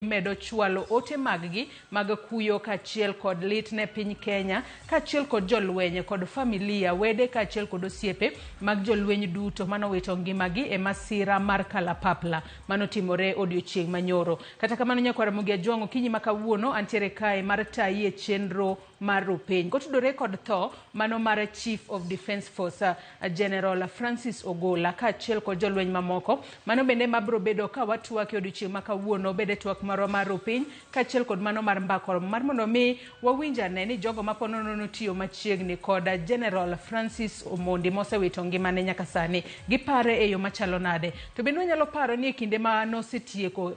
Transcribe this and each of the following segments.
Medo chwalo ote maggi mag kuyo kaachiel kod lit ne piny Kenya kaachiel kod jolweny kod familia, wede kaachiel kod osiepe mag jolweny duto manowito ngimagi e masira mar kalapapla manotimore odiochieng' manyoro. Kata kamano nyakwar Ramogi Ajwang' okinyi ma kawuono antiere kae mar tayi e chenro mar rupiny kotudore kod tho mano mar Chief of Defence Force General Francis Ogola kaachiel kod jolweny mamoko. Mano bende mabro bedo ka watwak e odiochieng' ma kawuono, obed e twak marwa mar rupiny kaachiel kod mano mar mbaka oromo mar mondo mi wawinj ane ni jogo ma ponono notiyo machiegni kod General Francis Omondi mosewito ngimane nyaka sani gipare e yo machalo nade. To bende wanyalo paro ni e kinde ma nosetieko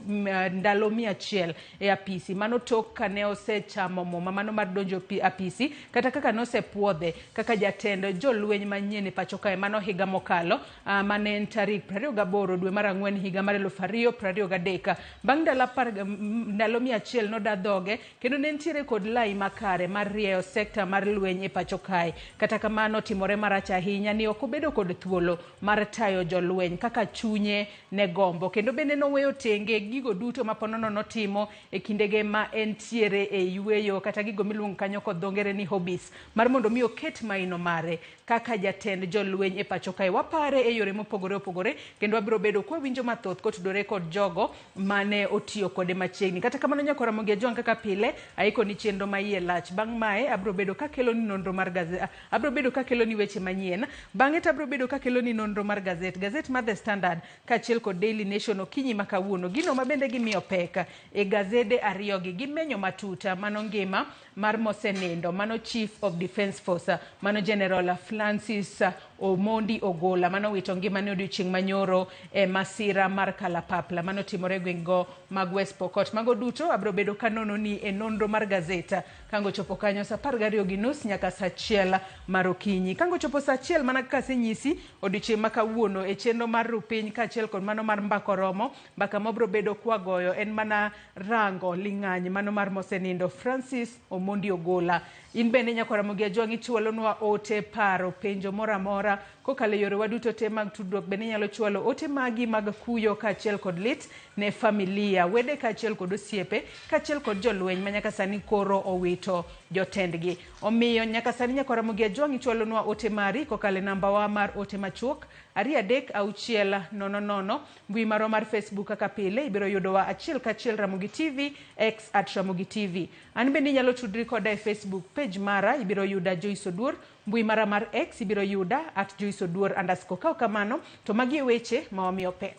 ndalo 100 e apisi mano tok kane osechamo muma mano mar donjo apisi kata kaka nosepuodhe kaka jatend jolweny manyien e pacho kae mano higa mokalo mane en tarik 28 dwe mar ang'wen higa mar 2023. Bang' ndalo apar ndalo 100 noda dhoge kendo ne nitiere kod lai makare mar rieyo sekta mar lweny e pacho kae. Kata kamano timore marach ahinya ni ok obedo kod thuolo mar tayo jolweny kaka chunye ne gombo kendo bende noweyo tenge gigo duto ma ponono notimo e kindege ma entiere e yueyo kata gigo miluongo kanyo kod dho ngere ni hobbies mar mondo mi oket maino mare kaka jatend jolweny e pacho kae. Wapare e yore mopogore opogore kendo wabiro bedo kwawinjo mathoth kotudore kod jogo mane otiyo kode machiegni. Kata kamano nyakwa Ramogi Ajwang' kaka pile aiko ni chenro ma iye lach. Bang' mae abiro bedo kakelo ni nonro mar gazet, abiro bedo kakelo ni weche manyien. Bang'e to abiro bedo kakelo ni nonro mar gazet, gazet mar The Standard kaachiel kod Daily Nation okinyi ma kawuono. Gino ma bende gimiyo pek e gazede ariyogi gimenyo matut mano ngima mar mosenindo mano Chief of Defence Force mano General Francis Omondi Ogola mano wito ngimane odiochieng' manyoro e masira mar kalapapla mano timore e gweng'go mag West Pokot. Mago duto abiro bedo kanono ni e nonro mar gazet kango chopo kanyo saa 12:30 nyaka saa 1 mar okinyi. Kango chopo saa 1 mana kaka asenyisi odiochieng' ma kawuono e chenro mar rupiny kaachiel kod mano mar mbaka oromo. Mbaka mabiro bedo kwagoyo en mana rango ling'any mano mar mosenindo Francis Omondi Ogola. In bende nyakwar Ramogi Ajwang' ichwalonwa ote, paro, penjo moro amora kokalo e yorewa duto te mag tudruok. Bende inyalo chwalo ote magi mag kuyo kaachiel kod lit ne familia, wede kaachiel kod osiepe kaachiel kod jolweny ma nyaka sani koro owito jotendgi. Omiyo nyaka sani nyakwar Ramogi Ajwang' ichwalonwa ote mari kokalo e nambawa mar ote machuok 23600. Mbui marwa mar Facebook kaka pile ibiro yudowa achiel kachiel Ramogi TV, X at Ramogi TV. An bende inyalo tudri koda e Facebook page mara ibiro yuda Joyce Oduor, mbui mara mar X ibiro yuda at Joyce Oduor underscore. Ka ok kamano to magi e weche ma wamiyo pek.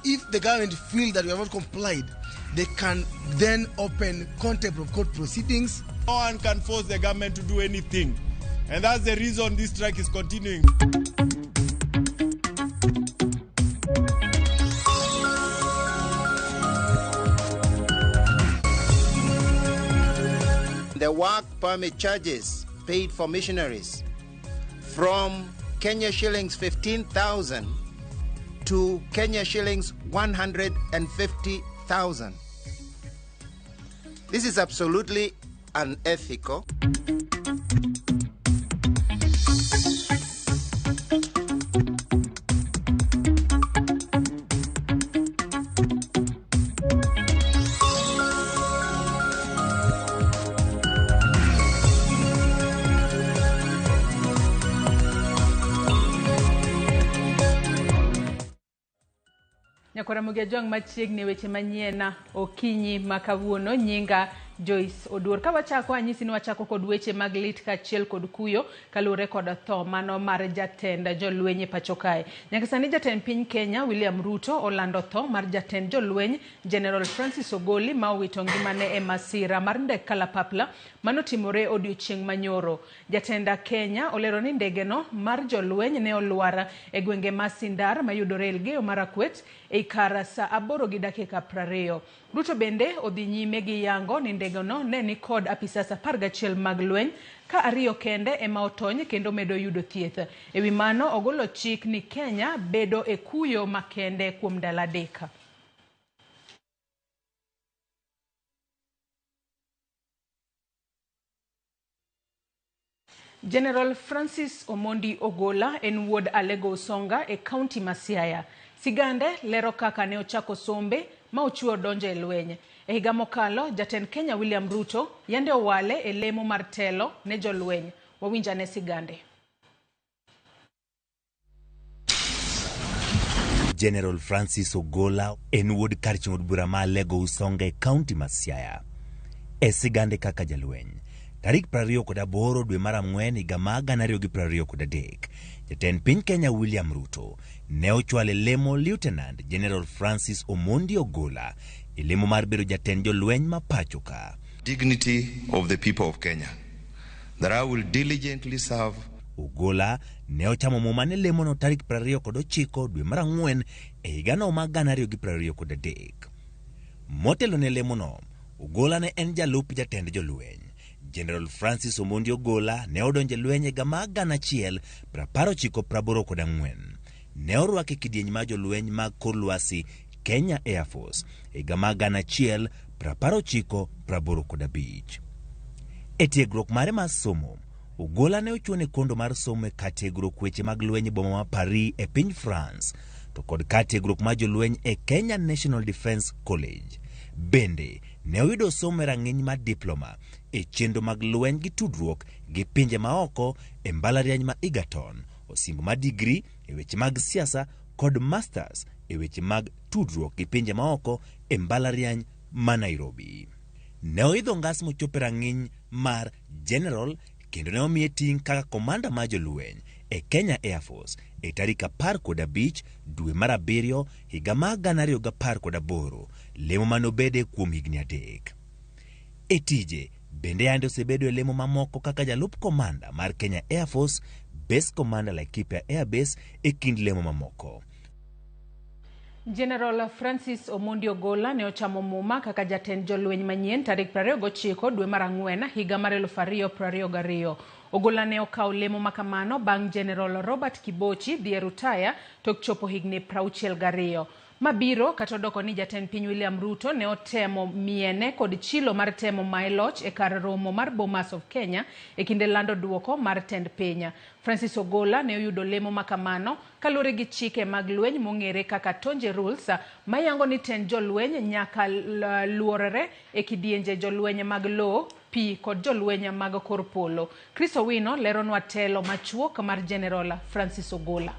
If the government feel that we have not complied, they can then open contempt of court proceedings. No one can force the government to do anything. And that's the reason this strike is continuing. The work permit charges paid for missionaries from Kenya shillings 15,000 to Kenya shillings 150,000. This is absolutely unethical. Nyakwar Ramogi Ajwang' machiegni weche manyien okinyi ma kawuono nyinga Joyce Oduor. Ka wachako anyisi ni wachako kod weche mag lit kaachiel kod kuyo kaluwore kod tho mano mar jatend jolweny e pacho kae. Nyaka sani jatend piny Kenya William Ruto olando tho mar jatend jolweny General Francis Ogoli ma owito ngimane e masira mar ndek kalapapla manotimore odiochieng' manyoro. Jatend Kenya olero ni ndegeno mar jolweny ne olwar e gwenge ma Sindar mayudore Elgeyo Marakwet ei kar saa 8:20. Ruto bende odhi nyime gi yango ni ndegeno ne ni kod apisas 11 mag lweny ka ariyo kende ema otony kendo medo yudo thieth. E wi mano ogolo chik ni Kenya bedo e kuyo makende kuom ndalo 3. General Francis Omondi Ogola en wuod Alego Usonga e kaunti ma Siaya. Sigande lero kaka ne ochako sombe ma ochwe odonjo e lweny. E higa mokalo, jatend Kenya William Ruto yande owale e lemo mar telo ne jolweny. Wawinj ane sigande. General Francis Ogolla en wuod kar chung' od bura ma Alego Usonga e kaunti ma Siaya. E sigande kaka jalweny, tarik 28 dwe mar ang'wen higa ma 2023, jatend piny Kenya William Ruto ne ochwalo e lemo Lieutenant General Francis Omondi Ogolla e lemo mar bedo jatend jolweny ma pacho ka. Dignity of the people of Kenya, that I will diligently serve. Ogolla ne ochamo muma ne lemono tarik 29 dwe mar ang'wen e higano ma 2023. Motelo ne lemono, Ogolla ne en jalup jatend jolweny. General Francis Omondi Ogolla ne odonjo e lweny e higa mar 1984. Ne orwake e kidieny mar jolweny mag kor lwasi Kenya Air Force e higa mar 1985. E tiegruok mare mar somo, Ogolla ne ochuone kondo mar somo e kar tiegruok weche mag lweny e boma ma Paris e piny France, to kod kar tiegruok mar jolweny e Kenya National Defence College. Bende, ne oyudo somo e rang'iny mar diploma e chenro mag lweny gi tudruok gi pinje maoko e mbalariany ma Egerton, osimbo mar digri e weche mag siasa kod masters e weche mag tudruok gi pinje maoko e mbalariany ma Nairobi. Ne oidho ngas mochopo e rang'iny mar General kendo ne omiye ting' kaka komanda mar jolweny e Kenya Air Force e tarik 15 dwe mar abiriyo higa mar 2018, lemo mane obede kuom higni adek. E tije bende yande osebedo e lemo mamoko kaka jalup komanda mar Kenya Air Force, Base Commander Laikipia Air Base e kind lemo mamoko. General Francis Omondi Ogolla ne ochamo muma kaka jatend jolweny manyien tarik 29 dwe mar ang'wen higa mar 2022. Ogolla ne okawo lemo makamano bang' General Robert Kibochi dhi e rutaya tok chopo higni 62. Mabiro kata odoko ni jatend piny William Ruto ne otemo miene kod chilo mar temo maye loch e kar romo mar Bomas of Kenya e kinde lando duoko mar tend piny. Francis Ogolla ne oyudo lemo makamano kaluwore gi chike mag lweny mong'ere kaka Tonje Rules mayango ni tend jolweny nyaka luorore e kidienje jolweny mag lowo, pi kod jolweny mag kor polo. Chris Owino leronwa telo machuok mar General Francis Ogolla.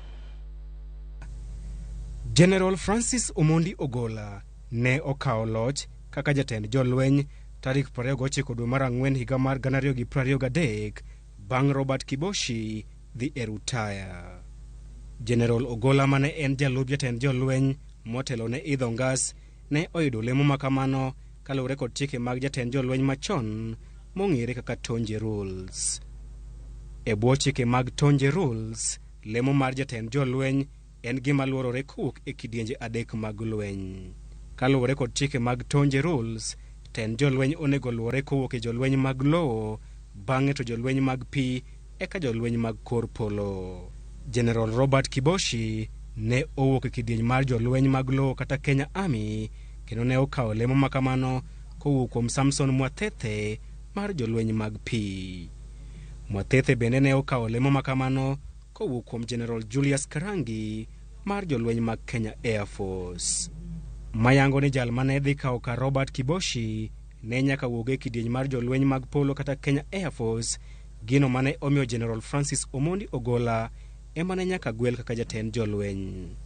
General Francis Omondi Ogolla ne okawo loch kaka jatend jolweny tarik 29 dwe mar ang'wen higa mar 2023 bang' Robert Kibochi dhi e rutaya. General Ogolla mane en jalup jatend jolweny motelo ne idho ngas ne oyudo lemo makamano kaluwore kod chike mag jatend jolweny machon mong'ere kaka Tonje Rules. E bwo chike mag Tonje Rules, lemo mar jatend jolweny en gima luorore kowuok e kidienje adek mag lweny. Kaluwore kod chike mag Tonje Rules, tend jolweny onego luore kowuok e jolweny mag lowo, bang'e to jolweny mag pi, eka jolweny mag kor polo. General Robert Kibochi ne owuok e kidieny mar jolweny mag lowo kata Kenya Army, kendo ne okawo lemo makamano kowuok kuom Samson Mwathethe mar jolweny mag pi. Mwathethe bende ne okawo lemo makamano kowuok kuom General Julius Karangi mar jolweny mag Kenya Air Force. Mayango ni jal mane dhi kawo kar Robert Kibochi ne nyaka wuog e kidieny mar jolweny mag polo kata Kenya Air Force, gino mane omiyo General Francis Omondi Ogolla ema ne nyaka gwel kaka jatend jolweny.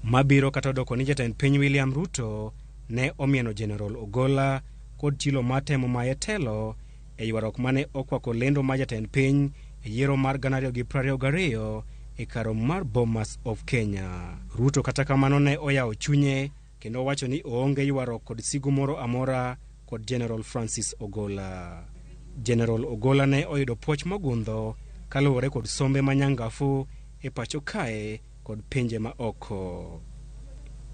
Mabiro kata odoko ni jatend piny William Ruto ne omieno General Ogolla kod chilo mar temo maye telo e ywaruok mane okwako lendo mar jatend piny e yiero mar 2022 e kar romo mar Bomas of Kenya. Ruto kata kamano ne oyawo chunye kendo owacho ni oonge ywaruok kod sigu moro amora kod General Francis Ogolla. General Ogolla ne oyudo puoch mogundho kaluwore kod sombe manyangafu e pacho kae kod pinje ma oko.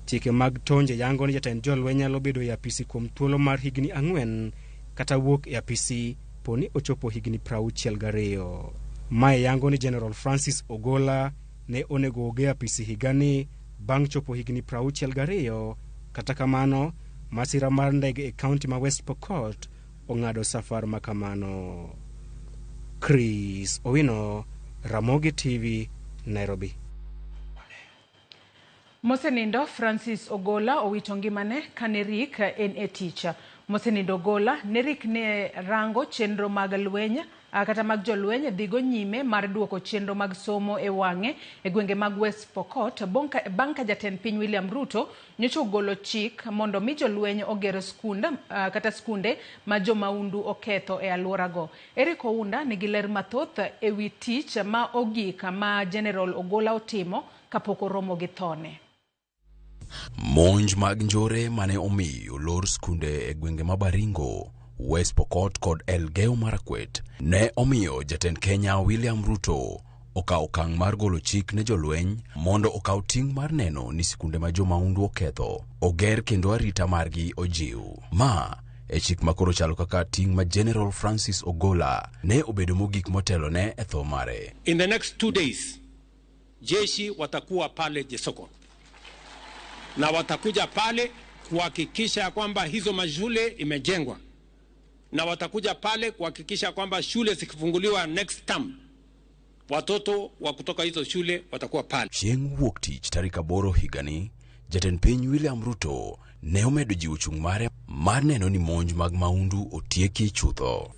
Chike mag Tonje yango ni jatend jolweny nyalo bedo e apisi kuom thuolo mar higni 4 kata wuok e apisi poni ochopo higni 62. Mae yango ni General Francis Ogolla ne onego wuog e apisi higani bang' chopo higni 62. Kata kamano, masira mar ndege e kaunti ma West Pokot ong'ado safar makamano. Chris Owino, Ramogi TV, Nairobi. Mosenindo Francis Ogola owito ngimane kane rik en e tich. Mosenindo Ogola ne rik ne rango chenro mag lweny kata mag jolweny dhigo nyime mar duoko chenro mag somo e wang'e e gwenge mag West Pokot bang' ka jatend piny William Ruto nyocha ogolo chik mondo mi jolweny oger skund kata skunde ma jomaundu oketho e alworago. Eric Ounda nigi ler mathoth e wi tich ma ogik ma General Ogola otimo kapok oromo gi thone. Monj mag njore mane omiyo olor skunde e gwenge ma Baringo, West Pokot kod Elgeyo Marakwet ne omiyo jatend Kenya William Ruto okawo okang' mar golo chik ne jolweny mondo okaw ting' mar neno ni sikunde ma jomaundu oketho oger kendo arita margi ojiw. Ma e chik makoro chalo kaka ting' ma General Francis Ogola ne obedo mogik motelone e tho mare. In the next 2 days, jeshi watakuwa pale Jesoko na watakuja pale kuhakikisha kwamba hizo mashule imejengwa, na watakuja pale kuhakikisha kwamba shule zikifunguliwa next term watoto wa kutoka hizo shule watakuwa pale. Chieng' wuok tich tarik 8 higani, jatend piny William Ruto ne omedo jiwo chung' mare mar neno ni monj mag maundu otieki chutho.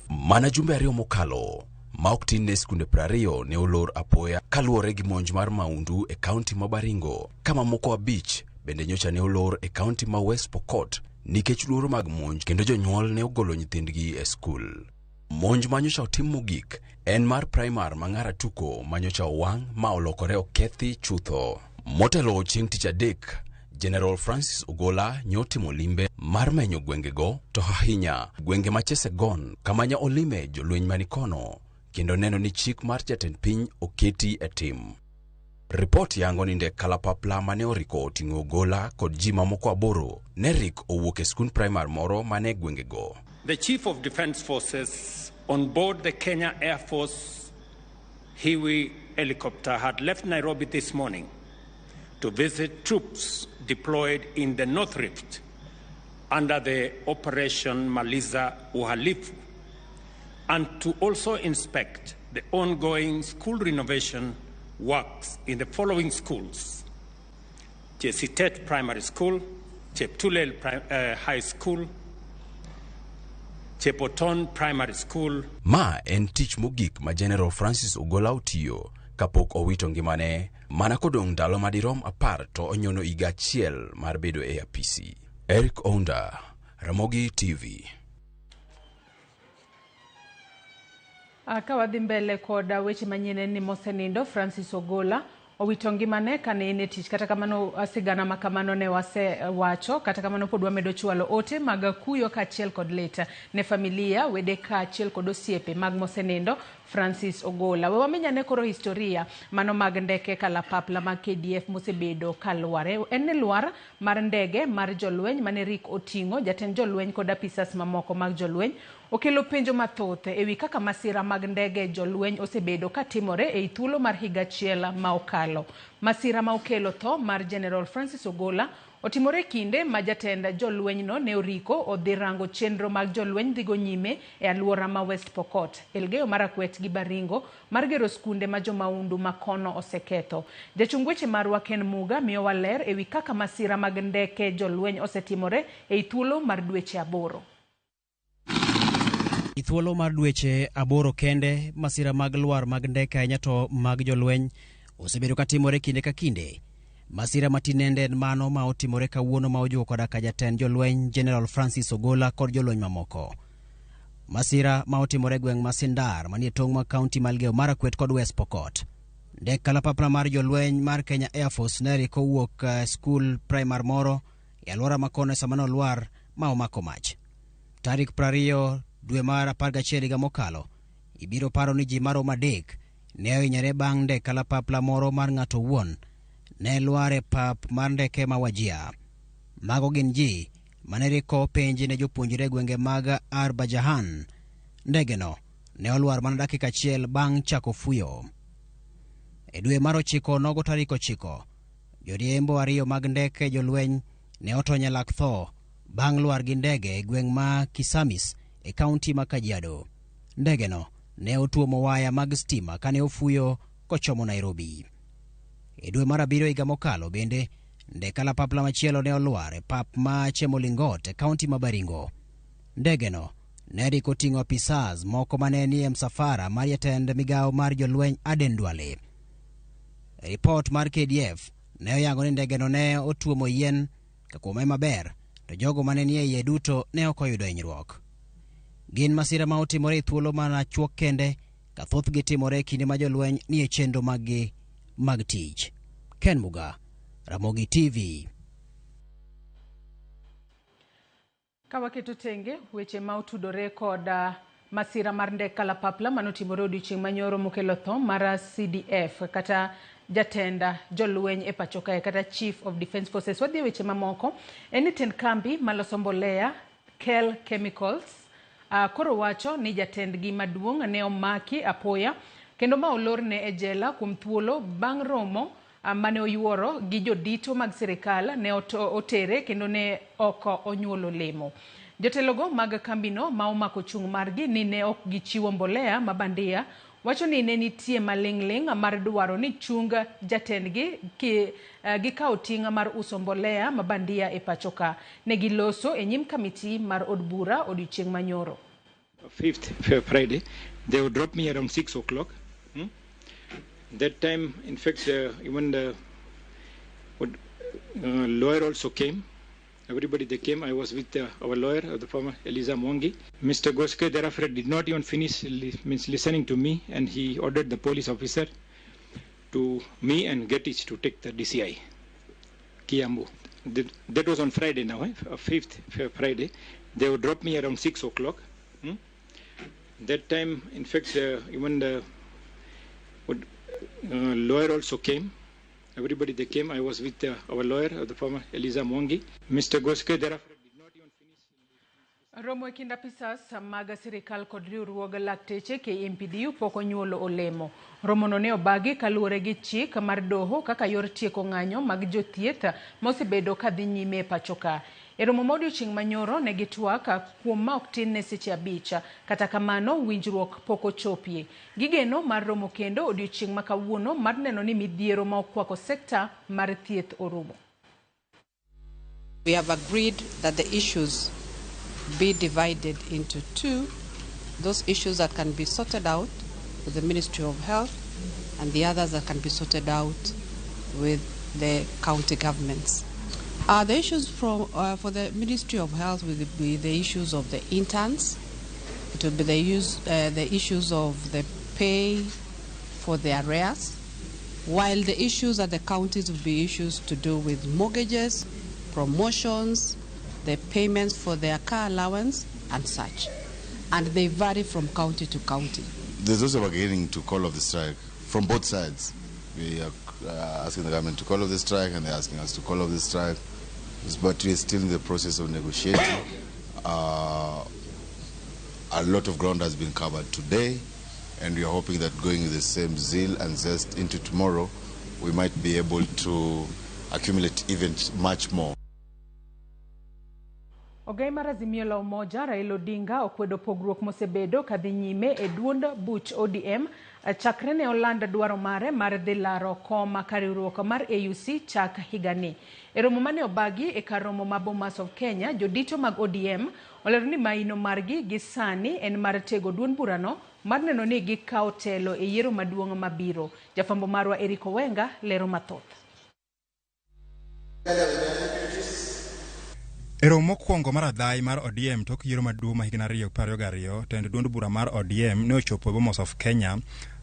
Mana jumbe 2 mokalo, ma ok tin ne skunde 20 ne olor apoya kaluwore gi monj mar maundu e kaunti ma Baringo, kama moko 5 bende nyocha ne olor e kaunti ma West Pokot nikech luoro mag monj kendo jonyuol ne ogolo nyithindgi e skul. Monj ma nyocha otim mogik en mar primar ma Ng'aratuko ma nyocha owang' ma olokore okethi chutho. Motelo chieng' tich adek, General Francis Ogola nyotimo limbe mar menyo gwengego, to ahinya gwenge ma Chesegon kama nya olime jolweny manikono kendo neno ni chik mar jatend piny oketi e tim. Ripot yango ni ndek kalapapla mane oriko oting'o Ogola kod ji mamoko 8 ne rik owuok e skund primar moro mane gwengego. The Chief of Defence Forces on board the Kenya Air Force Huey helicopter had left Nairobi this morning to visit troops deployed in the North Rift under the Operation Maliza Uhalifu and to also inspect the ongoing school renovation works in the following schools: Chesitet Primary School, Cheptulel High School, Chepoton Primary School. Ma en tich mogik ma General Francis Ogola otiyo kapok owito ngimane mana kodong' ndalo madirom 10 to onyono higa 1 mar bedo e apisi. Eric Ounda, Ramogi TV. Ka wadhi mbele kod weche manyien en ni mosenindo Francis Ogola owito ngimane kane en e tich. Kata kamano sigana ma kamano ne wasewacho, kata kamano pod wamedo chwalo ote mag kuyo kaachiel kod lit ne familia, wede kaachiel kod osiepe mag mosenindo Francis Ogola. We wamenyane koro historia mano mag ndeke kalapapla mag KDF mosebedo kalware. En ni lwar mar ndege mar jolweny mane rik oting'o jatend jolweny kod apisas mamoko mag jolweny okelo penjo mathoth ewi kaka masira mag ndege jolweny osebedo katimore ei thuolo mar higa achiel ma okalo. Masira ma okelo tho mar General Francis Ogola otimore kinde ma jatend jolwenyno ne oriko odhi rango chenro mag jolweny dhigo nyime e alwora ma West Pokot, Elgeyo Marakwet gi Baringo mar gero skunde ma jomaundu ma kono oseketho. Jachung weche marwa Ken Muga miyowa ler ewi kaka masira mag ndeke jolweny osetimore ei thuolo mar dweche 8. Thuolo mar dweche 8 kende, masira mag lwar mag ndeke ahinya to mag jolweny osebedo katimore kinde ka kinde. Masira matinende en mano ma otimore kawuono ma ojuko koda ka jatend jolweny General Francis Ogola kod jolweny mamoko. Masira ma otimore gweng' ma Sindar manie tong' ma kaunti ma Elgeyo Marakwet kod West Pokot. Ndek kalapapla mar jolweny mar Kenya Air Force ne riko owuok skul primar moro e alwora ma kono sama nolwar ma omako mach. Tarik 20 dwe mar 11 higa mokalo, ibiro paro ni ji maromo 3 ne ohinyore bang' ndek kalapapla moro mar ng'ato owuon ne lwar e pap mar ndeke ma Wajir. Mago gin ji mane riko penj ne jopuonjre gwenge mag Arbajahan. Ndegeno ne olwar mana dakika achiel bang' chako fuyo. E dwe mar 9 nogo tarik 9, joriembo 2 mag ndeke jolweny ne otony e lak tho bang' lwar gi ndege e gweng' ma Kisamis e kaunti ma Kajiado. Ndegeno ne otuomo waya mag stima kane ofuyo kochomo Nairobi. E dwe mar abiriyo higa mokalo bende, ndek kalapapla machielo ne olwar e pap ma Chemolingot e kaunti ma Baringo. Ndegeno ne rik oting'o apisas moko mane nie msafara mar jatend migawo mar jolweny Aden Duale. Ripot mar KDF ne oyango ni ndegeno ne otuomo yien ka kuome maber to jogo mane nie iye duto ne ok oyudo hinyruok. Gin masira ma otimore e thuolo mana chuok kende ka thothgi timore e kinde ma jolweny nie chenro maggi mag tich. Ken Muga, Ramogi TV. Ka waketo tenge weche ma otudore kod masira mar ndek kalapapla manotimore odiochieng' manyoro mokelo tho mar CDF kata jatend jolweny e pacho kae kata Chief of Defence Forces. Wadhi e weche mamoko. En ni tend kambi maloso mbolea Kel Chemicals koro wacho ni jatendgi maduong' ne omaki apoya kendo ma olorne e jela kuom thuolo bang' romo mane oyuoro gi jodito mag sirikal ne otere kendo ne ok onyuolo lemo. Jotelogo mag kambino ma omako chung' margi ni ne ok gichiwo mbolea ma bandia wacho ni ne nitie maling'ling' mar dwaro ni chung jatendgi gikawo ting' mar uso mbolea ma bandia e pacho ka. Ne giloso e nyim kamiti mar od bura odiochieng' manyoro. 5th Friday, they would drop me around 6 o'clock. That time, in fact, even the lawyer also came. Everybody they came. I was with our lawyer, the former Eliza Mwangi. Mr. Goske thereafter did not even finish listening to me, and he ordered the police officer to me and Getich to take the DCI, Kiambu. That was on Friday now, 5th Friday. They would drop me around 6 o'clock. That time, in fact, even the lawyer also came. Everybody they came. I was with our lawyer, the former Eliza Mwangi. Mr. Goske thereafter did not even finish. Romo e kind apisas mag sirikal kod riwruog lakteche KMPDU pok onyuolo olemo. Romono ne obagi kaluwore gi chik mar doho kaka yor tieko ng'anyo mag jothieth mosebedo kadhi nyime e pacho ka. E romo ma odiochieng' manyoro ne gitwak kuom ma ok tin ne seche 5. Kata kamano winjruok pok ochopie. Gigeno mar romo kendo odiochieng' ma kawuono mar neno ni midhiero ma okwako sekta mar thieth orumo. We have agreed that the issues be divided into two, those issues that can be sorted out with the Ministry of Health and the others that can be sorted out with the county governments. The issues for the Ministry of Health will be the issues of the interns. It will be the issues of the pay for the arrears, while the issues at the counties will be issues to do with mortgages, promotions, the payments for their car allowance and such. And they vary from county to county. There's also beginning to call off the strike from both sides. We are asking the government to call off the strike, and they're asking us to call off the strike. But we're still in the process of negotiating. A lot of ground has been covered today, and we are hoping that going with the same zeal and zest into tomorrow, we might be able to accumulate even much more. Ogai mar Azimio la Umoja Raila Odinga okwedo pogruok mosebedo kadhi nyime e duond buch ODM chakre ne oland dwaro mare mar dhi laro kom ka riwruok mar AUC chak higani. E romo mane obagi e kar romo ma Bomas of Kenya, jodito mag ODM olero ni maino margi gi sani en mar tego duond burano mar neno ni gikawo telo e yiero maduong' mabiro. Jafwambo marwa Eric Owenga lero mathoth. E romo mokwongo mar adhai mar ODM tok yiero maduong' ma higa 2022, tend duond bura mar ODM ne ochopo e Bomas of Kenya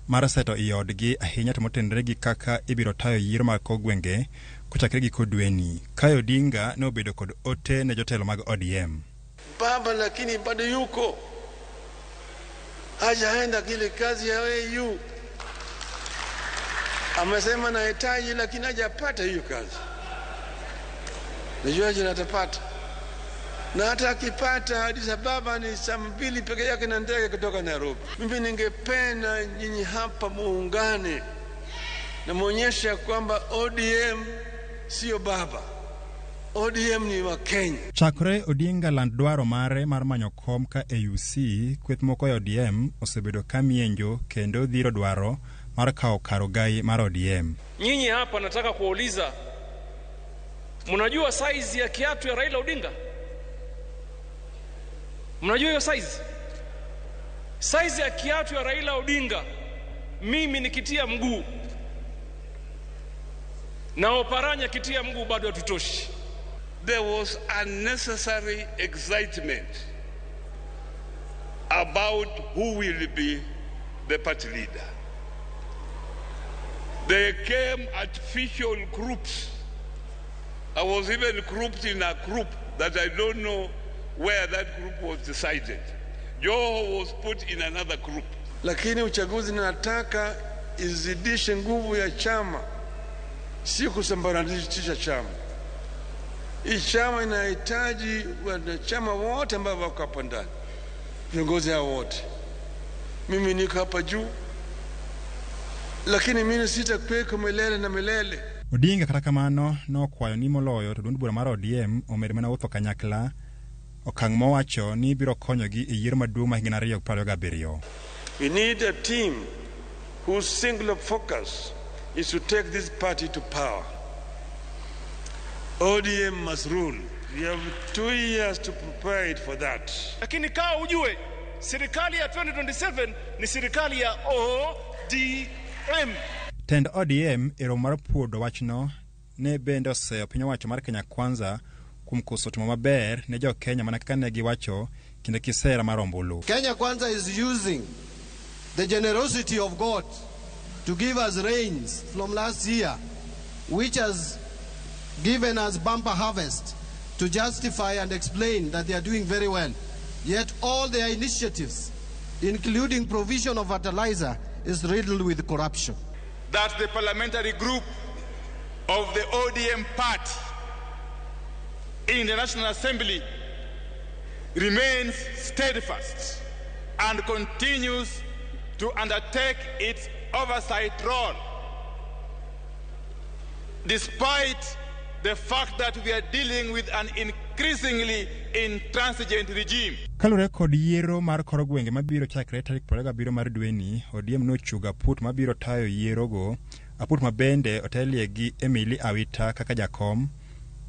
mar seto i odgi ahinya to motenore gi kaka ibiro tayo yiero mag kor gwenge kochakre giko dweni. Kae Odinga ne obedo kod ote ne jotelo mag ODM. Baba lakini bado yuko, hajaenda kile kazi ya AU, amesema nahitaji lakini hajapata hiyo kazi. Najua je atapata. Na hata akipata Addis Ababa ni saa 2 peke yake na ndege kutoka Nairobi. Mimi ningependa nyinyi hapa muungane na muonyeshe kwamba ODM sio baba. ODM ni wa Kenya. Chakre Odinga land dwaro mare mar manyo kom ka AUC, kweth moko e ODM osebedo ka mienjo kendo dhiro dwaro mar kawo kar ogai mar ODM. Nyinyi hapa nataka kuwauliza, mnajua size ya kiatu ya Raila Odinga? Mnajua hiyo size? Size ya kiatu ya Raila Odinga, mimi nikitia mguu na Oparanya kitia mguu bado hatutoshi. There was unnecessary excitement about who will be the party leader. They came artificial groups. I was even grouped in a group that I don't know where that group was decided. Joho was put in another group. Lakini uchaguzi nataka izidishe nguvu ya chama, si kusambaratisha chama. Hii chama inahitaji wanachama wote ambao wako hapa ndani, viongozi hao wote. Mimi niko hapa juu, lakini mimi sitakuweko milele na milele. Odinga kata kamano nokwayo ni moloyo to duond bura mar ODM omed mana wuotho kanyakla, okang' mowacho ni biro konyogi e yiero maduong' ma higa 2027. We need a team whose singular focus is to take this party to power. ODM must rule. We have 2 years to prepare it for that. Lakini kaa ujue serikali ya 2027 ni serikali ya ODM. Tend ODM e romo mar puodho wachno ne bende oseyo piny owacho mar Kenya Kwanza kuom koso timo maber ne jo Kenya mana kaka ne giwacho kinde kisera mar ombulu. Kenya Kwanza is using the generosity of God to give us rains from last year, which has given us bumper harvest, to justify and explain that they are doing very well. Yet all their initiatives, including provision of fertilizer, is riddled with corruption. That the parliamentary group of the ODM party in the National Assembly remains steadfast and continues to undertake its oversight role, despite the fact that we are dealing with an increasingly intransigent regime. Kaluwore kod yiero mar kor gwenge mabiro chakre tarik 27 mar dweni, ODM nochungo aput mabiro tayo yierogo, aput ma bende otelie gi Emily Awita kaka jakom,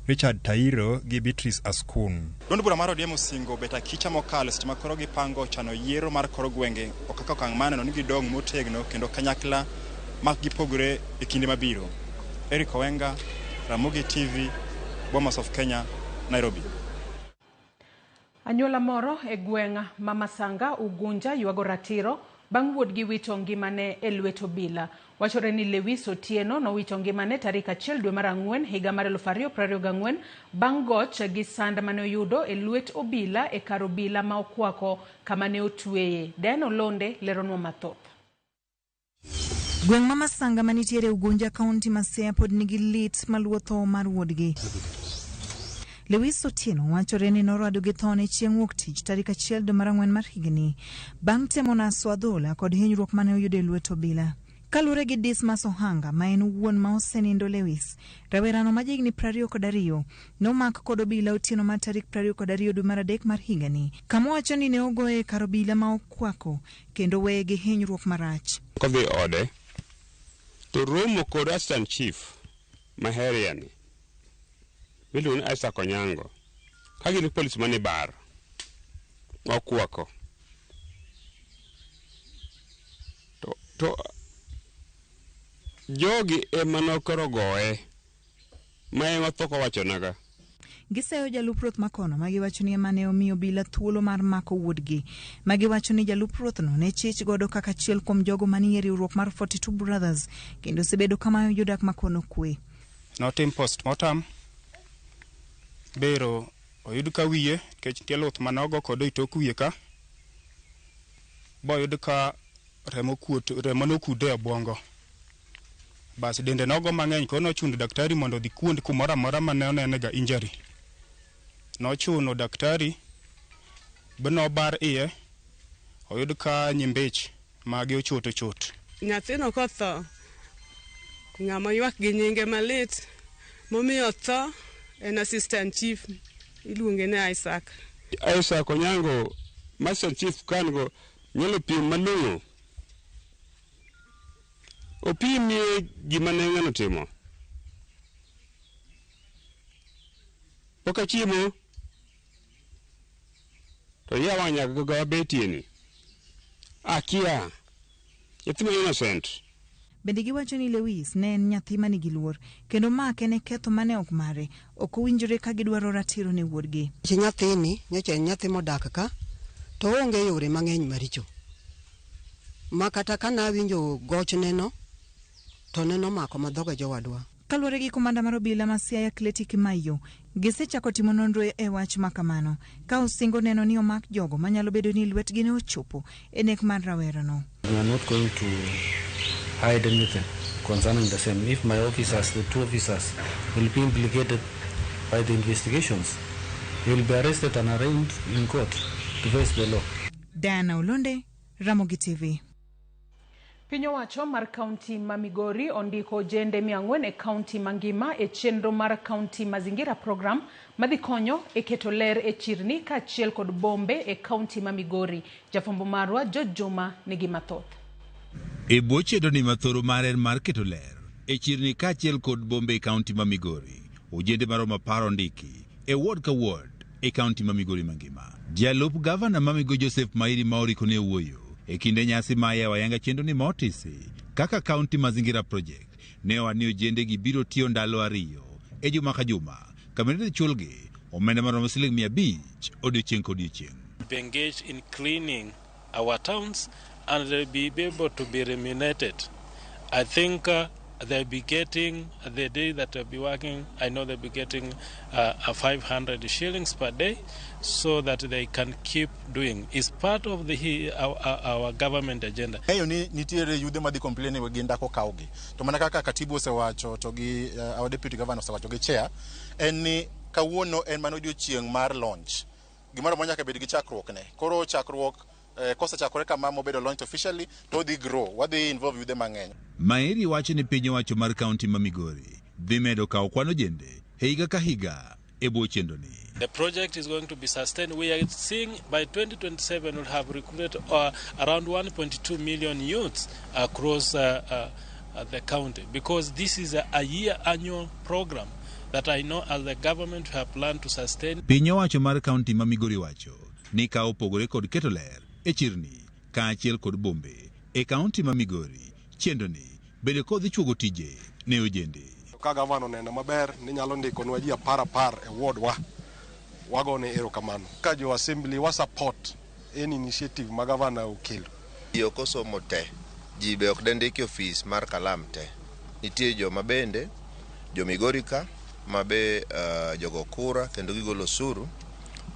Richard Tairo gi Beatrice Askun. Duond bura mar ODM osingo bet akicha mokalo seche ma koro gipango chano yiero mar kor gwenge kaka okang' mar neno ni gidong' motegno kendo kanyakla mak gipogore e kinde mabiro. Eric Owenga, Ramogi TV, Bomas of Kenya, Nairobi. Anyuola moro e gweng' ma Masanga, Ugunja ywago ratiro bang' wuodgi wito ngimane e lwet obila. Wachore ni Lewis Otieno nowito ngimane tarik 1 dwe mar 4 higa mar 2024 bang' goch gi sand mane oyudo e lwet obila e kar obila ma okwako kama ne otweye. Diana Olonde leronwa mathoth. Gweng' ma Masanga manitiere Ugunja kaunti ma Siaya pod nigi lit maluwo tho mar wuodgi. Lewis Otieno wachore ni norwado gi thone chieng' wuok tich tarik 1 dwe mar 4 mar higani bang' temo naso adhola kod hinyruok mane oyudo e lwet obila. Kaluwore gi Dismas Ohanga ma en wuon ma osenindo Lewis, rawerano ma jahigni 22 nomak kod obila otieno mar tarik 22 dwe mar 3 mar higani, kama owacho ni ne ogoye e kar obila ma okwako kendo weye gi hinyruok marach. Kodhi ode to romo kod assistant chief ma Heriani miluongo ni Isaac Onyango ka gin polis mane bar okwako to jogi ema nokoro goye ma ema tho kowachonaga. Giseyo jalup ruoth makono magiwacho ni ema ne omiyo obila thuolo mar mako wuodgi. Magiwacho ni jalup ruothno ne chich godo kaka achiel kuom jogo manie riwruok mar 42 Brothers kendo osebedo kamayo jodak makono kwe. Notim postmortem bero oyud ka wiye nikech nitie luth manogo kode e tok wiye ka boyud ka remo kuot, remo nokude e obwongo. Bas dende nogo mang'eny koro nochuno daktari mondo odhi kuond kumoro amora mane onenega injury. Nochuno daktari bnobar iye oyud ka nyimbich mage ochot ochot. Nyathino kotho, ng'ama ywak gi nyinge malit momiyo tho en assistant chief iluonge ni Isaac. Isaac Onyango, assistant chief kango nyalo piem malong'o. Opimie gima ne ng'ano timo. Pok achiemo. To iya wang' nyaka ga abetie ni. Akia. Nyathi ma innocent. Bende giwacho ni Lewis ne en nyathi ma nigi luor kendo make ne ketho mane ok mare ok owinjore ka gidwaro ratiro ne wuodgi. Chi nyathini nyocha en nyathi modak ka to oonge yore mang'eny maricho ma kata ka nawinjo gochneno to ne nomako madhoga jowadwa. Kaluwore gi komanda mar obila ma Siaya Kleti Kimaiyo, gisechako timo nonro e wach ma kamano ka osingo neno ni omak jogo manyalo bedo ni lwetgi ne ochopo e nek mar rawerano. We are not going to hide anything concerning the same. If my officers, the two officers, will be implicated by the investigations, they will be arrested and arraigned in court to face the law. Diana Olonde, Ramogi TV. Piny owacho mar kaunti ma Migori ondiko ojende 400 e kaunti mangima e chenro mar County Mazingira Program madhi konyo e keto ler e chirni kaachiel kod bombe e kaunti ma Migori. Jafwambo marwa George Juma nigi mathoth. E bwo chenroni ma thoro mare en mar keto ler e chirni kaachiel kod bombe e kaunti ma Migori, ojende maromo 10 ondiki e ward ka ward e kaunti ma Migori mangima. Jalup gavana ma Migori Joseph Mairi ma oriko ne wuoyo e kinde nyasi ma yawo ayanga chenroni ma otisi kaka County Mazingira Project ne owacho ni ojende gi biro tiyo ndalo 2 e juma ka juma kama idhi chulgi omenda maromo siling 500 odiochieng' ka odiochieng'. Be engaged in cleaning our towns and they'll be able to be remunerated. I think they'll be getting, the day that they'll be working, I know they'll be getting 500 shillings per day so that they can keep doing. It's part of the our government agenda. Ng'eyo ni nitiere yudhe madhi complain ni gin dak okawgi. To mana kaka katibu osewacho to gi our deputy governor osewacho gi chair, en ni kawuono en mana odiochieng' mar launch. Gimoro amora nyaka bed gi chakruokne. Koro chakruok kosechakore kama mobedo launched officially to odhi grow, wadhi involve yudhe mang'eny. Maeri wacho ni piny owacho mar kaunti ma Migori dhi medo kawo kwan ojende e higa ka higa e bwo chenroni. The project is going to be sustained. We are seeing by 2027 we'll have recruited around 1.2 million youths across the county, because this is a year annual program that I know as the government have planned to sustain. Piny owacho mar kaunti ma Migori wacho ni ka opogore kod keto ler e chirni kaachiel kod bombe e kaunti ma Migori, chenroni bende kodhi chuogo tije ne ojende. Ka gavana oneno maber ni nyalo ndikonwa ji 10 e ward wa, wagone erokamano. Ka jo assembly wa support any initiative ma gavana okelo. Ji ok osomo te, ji be ok dendiki ofis mar kalam te. Nitie joma bende, jo Migori ka, ma be jogo kura kendo gigolo osuru,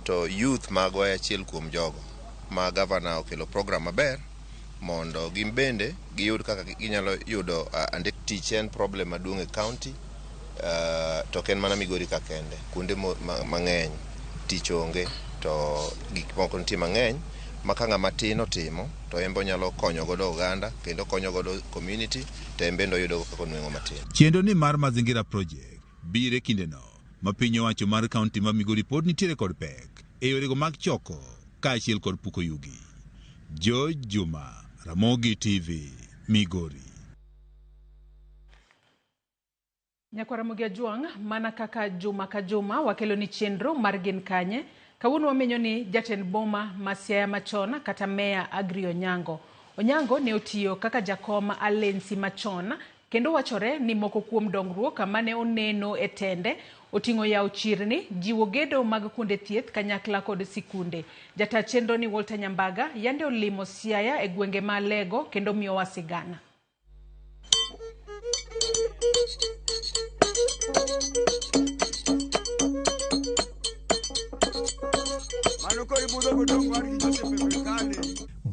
to youth magwa e achiel kuom jogo ma gavana okelo program maber mondo gin bende giyud kaka ginyalo yudo andik tich. En problem maduong' e county, to ok en mana Migori ka kende, kuonde mang'eny tich onge to gik moko nitie mang'eny ma ka ng'ama tin otimo to en be onyalo konyo godo oganda kendo konyo godo community to en bende oyudo kaka onweng'o matin. Chenro ni mar Mazingira Project biro e kindeno ma piny owacho mar kaunti ma Migori pod nitiere kod pek e yorego mag choko kaachiel kod puko yugi. George Juma, Ramogi TV, Migori. Nyakwar Ramogi Ajwang', mana kaka juma ka juma wakelo ni chenro mar Gin Kanye. Kawuono wamenyo ni jatend boma ma Siaya machon kata meya Agri Onyango. Onyango ne otiyo kaka jakom Alensi machon kendo wachore ni moko kuom dongruok mane oneno e tende oting'o yawo chirni, jiwo gedo mag kuonde thieth kanyakla kod sikunde. Jata chenro ni Walter Nyambaga yande olimo Siaya e gwenge ma Alego kendo miyowa sigana.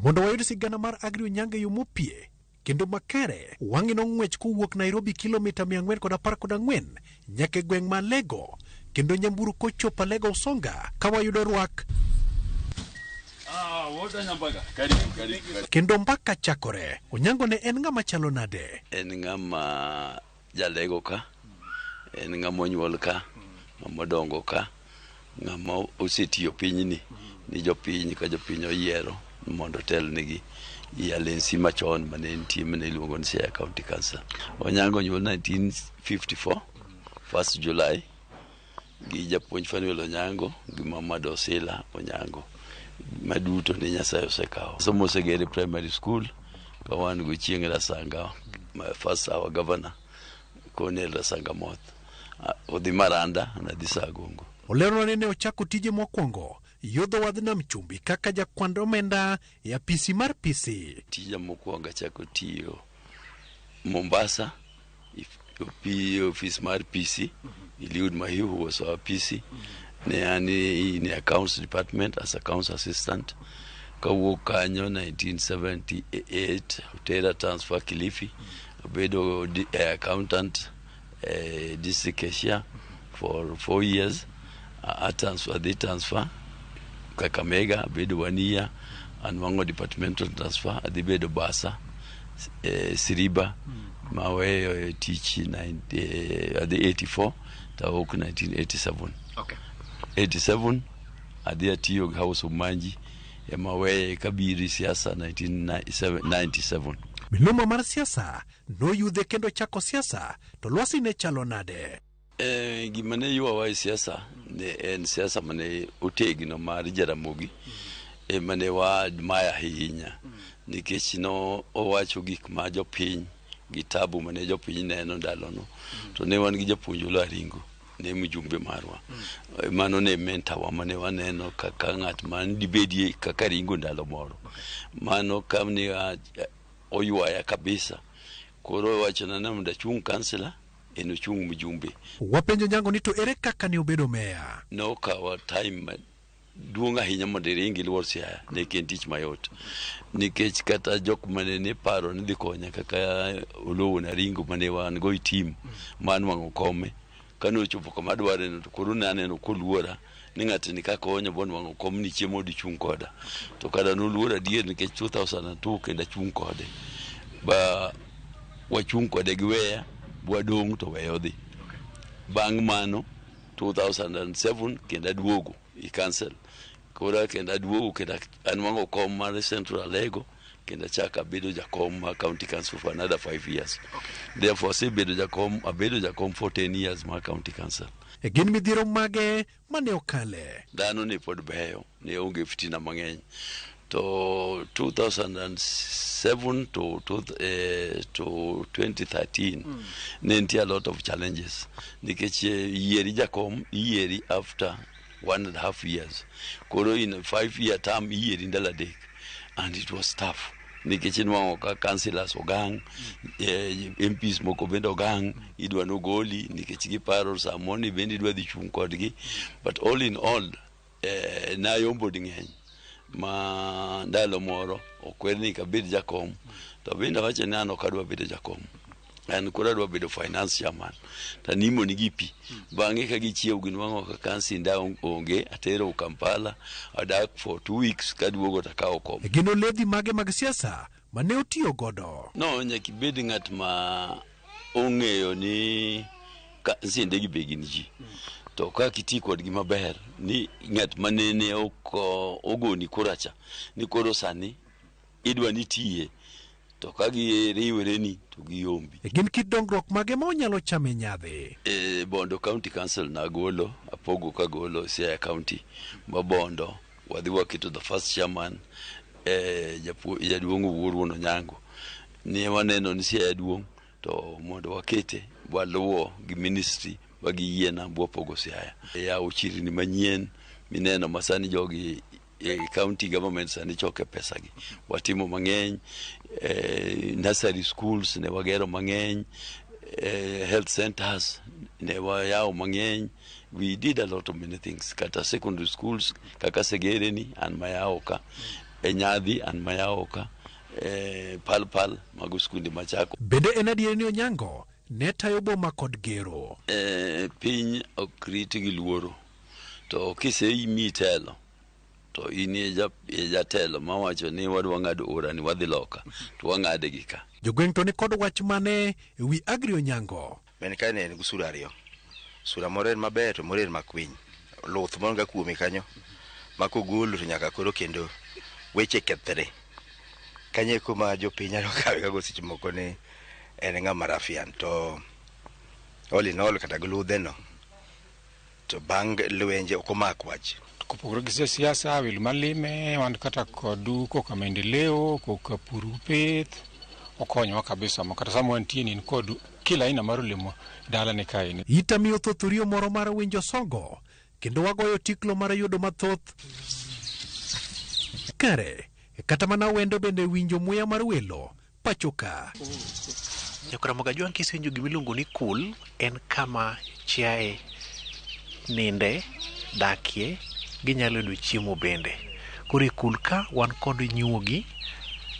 Mondo wayud sigana mar Agri Onyango e yo mopie kendo makare, wang'e nong'wech kowuok Nairobi kilomita 414 nyaka e gweng' ma Alego kendo nyamburko kochopo Alego Usonga ka wayudo rwak. Kendo mbaka chakore. Onyango ne en ng'ama chalo nade? En ng'ama jalego ka, en ng'ama onyuol ka, ng'ama odongo ka, ng'ama osetiyo pinyni ni jopiny ka jopiny oyiero mondo otelnegi i alensi machon mane nitie mane iluongo ni Siaya County Council. Onyango onyuol 1954 1 July gi japuonj Fanuel Onyango gi mama Dosila Onyango maduto ne Nyasaye osekawo. Somo Segere Primary School ka wan go chieng' Rasanga, first our governor Cornel Rasanga Moth. Odhi Maranda nadhi Sagongo. Olerona ni ne ochako tije mokwongo yodho wadh nam chumbi kaka jakwand omenda e apisi mar PC. Tija mokwongo achako tiyo Mombasa, ofis mar PC, Eliud Mahiu who was our PC. Ne an in accounts department as accounts assistant. Kawuok kanyo 1978 otera transfer Kilifi, abedo accountant district cashier for 4 years. A transfer, adhi transfer Kakamega, abedo 1 year, anwang'o departmental transfer, adhi bedo Basa, Siriba, maweyo e tich adhi 84 tawuok 1987. 87 adhi atiyo gi House of Manji ema weye kabiro e siasa 1997. Miluma mar siasa noyudhe kendo chako siasa to lwasi ne chalo nade? Gima ne ywawa e siasa ne en siasa mane otegno mar Jaramogi ema ne wa admire ahinya nikech no owacho gik ma jopiny gi tabu mane jopiny neno ndalono. To ne wan gi japuonj Oloo Aringo ne mjumbe marwa. Mano ne mentor wa mane waneno kaka ng'at man dibedie kaka Aringo ndalo moro. Mano kamne oywaya kabisa. Koro wachona ni mondo achung' kansila en ochung' mjumbe. Wapenjo Onyango ni to ere kaka ne obedo meya? Nokawa time maduong' ahinya mondo iring iluor Siaya, ne ok en tich mayot. Nikech kata jok mane ne paro ni dhi konya kaka Oloo wuon Aringo mane wan go e team manwang'o kome. Kane ochopo kama adware no to koro ne aneno koluora ni ng'atni kakonyo bonwang'o kom ni chiemo dichung' koda. To kada noluora adier nikech 2002 kendo achung' kode. Ba wachung' kode gi weya wadong' to weyo dhi. Bang' mano 2007 kendo aduogo i council. Koro kendo aduogo kendo anwang'o kom mar Central Alego kendo achako abedo jakom mar county council for another 5 years. Therefore asebedo jakom, abedo jakom for 10 years mar county council. E gin midhiero mage mane okale? Dhano ne pod beyo, ne onge fitina mang'eny. To 2007 to 2013 ne nitie a lot of challenges nikech yieri jakom iyieri after 1.5 years. Koro in a 5-year term iyieri ndalo 3 and it was tough nikech inwang'o ka councillors ogang', MPs moko bende ogang', idwa nogoli nikech giparo samoro ni bende idwa dhi chung' kodgi. But all in all, nayombo ding'eny ma ndalo moro okwer ni kabed jakom to bende awacho ni an ok adwa bedo jakom, an koro adwa bedo finance chairman tanimo nigi pi. Bang'e ka gichiew ginwang'o ka kansinda onge, atero Kampala, adak for 2 weeks, kaduogo takawo kom. E gin oledhi mage mag siasa mane otiyo godo? No, nyaka ibed ng'at ma ong'eyo ni kansinde gi be gin ji. To kaka iti kodgi maber ni ng'at manene ok ogoni kura cha ni koro sani idwa ni tiye to ka giriwreni to giyombi. E gin kit dongruok mage ma onyalo chamo e nyadhi? Bondo County Council nagolo, apogo kagolo Siaya County ma Bondo wadhi waketo the first chairman, jaduong' Owuor wuon Onyango. Ne waneno ni Siaya duong' to mondo wakete waluwo gi ministry wagiyiena bwapogo Siaya. Yawo chirni manyien mineno masani jogi county government sani choke pesa gi. Watimo mang'eny, nursery schools ne wagero mang'eny, health centers ne wayawo mang'eny. We did a lot of many things. Kata secondary schools kaka Segere ni an mayawo ka, Nyadhi an mayawo ka, Pal Pal mago skunde machako. Bende en adier ni Onyango ne tayo boma kod gero? Piny ok rit gi luoro. To kisemi telo to in e jatelo mawacho ni wadwa ng'ado ora ni wadhi loka to wang'ade gi ka. Jogweng' to ni kod wach mane e wi Agri Onyango? Men ka ne en gi sura ariyo. Sura moro en maber to moro en makwiny. Luth moro ga kuome kanyo ma kogolo to nyaka koro kendo weche kethre. Kanyo e kuma jopiny nyalo kawe kaka seche moko ni en ng'ama rafian to all in all kata gi ludhe no to bang' lwenje ok omak wach. Kopogore gi siasa, welo malime, wan kata kodu koka maendeleo, koka pur gi pith, okonyowa kabisa ma kata sama wantie ni in kod kila aina mar olemo dalane kaeni. Ita miyo thoth riyo moro mar winjo sogo kendo wagoyo tiklo mar yudo mathoth. Kare, kata mana wendo bende winjo muya mar welo pacho ka. Nyakwar Kajwang' kisewinjo gimiluongo ni kul, en kama chiaye ninde, dakie, ginyalo yudo chiemo bende. Koro e kul ka wan kod nyuogi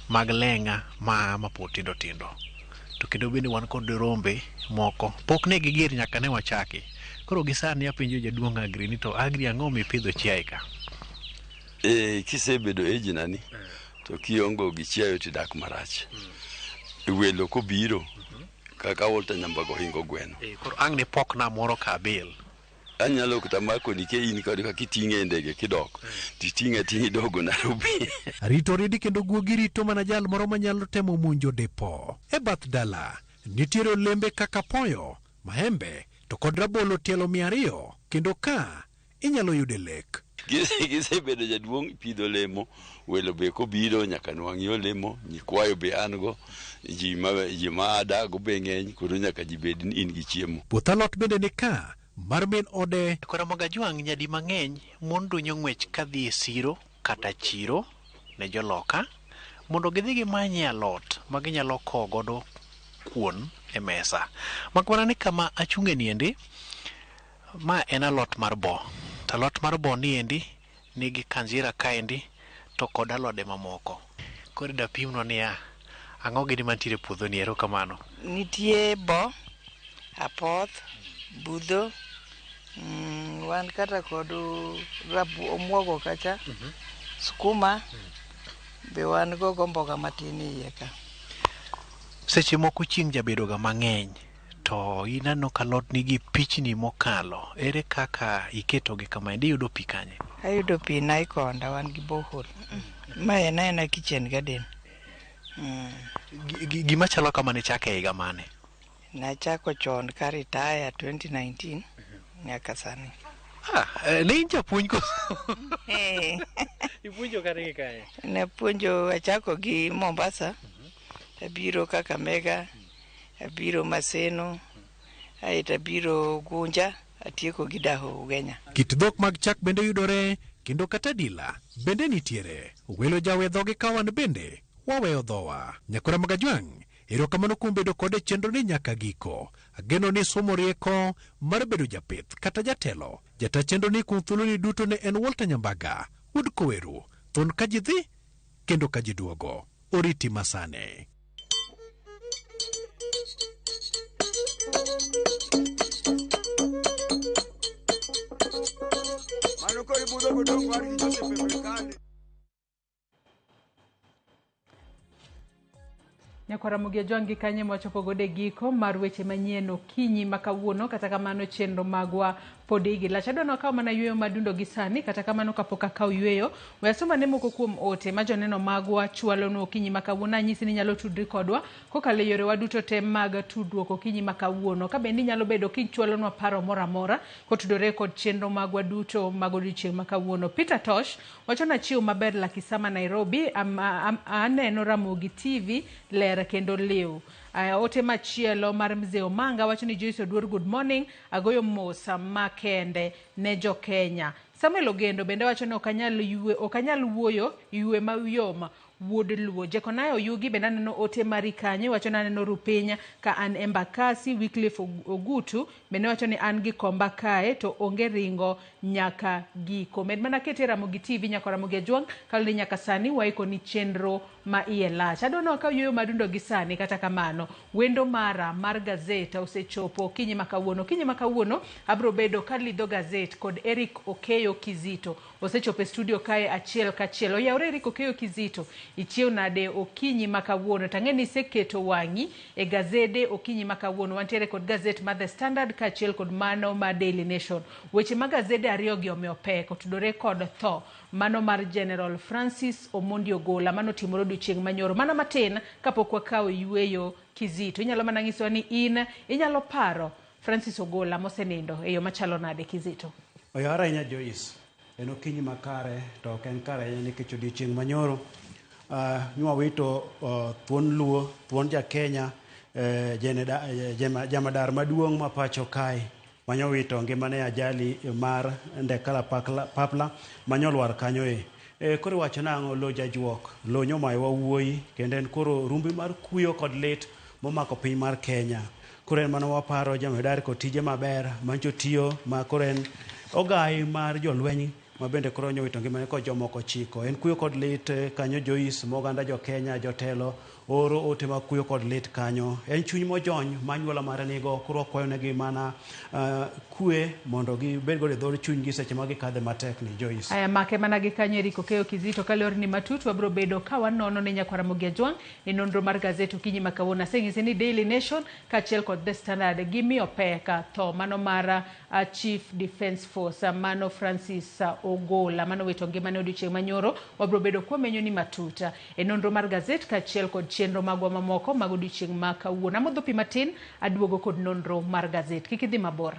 mag leng'a ma mapod tindo tindo. To kendo bende wan kod rombe moko. Pok ne giger nyaka ne wachaki. Koro gi sani apenjo jaduong' Agri ni to Agri ang'o mipidho chiaye ka? Kisebedo age nani to kiongo gi chiayo tidak marach. Welo kobiro kaka Walter Nyambago ohingo gweno. Koro ang' ne pokna moro ka abil. Anyalo kata makoni ke in kod kaka iting'e e ndege kidok titing'e ating'a idogo Nairobi. Rito ridi kendo guogi rito mana jal moro manyalo temo monjo depo. E bath dala, nitiere olembe kaka apoyo, maembe to kod rabolo tielo 200 kendo ka inyalo yude lek. Gisebedo jaduong' pidho olemo, welo be kobiro nyaka nwang'i olemo, nyikwayo be an go, ji ma adago be ng'eny, koro nyaka ji bed ni in gi chiemo. Puoth alot bende ni ka mar min ode. Nyakwar Kajwang' nyadi mang'eny mon dunyo ng'wech kadhi e siro kata chiro ne joloka mondo gidhi gimanye alot ma ginyalo kowo godo kuon e mesa. Mak mana ni kama achung'e niendi, ma en alot mar bo. To alot mar bo niendi nigi kanjira kaendi to kod alode mamoko. Koro dapimnwa niya, ang'o gini mantiere e puodho ni? Erokamano. Nitie bo, apoth, budho, wan kata kod omuogo kacha, skuma, be wan go mboga matin iye ka. Seche moko chieng' jabedo ga mang'eny to ineno ka alot nigi pichni mokalo. Ere kaka iketogi kamaendi? Iyudo pi kanye? Ayudo pi Naikonda, wan gi borehole. Ma en aena kitchen garden. Gima chalo kama nichako e higa mane? Nachako chon ka retire 2019 nyaka sani. Ne in japuonj koso? Ipuonjo kare gi kanye? Napuonjo, achako gi Mombasa, abiro Kakamega, abiro Maseno, aeto abiro Gunja, atieko gi Daho Ugenya. Kit dhok mag chak bende yudore kendo kata dila bende nitiere. Welo jawe dhogi ka wan bende waweyo dhowa. Nyakwar Kajwang', erokamano kuom bedo kode chenro ni nyaka giko. Ageno ni somo rieko mar bedo japith kata jatelo. Jata chenro ni kuom thuoloni duto ne en Walter Nyambaga, wuod Koweru, thon ka ji dhi kendo ka ji duogo. Oriti masane. Mano koro ibudho godong' war gi Joseph e Nyakwar Ramogi Ajwang' gi kanye mwachopo godo e giko mar weche manyien okinyi ma kawuono. Kata kamano chenro magwa pod igi lach. Adwa ni wakaw mana yueyo madundo gi sani. Kata kamano kapok akaw yueyo, we asom ane moko kuom ote ma joneno magwa chwalonwa okinyi ma kawuono. Anyisi ni inyalo tudri kodwa kokalo e yorewa duto te mag tudruok okinyi ma kawuono. Ka bende inyalo bedo kichwalonwa paro moro amora kotudore kod chenro magwa duto mag odiochieng' ma kawuono. Peter Tosh wacho na chiw maber Lakisama Nairobi, aneno Ramogi TV ler kendo liw. Ote machielo mar Mzee Omanga wacho ni Joyce Oduor good morning, agoyo mos makende ne jo Kenya. Samuel Ogendo bende wacho ni ok anyal wuoyo ywe mayom wuod Luo. Jekonaya Oyugi bende aneno ote mari kanyo, wacho ni aneno Rupiny ka an Embakasi. Wycliffe Ogutu bende wacho ni an gi komba kae to onge ringo nyaka giko. Med mana kete Ramogi TV nyaka Ramogi Ajwang' kaluwore ni nyaka sani waiko ni chenro ma iye lach. Adwa ni wakaw yueyo madundo gi sani. Kata kamano wendo mara mar gazet osechopo okinyi ma kawuono. Okinyi ma kawuono abro bedo kalidho gazet kod Eric Okeyo Kizito. Osechopo e studio kae achiel kachiel. Oyawre Eric Okeyo Kizito, Ichiew nade okinyi ma kawuono? Tang'e ni iseketo wang'i e gazede okinyi ma kawuono. Wantiere kod gazet mar The Standard kaachiel kod mano mar Daily Nation. Weche ma gazede ariyogi omiyo pek otudore kod tho mano mar General Francis Omondi Ogola mano timore odiochieng' manyoro mana matin kapok wakawo yueyo Kizito. Inyalo mana nyisowa ni in inyalo paro Francis Ogola mosenindo e yo machalo nade Kizito? Oyawore ahinya Joyce. En okinyi makare to ok en kare ahinya nikech odiochieng' manyoro nwawito thuon luo, thuon ja Kenya, jamadar maduong' ma pacho kae manyowito ngimane e ajali mar ndek kalapapla manyolwar kanyo e. Koro iwacho nang'o lo jajuok, lo nyomayowa wuoyi kendo en koro rumbi mar kuyo kod lit momako piny mar Kenya. Koro en mano waparo jamadar kod tije maber mancho tiyo ma koro en ogai mar jolweny ma bende koro nyowito ngimane kod jomoko chiko. En kuyo kod lit kanyo Joyce moganda jo Kenya jotelo oro ote mag kuyo kod lit kanyo. En chuny mojony ma anyuola mare nigo koro wakwayonegi mana kwe mondo gibed godo e dhood chunygi seche ma gikadhe matek ni Joyce. Aya make mana gi kanyo Eric Okeyo Kizito kaluwore ni matut wabiro bedo ka wanono ne nyakwar Ramogi Ajwang' e nonro mar gazet okinyi ma kawuono. Aseng'isi ni Daily Nation kaachiel kod The Standard gimiyo pek tho mano mar Chief Defence Force mano Francis Ogola mano wito ngimane odiochieng' manyoro. Wabiro bedo kwamenyo ni matut e nonro mar gazet kaachiel kod chenro magwa mamoko mag odiochieng' ma kawuono. Amodho pi matin aduogo kod nonro mar gazet. Kik idhi mabor.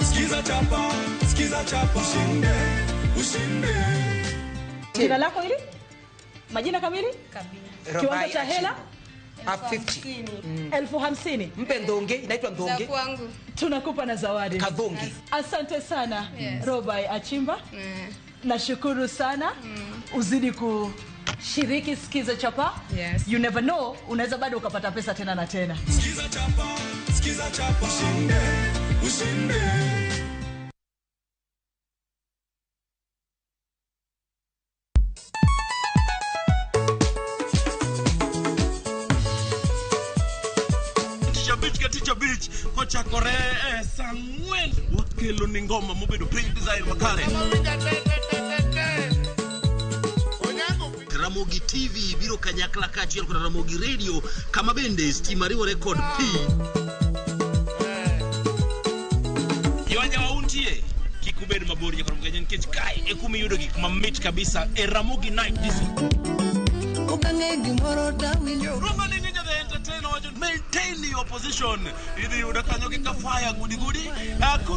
Skiza chapa, skiza chapa, ushinde, ushinde. Jina lako hili? Majina kamili? Kamili. Kiwango cha hela? 50. 50,000. Mpe ndonge, inaitwa ndonge. Za kwangu. Tunakupa na zawadi. Kadhonge. Asante sana. Yes. Robai Achimba. Nashukuru sana. Uzidi kushiriki Skiza Chapa. Yes. You never know, unaweza bado ukapata pesa tena na tena. Skiza chapa, skiza chapa, ushinde, ushinde. Tich abich kochakore e saa ang'wen wakelo ni ngoma mobedo piny desire makare. Ramogi TV biro kanyakla kaachiel kod Ramogi Radio kama bende stima riwore kod pi. Yoja wauntie kik ubed mabor nyaka Ramogi nikech kae e kuma iyudo gik mamit kabisa e Ramogi Night Disco. Ukang'e gimoro tawinjo. Rumba ni Ninja the Entertainer wacho maintain your position. Idhi yudo kanyo gi kafaya gudi gudi.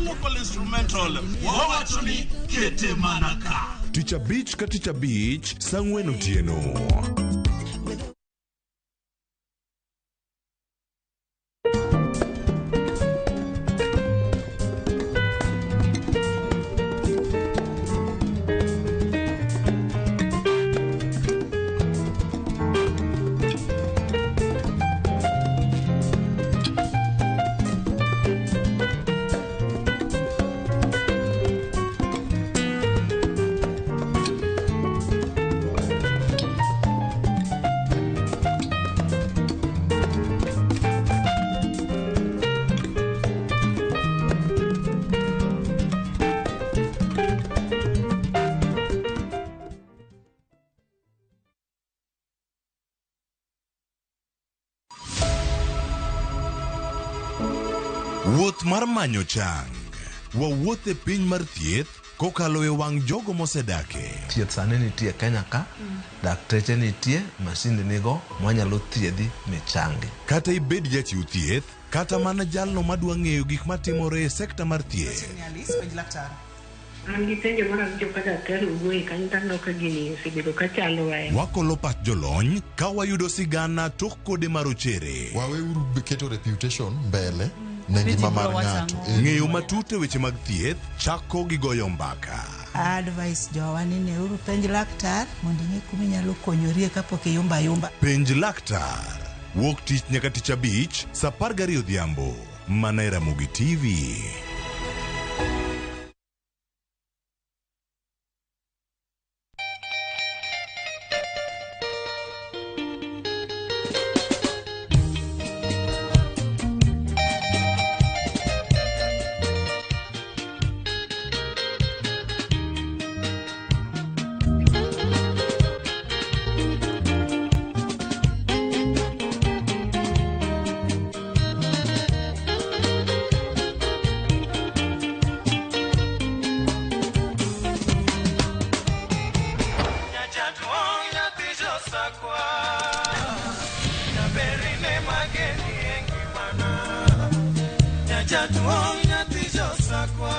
Local instrumental. Wawacho ni kete mana ka. Tich abich ka tich abich saa ang'wen otieno. Wuoth mar manyo chang. Wawuoth e piny mar thieth kokalo e wang' jogo mosedake. Thieth sani nitie Kenya ka, dakteche nitie, masinde nigo mwanyalo thiedhi michangi. Kata ibed jachiw thieth, kata mana jalno madwa ng'eyo gik matimore e sekta mar thieth. An gi penjo mar awinjo ka daktari owuoye kanyo to aneno ka gini osebedo ka chando wa. Wakolo pach jolony ka wayudo sigana tok kode marochere. Waweuru keto reputation mbele ne ngima mar ng'ato. Ng'eyo matut e weche mag thieth chako gi goyo mbaka. Advice jowa ni neuru penj laktar mondo ing'e kuma inyalo konyorie kapok iyumba yumba. Penj laktar. Wuok tich nyaka tich abich saa 12 odhiambo. Mana e Ramogi TV. Jaduong' nyathi josakwa.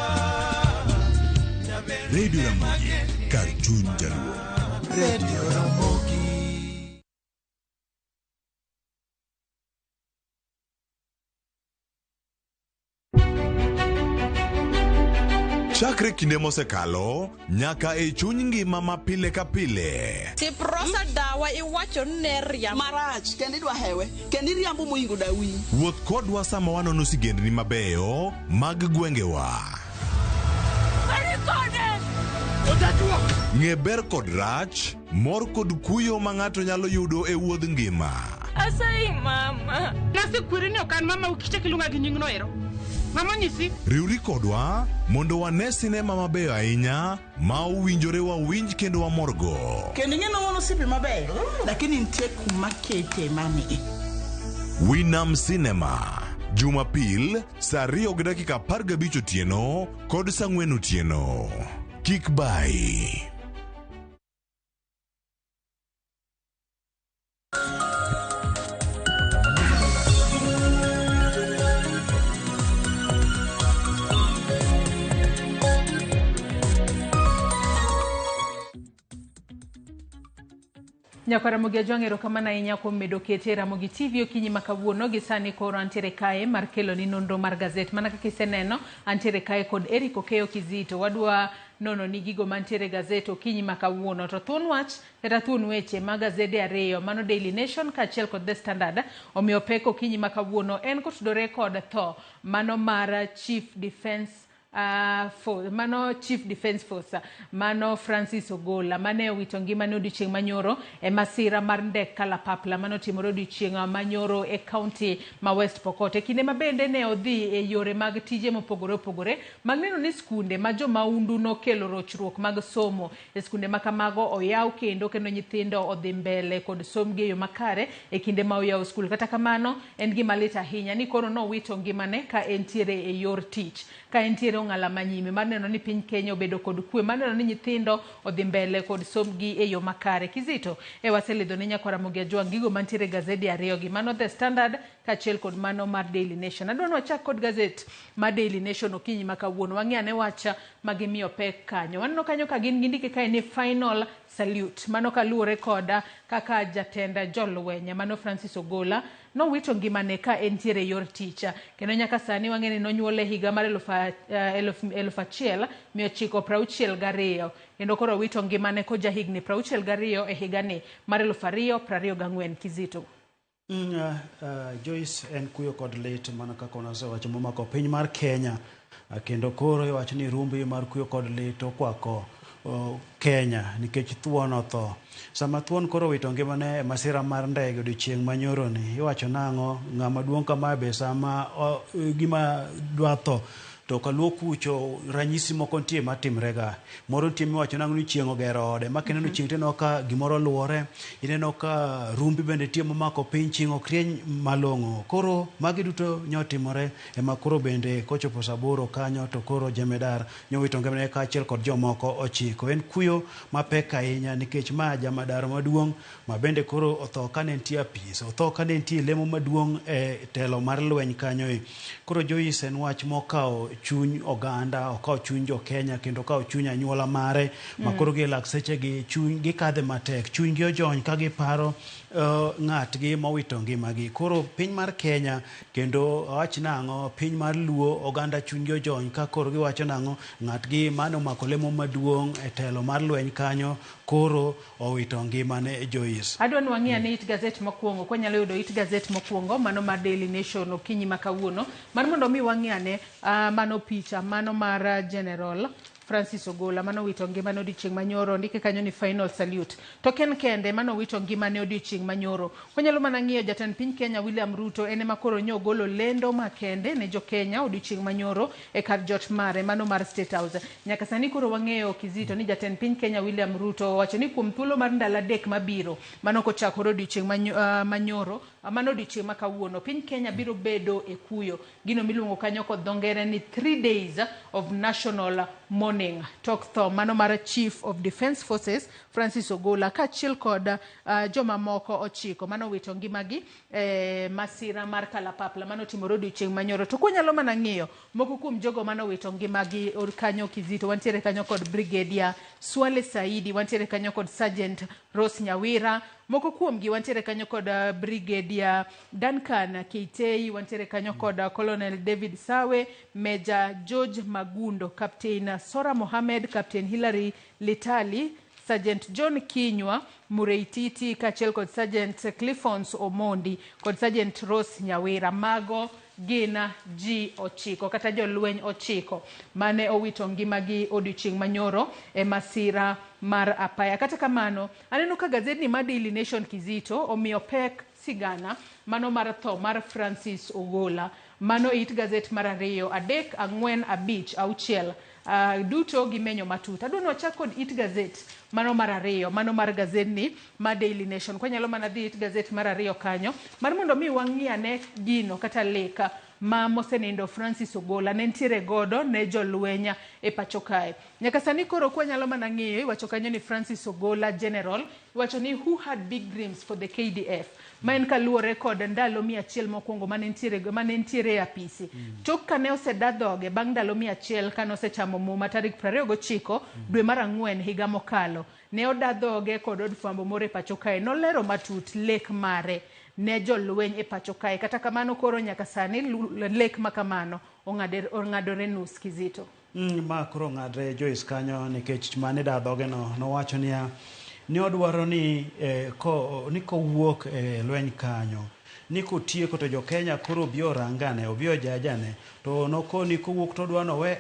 Radio Ramogi, kar chuny jaluo. Radio Ramogi. Chakre kinde mosekalo nyaka e chuny ngima ma pile ka pile. Tiprosa dawa iwacho ni ne riambo. Marach kendo idwa hewe kendo iriambo moingo dawi. Wuoth kodwa sama wanono sigendni mabeyo mag gwengewa. Ng'e ber kod rach, mor kod kuyo ma ng'ato nyalo yudo e wuodh ngima. Asayi mama. Nasekweri ni ok an mama ukichak iluonga gi nyingno ero. Mama nyisi. Riwri kodwa mondo wane sinema mabeyo ahinya ma owinjore wawinj kendo wamorgo. Kendo ing'e ni wan osiepe mabeyo, lakini nitie kuma kete mani. Winam Cinema, Jumapil saa 2:15 otieno kod saa 4 otieno. Kik bayi. Nyakwar Ramogi Ajwang' erokamano ahinya kuom medo kete e Ramogi TV okinyi ma kawuono gi sani koro antiere kae mar keloni nonro mar gazet. Mana kaka iseneno, antiere kae kod Eric Okeyo Kizito. Wadwa nono ni gigo mantiere e gazet okinyi ma kawuono. To thuon wach kata thuon weche mag gazede ariyo, mano Daily Nation kaachiel kod The Standard, omiyo pek okinyi ma kawuono en kotudore kod tho mano mar Chief Defence Force, mano Chief Defence Force mano Francis Ogola mane owito ngimane odiochieng' manyoro e masira mar ndek kalapapla mane otimore odiochieng' manyoro e kaunti ma West Pokot. E kinde ma bende ne odhi e yore mag tije mopogore opogore mag neno ni skunde ma jomaundu nokelo rochruok mag somo e skunde ma kamago oyaw kendo nyithindo odhi mbele kod sombgi e yo makare e kinde ma oyaw skul. Kata kamano en gima lit ahinya ni koro nowito ngimane ka entiere e yor tich, ka entiere ong'ala manyime mar neno ni piny Kenya obedo kod kwe, mar neno ni nyithindo odhi mbele kod sombgi e yo makare. Kizito e waselidho ne nyakwar Ramogi Ajwang' gigo mantiere e gazede ariyo gi, mano The Standard kaachiel kod mano mar Daily Nation. Adwa ni wachak kod gazet mar Daily Nation okinyi ma kawuono. Wang'i ane wach ma gimiyo pek kanyo. Waneno kanyo ka gin gindike kae ni final salute. Mano kaluwore kod kaka jatend jolweny mano Francis Ogola nowito ngimane ka entiere e yor tich. Kendo nyaka sani wang'e ni nonyuole higa mar 1962 kendo koro owito ngimane koja higni 62 e higani mar 2024. Kizito. Joyce, en kuyo kod lit mana kaka unasewacho momako piny mar Kenya, kendo koro iwacho ni rumbi mar kuyo kod lit okwako Kenya nikech thuon otho. Sama thuon koro owito ngimane e masira mar ndege odiochieng' manyoroni, iwacho nang'o ng'ama duong' kamae be sama gima dwa tho to kaluo kucho ranyisi moko nitie matimrega. Moro nitie miwacho nang'o ni chieng' ogero ode, ma kineno chieng' tineno ka gimoro luore, ineno ka rumbi bende nitie momako piny, chieng' ok rieny malong'o. Koro magi duto nyotimore ema koro bende kochopo saa 8 kanyo to koro jemedar nyowito ngimane kaachiel kod jomoko 9. En kuyo mapek ahinya nikech ma jamadar maduong' ma bende koro otho kane nitie apis, otho kane nitie lemo maduong' e telo mar lweny kanyo. Koro Joyce, en wach mokawo chuny oganda, okawo chuny jo Kenya kendo okawo chuny anyuola mare ma koro gi lak sechegi chuny gikadhe matek, chunygi ojony ka giparo ng'atgi mowito ngimagi. Koro piny mar Kenya kendo awach nang'o, piny mar Luo oganda chunygi ojony ka koro giwacho nang'o, ng'atgi mane omako lemo maduong' e telo mar lweny kanyo koro owito ngimane. Joyce, Adwa ni wang'i ane it gazet mokwongo, kwanyalo yudo it gazet mokwongo mano mar Daily Nation okinyi ma kawuono, mar mondo mi wang'i ane mano picha mano mar General Francis Ogola mano wito ngimane odiochieng' manyoro. Ndike kanyo ni final salute. To ken kende mano wito ngimane odiochieng' manyoro. Wanyalo mana ng'iyo jatend piny Kenya William Ruto en ema koro nyo ogolo lendo makende ne jo Kenya odiochieng' manyoro e kar jot mare mano mar State House. Nyaka sani koro wang'eyo Kizito ni jatend piny Kenya William Ruto owacho ni kuom thuolo mar ndalo 3 mabiro mano kochakore odiochieng' manyoro Mano odiochieng' ma kawuono piny Kenya biro bedo e kuyo, gino miluongo kanyo kod dho ngere ni 3 days of national mourning. Tok tho mano mar Chief of Defence Forces Francis Ogola kaachiel kod jomamoko 9 mano owito ngimagi e masira mar kalapapla mano otimore odiochieng' manyoro. To kwanyalo mana ng'iyo moko kuom jogo mano owito ngimagi kanyo Kizito, wantiere kanyo kod Brigadier Swale Saidi, wantiere kanyo kod Sergeant Rose Nyawira, moko kuomgi wantiere kanyo kod Brigadier Duncan Keitei, wantiere kanyo kod Colonel David Sawe, Major George Magundo, Captain Sora Mohamed, Captain Hilary Litali, Sergeant John Kinywa Mureititi kaachiel kod Sergeant Cliffons Omondi kod Sergeant Rose Nyawira. Mago gin ji 9 kata jolweny 9 mane owito ngimagi odiochieng' manyoro e masira mar apaya. Kata kamano, aneno ka gazetni mar Daily Nation Kizito omiyo pek sigana mano mar tho mar Francis Ogola. Mano it gazet mar 2, 3, 4, 5, 6 duto gimenyo matut. Adwa ni wachak kod it gazet mano mar 2, mano mar gazetni mar Daily Nation. Kwanyalo mana dhi it gazet mar 2 kanyo mar mondo mi wang'i ane gino kata lek ma mosenindo Francis Ogola ne nitiere godo ne jolweny e pacho kae. Nyaka sani koro kwanyalo mana ng'iyo, iwacho kanyo ni Francis Ogola General, iwacho ni who had big dreams for the KDF, ma en kaluwore kod ndalo 100 mokwongo mane nitiere e apisi. Tok kane oseda dhoge bang' ndalo 100 kane osechamo muma tarik 29 dwe mar 4 higa mokalo, ne oda dhoge kod od fwambo moro e pacho kae. Nolero matut lek mare ne jolweny e pacho kae. Kata kamano koro nyaka sani lek makamano ong'adore nus Kizito. Ma koro ong'adre Joyce kanyo nikech mane da dhoge no nowacho niya ni odwaro ni kowuok e lweny kanyo ni kotieko to jo Kenya koro obi orangane, obi ojajane, to nokoni kowuok to odwa nowe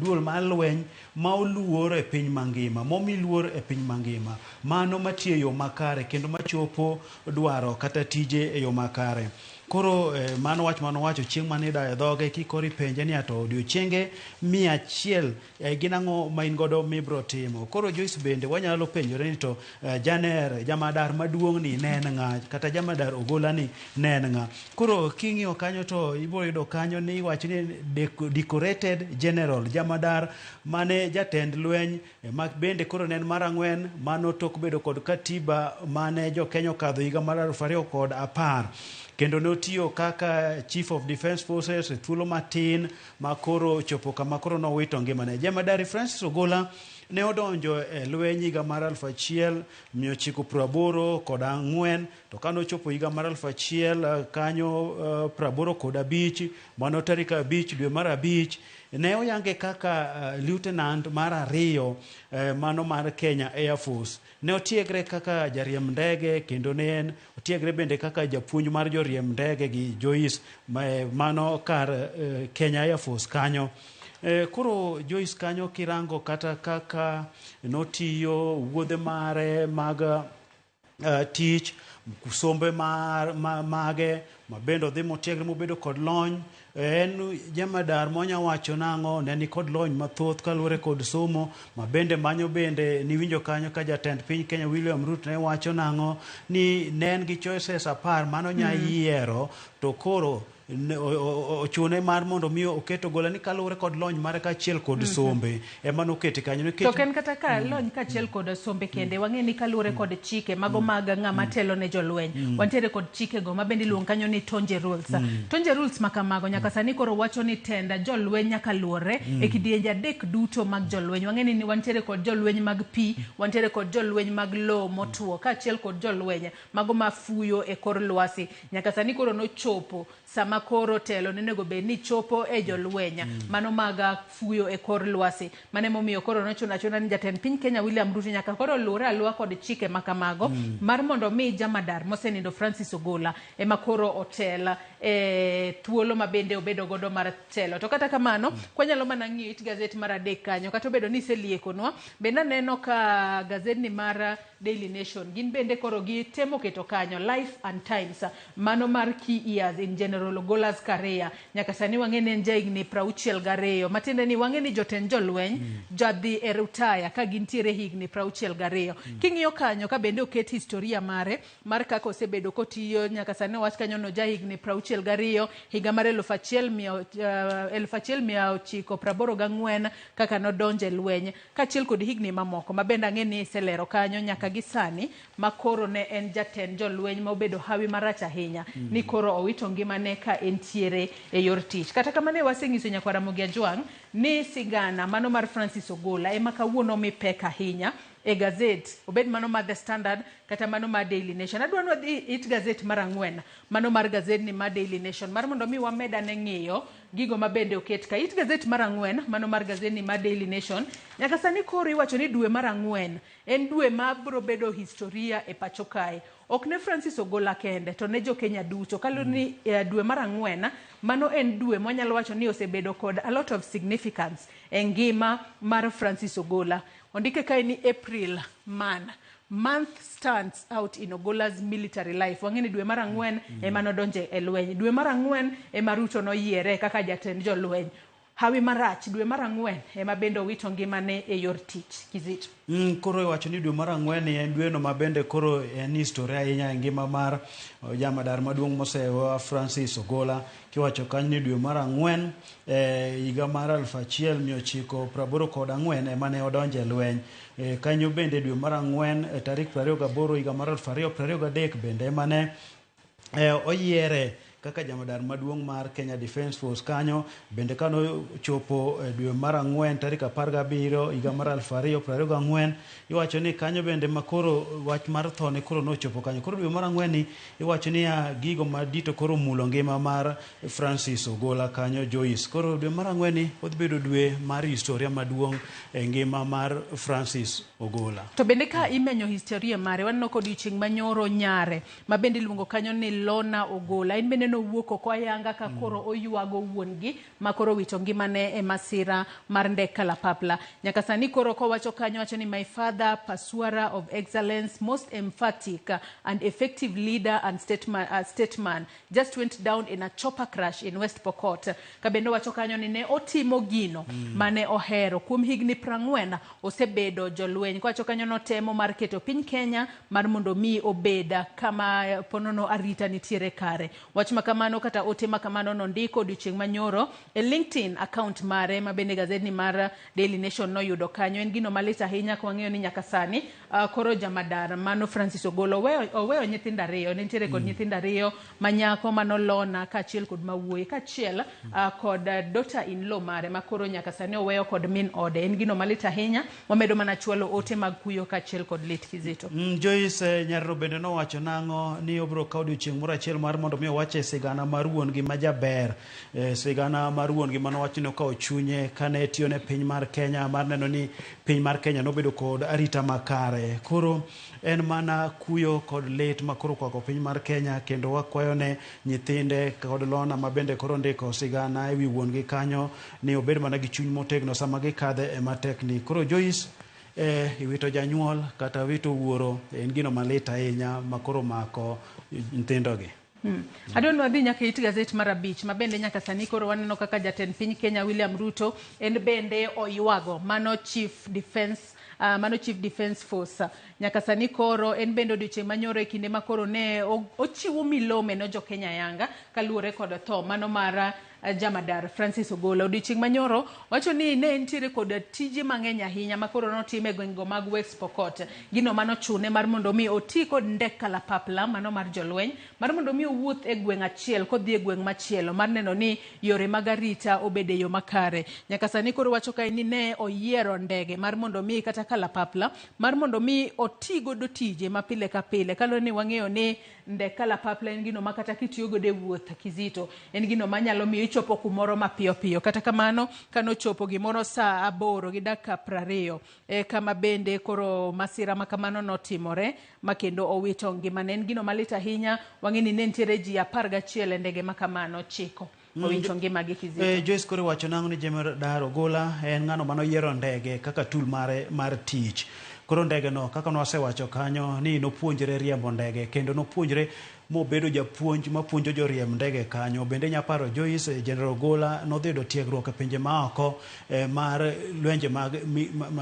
duol mar lweny ma oluor e piny mangima, momi luor e piny mangima, mano matiyo e yo makare kendo machopo dwaro kata tije e yo makare. Koro mano wach manowacho chieng' mane idayo dhoge kikoro ipenje ni ato odiochienge 100 gin ang'o ma in godo mibro timo. Koro Joyce bende wanyalo penjore ni to janer jamadar maduong' ni ne en ng'a, kata jamadar Ogola ni ne en ng'a. Koro king'iyo kanyo to ibiro yudo kanyo ni iwacho ni decorated general jamadar mane jatend lweny ma bende koro ne en mar 4 mano tok bedo kod katiba mane jo Kenya okadho higa mar 2010. Kendo notiyo kaka Chief of Defence Forces e thuolo matin ma koro chopo kama koro nowito ngimane. Jemadari Francis Ogola ne odonjo e lweny higa mar 1984 to kane ochopo higa mar 1985 mano tarik 5 dwe mar 5 ne oyange kaka lieutenant mar 2 mano mar Kenya Air Force. Ne otiegre kaka jariemb ndege kendo ne en otiegre bende kaka japuonj mar joriemb ndege gi Joyce mano kar Kenya Air Force kanyo. Koro Joyce kanyo kirango kata kaka notiyo wuodhe mare mag tich, sombe mage ma bende odhi motiegre mobedo kod lony. En jamadar monya wacho nang'o ne ni kod lony mathoth kaluwore kod somo ma bende manyo bende niwinjo kanyo ka jatend piny Kenya William Ruto ne wacho nang'o ni ne en gi choices 10 mano nya yiero to koro ochune mar mondo mi oket Ogola ni kaluwore kod lony mare kaachiel kod sombe ema nokete kanyo. To ok en kata ka lony kaachiel kod sombe kende, wang'e ni kaluwore kod chike mago mag ng'ama telo ne jolweny, wantiere kod chike go ma bende iluongo kanyo ni Tonje Rules. Tonje Rules ma kamago nyaka sani koro wacho ni tenda jolweny nyaka luwore e kidienje 3 duto mag jolweny. Wang'e ni wantiere kod jolweny mag pi, wantiere kod jolweny mag lowo motwo kaachiel kod jolweny mago mafuyo e kor lwasi. Nyaka sani koro nochopo sama koro telo nonego bed ni chopo e jolweny mano mag fuyo e kor lwasi. Mane momiyo koro nochuno achuna ni jatend piny Kenya William Ruto nyaka koro luwre aluwa kod chike makamago mar mondo mi jamadar mosenindo Francis Ogola ema koro otel e thuolo ma bende obedo godo mar telo. To kata kamano kwanyalo mana ng'iyo it gazet mar 3 kanyo, kata obedo ni iseliekonwa, bende aneno ka gazetni mar Daily Nation gin bende koro gitemo keto kanyo Life and Times mano mar key years in General Ogola's career. Nyaka sani wang'e ni en jahigni 62, matiende ni wang'e ni jotend jolweny jadhi e rutaya ka gintiere higni 62. King'iyo kanyo ka bende oket historia mare mar kaka osebedo kotiyo nyaka sani, owach kanyo no jahigni 62, higa mar 1984 kaka nodonjo e lweny, kaachiel kod higni mamoko ma bende ang'e ni iselero kanyo nyaka gi sani ma koro ne en jatend jolweny ma obedo hawi marach ahinya ni koro owito ngimane ka entiere e yor tich. Kata kamano, waseng'iso nyakwar Ramogi Ajwang' ni sigana mano mar Francis Ogola ema kawuono omi pek ahinya e gazet, obed mano mar The Standard kata mano mar Daily Nation. Adwa ni wadhi it gazet mar ang'wen, mano mar gazet ni mar Daily Nation, mar mondo mi wamed ane ng'iyo gigo ma bende oket ka. It gazet mar ang'wen, mano mar gazet ni mar Daily Nation, nyaka sani koro iwacho ni dwe mar ang'wen en dwe ma biro bedo historia e pacho kae. Ok ne Francis Ogola kende, to ne jo Kenya duto. Kaluwore ni dwe mar ang'wen, mano en dwe mwanyalo wacho ni osebedo kod a lot of significance e ngima mar Francis Ogola. Ondike kae ni April man month stands out in Ogola's military life. Wang'e ni dwe mar ang'wen ema nodonje e lweny. Dwe mar ang'wen ema Ruto noyiere kaka jatend jolweny. Hawi marach, dwe mar ang'wen ema bende owito ngimane e yor tich. Kizito. Koro iwacho ni dwe mar ang'wen ni en dweno ma bende koro en historia ahinya e ngima mar jamadar maduong' mosewa Francis Ogola. Kiwacho kanyo ni dwe mar ang'wen higa mar 1984 ema ne odonjo e lweny. Kanyo bende dwe mar ang'wen tarik 28 higa mar 2023 bende ema ne oyiere kaka jamadar maduong' mar Kenya Defence Force. Kanyo bende kanochopo dwe mar ang'wen tarik 17 higa mar 2024, iwacho ni kanyo bende makoro wach mar thone koro nochopo kanyo. Koro dwe mar ang'wen ni iwacho niya gigo madito koro mulo ngima mar Francis Ogola kanyo, Joyce. Koro dwe mar ang'wen ni odhi bedo dwe mar historia maduong' e ngima mar Francis Ogola. To bende ka imenyo historia mare, waneno ka odiochieng' manyoro nyare ma bende iluongo kanyo ni Lona Ogola, en bende nowuok oko ayanga ka koro oywago wuon-gi ma koro owito ngimane e masira mar ndek kalapapla. Nyaka sani koro kowacho kanyo, wacho ni, "My father, pursuer of excellence, most emphatic and effective leader and statesman, just went down in a chopper crash in West Pokot." Ka bende owacho kanyo ni ne otimo gino mane ohero kuom higni 40, osebedo jolweny. Kowacho kanyo notemo mar keto piny Kenya mar mondo mi obed kama ponono arita nitiere kare. Wach ma kamano kata ote ma kamano nondiko odiochieng' manyoro e LinkedIn account mare, ma bende gazetni mar Daily Nation noyudo kanyo. En gino malit ahinya ka wang'eyo ni nyaka sani koro jamadar mano Francis Ogola oweyo nyithindo ariyo. Ne nitiere kod nyithindo ariyo ma nyako mano Lona kaachiel kod mawuoyi, kaachiel kod daughter in law mare ma koro nyaka sani oweyo kod min ode. En gino malit ahinya, wamedo mana chwalo ote mag kuyo kaachiel kod lit, Kizito. Joyce, nyarno bende nowacho nang'o ni obiro kawo odiochieng' moro achiel mar mondo mi owach e sigana mar wuon gi majaber, sigana mar wuon gi manowacho ni okawo chunye kane tiyo ne piny mar Kenya mar neno ni piny mar Kenya nobedo kod arita makare. Koro en mana kuyo kod lit ma koro okwako piny mar Kenya, kendo wakwayo ne nyithinde kod Lona ma bende koro ndiko sigana ewi wuon gi kanyo ni obed mana gi chuny motegno sama gikadhe e matek ni. Koro Joyce, iwito janyuol kata wito wuoro en gino malit ahinya ma koro mako nyithindogi. Adwa ni wadhi nyaka it gazet mar abich, ma bende nyaka sani koro waneno kaka jatend piny Kenya William Ruto en bende oywago mano Chief Defence Force. Nyaka sani koro en bende odiochieng' manyoro e kinde ma koro ne ochiwo milome ne jo Kenya yanga kaluwore kod tho mano mar jamadar Francis Ogola. Odiochieng' manyoro wacho ni ne entiere kod tije mang'eny ahinya ma koro notim e gwengego mag West Pokot. Gino manochune mar mondo mi oti kod ndek kalapapla mano mar jolweny mar mondo mi owuoth e gweng' achiel kodhi e gweng' machielo mar neno ni yore mag arita obedo e yo makare. Nyaka sani koro wacho kae ni ne oyiero ndege mar mondo mi kata kalapapla mar mondo mi oti godo tije ma pile ka pile, kaluwore ni wang'eyo ni ndek kalapapla en gino ma kata kitiyo godo e wuoth, Kizito, en gino manyalo miyo ichopo kumoro mapiyo piyo. Kata kamano, kanochopo gimoro saa 8:20 e kama bende koro masira ma kamano notimore ma kendo owito ngimane. En gino malit ahinya. Wang'e ni ne nitiere ji 11 e ndege ma kamano, 9 owito ngimagi, Kizito. Joyce, koro iwacho nang'o ni Jemadar Ogola en ng'ano manoyiero ndege kaka tool mare mar tich. Koro ndege no, kaka nwasewacho kanyo ni nopuonjre riembo ndege kendo nopuonjre mobedo japuonj mapuonjo joriemb ndege kanyo. Bende nyaparo Joyce General Ogola nodhi yudo tiegruok e pinje maoko mar lwenje mag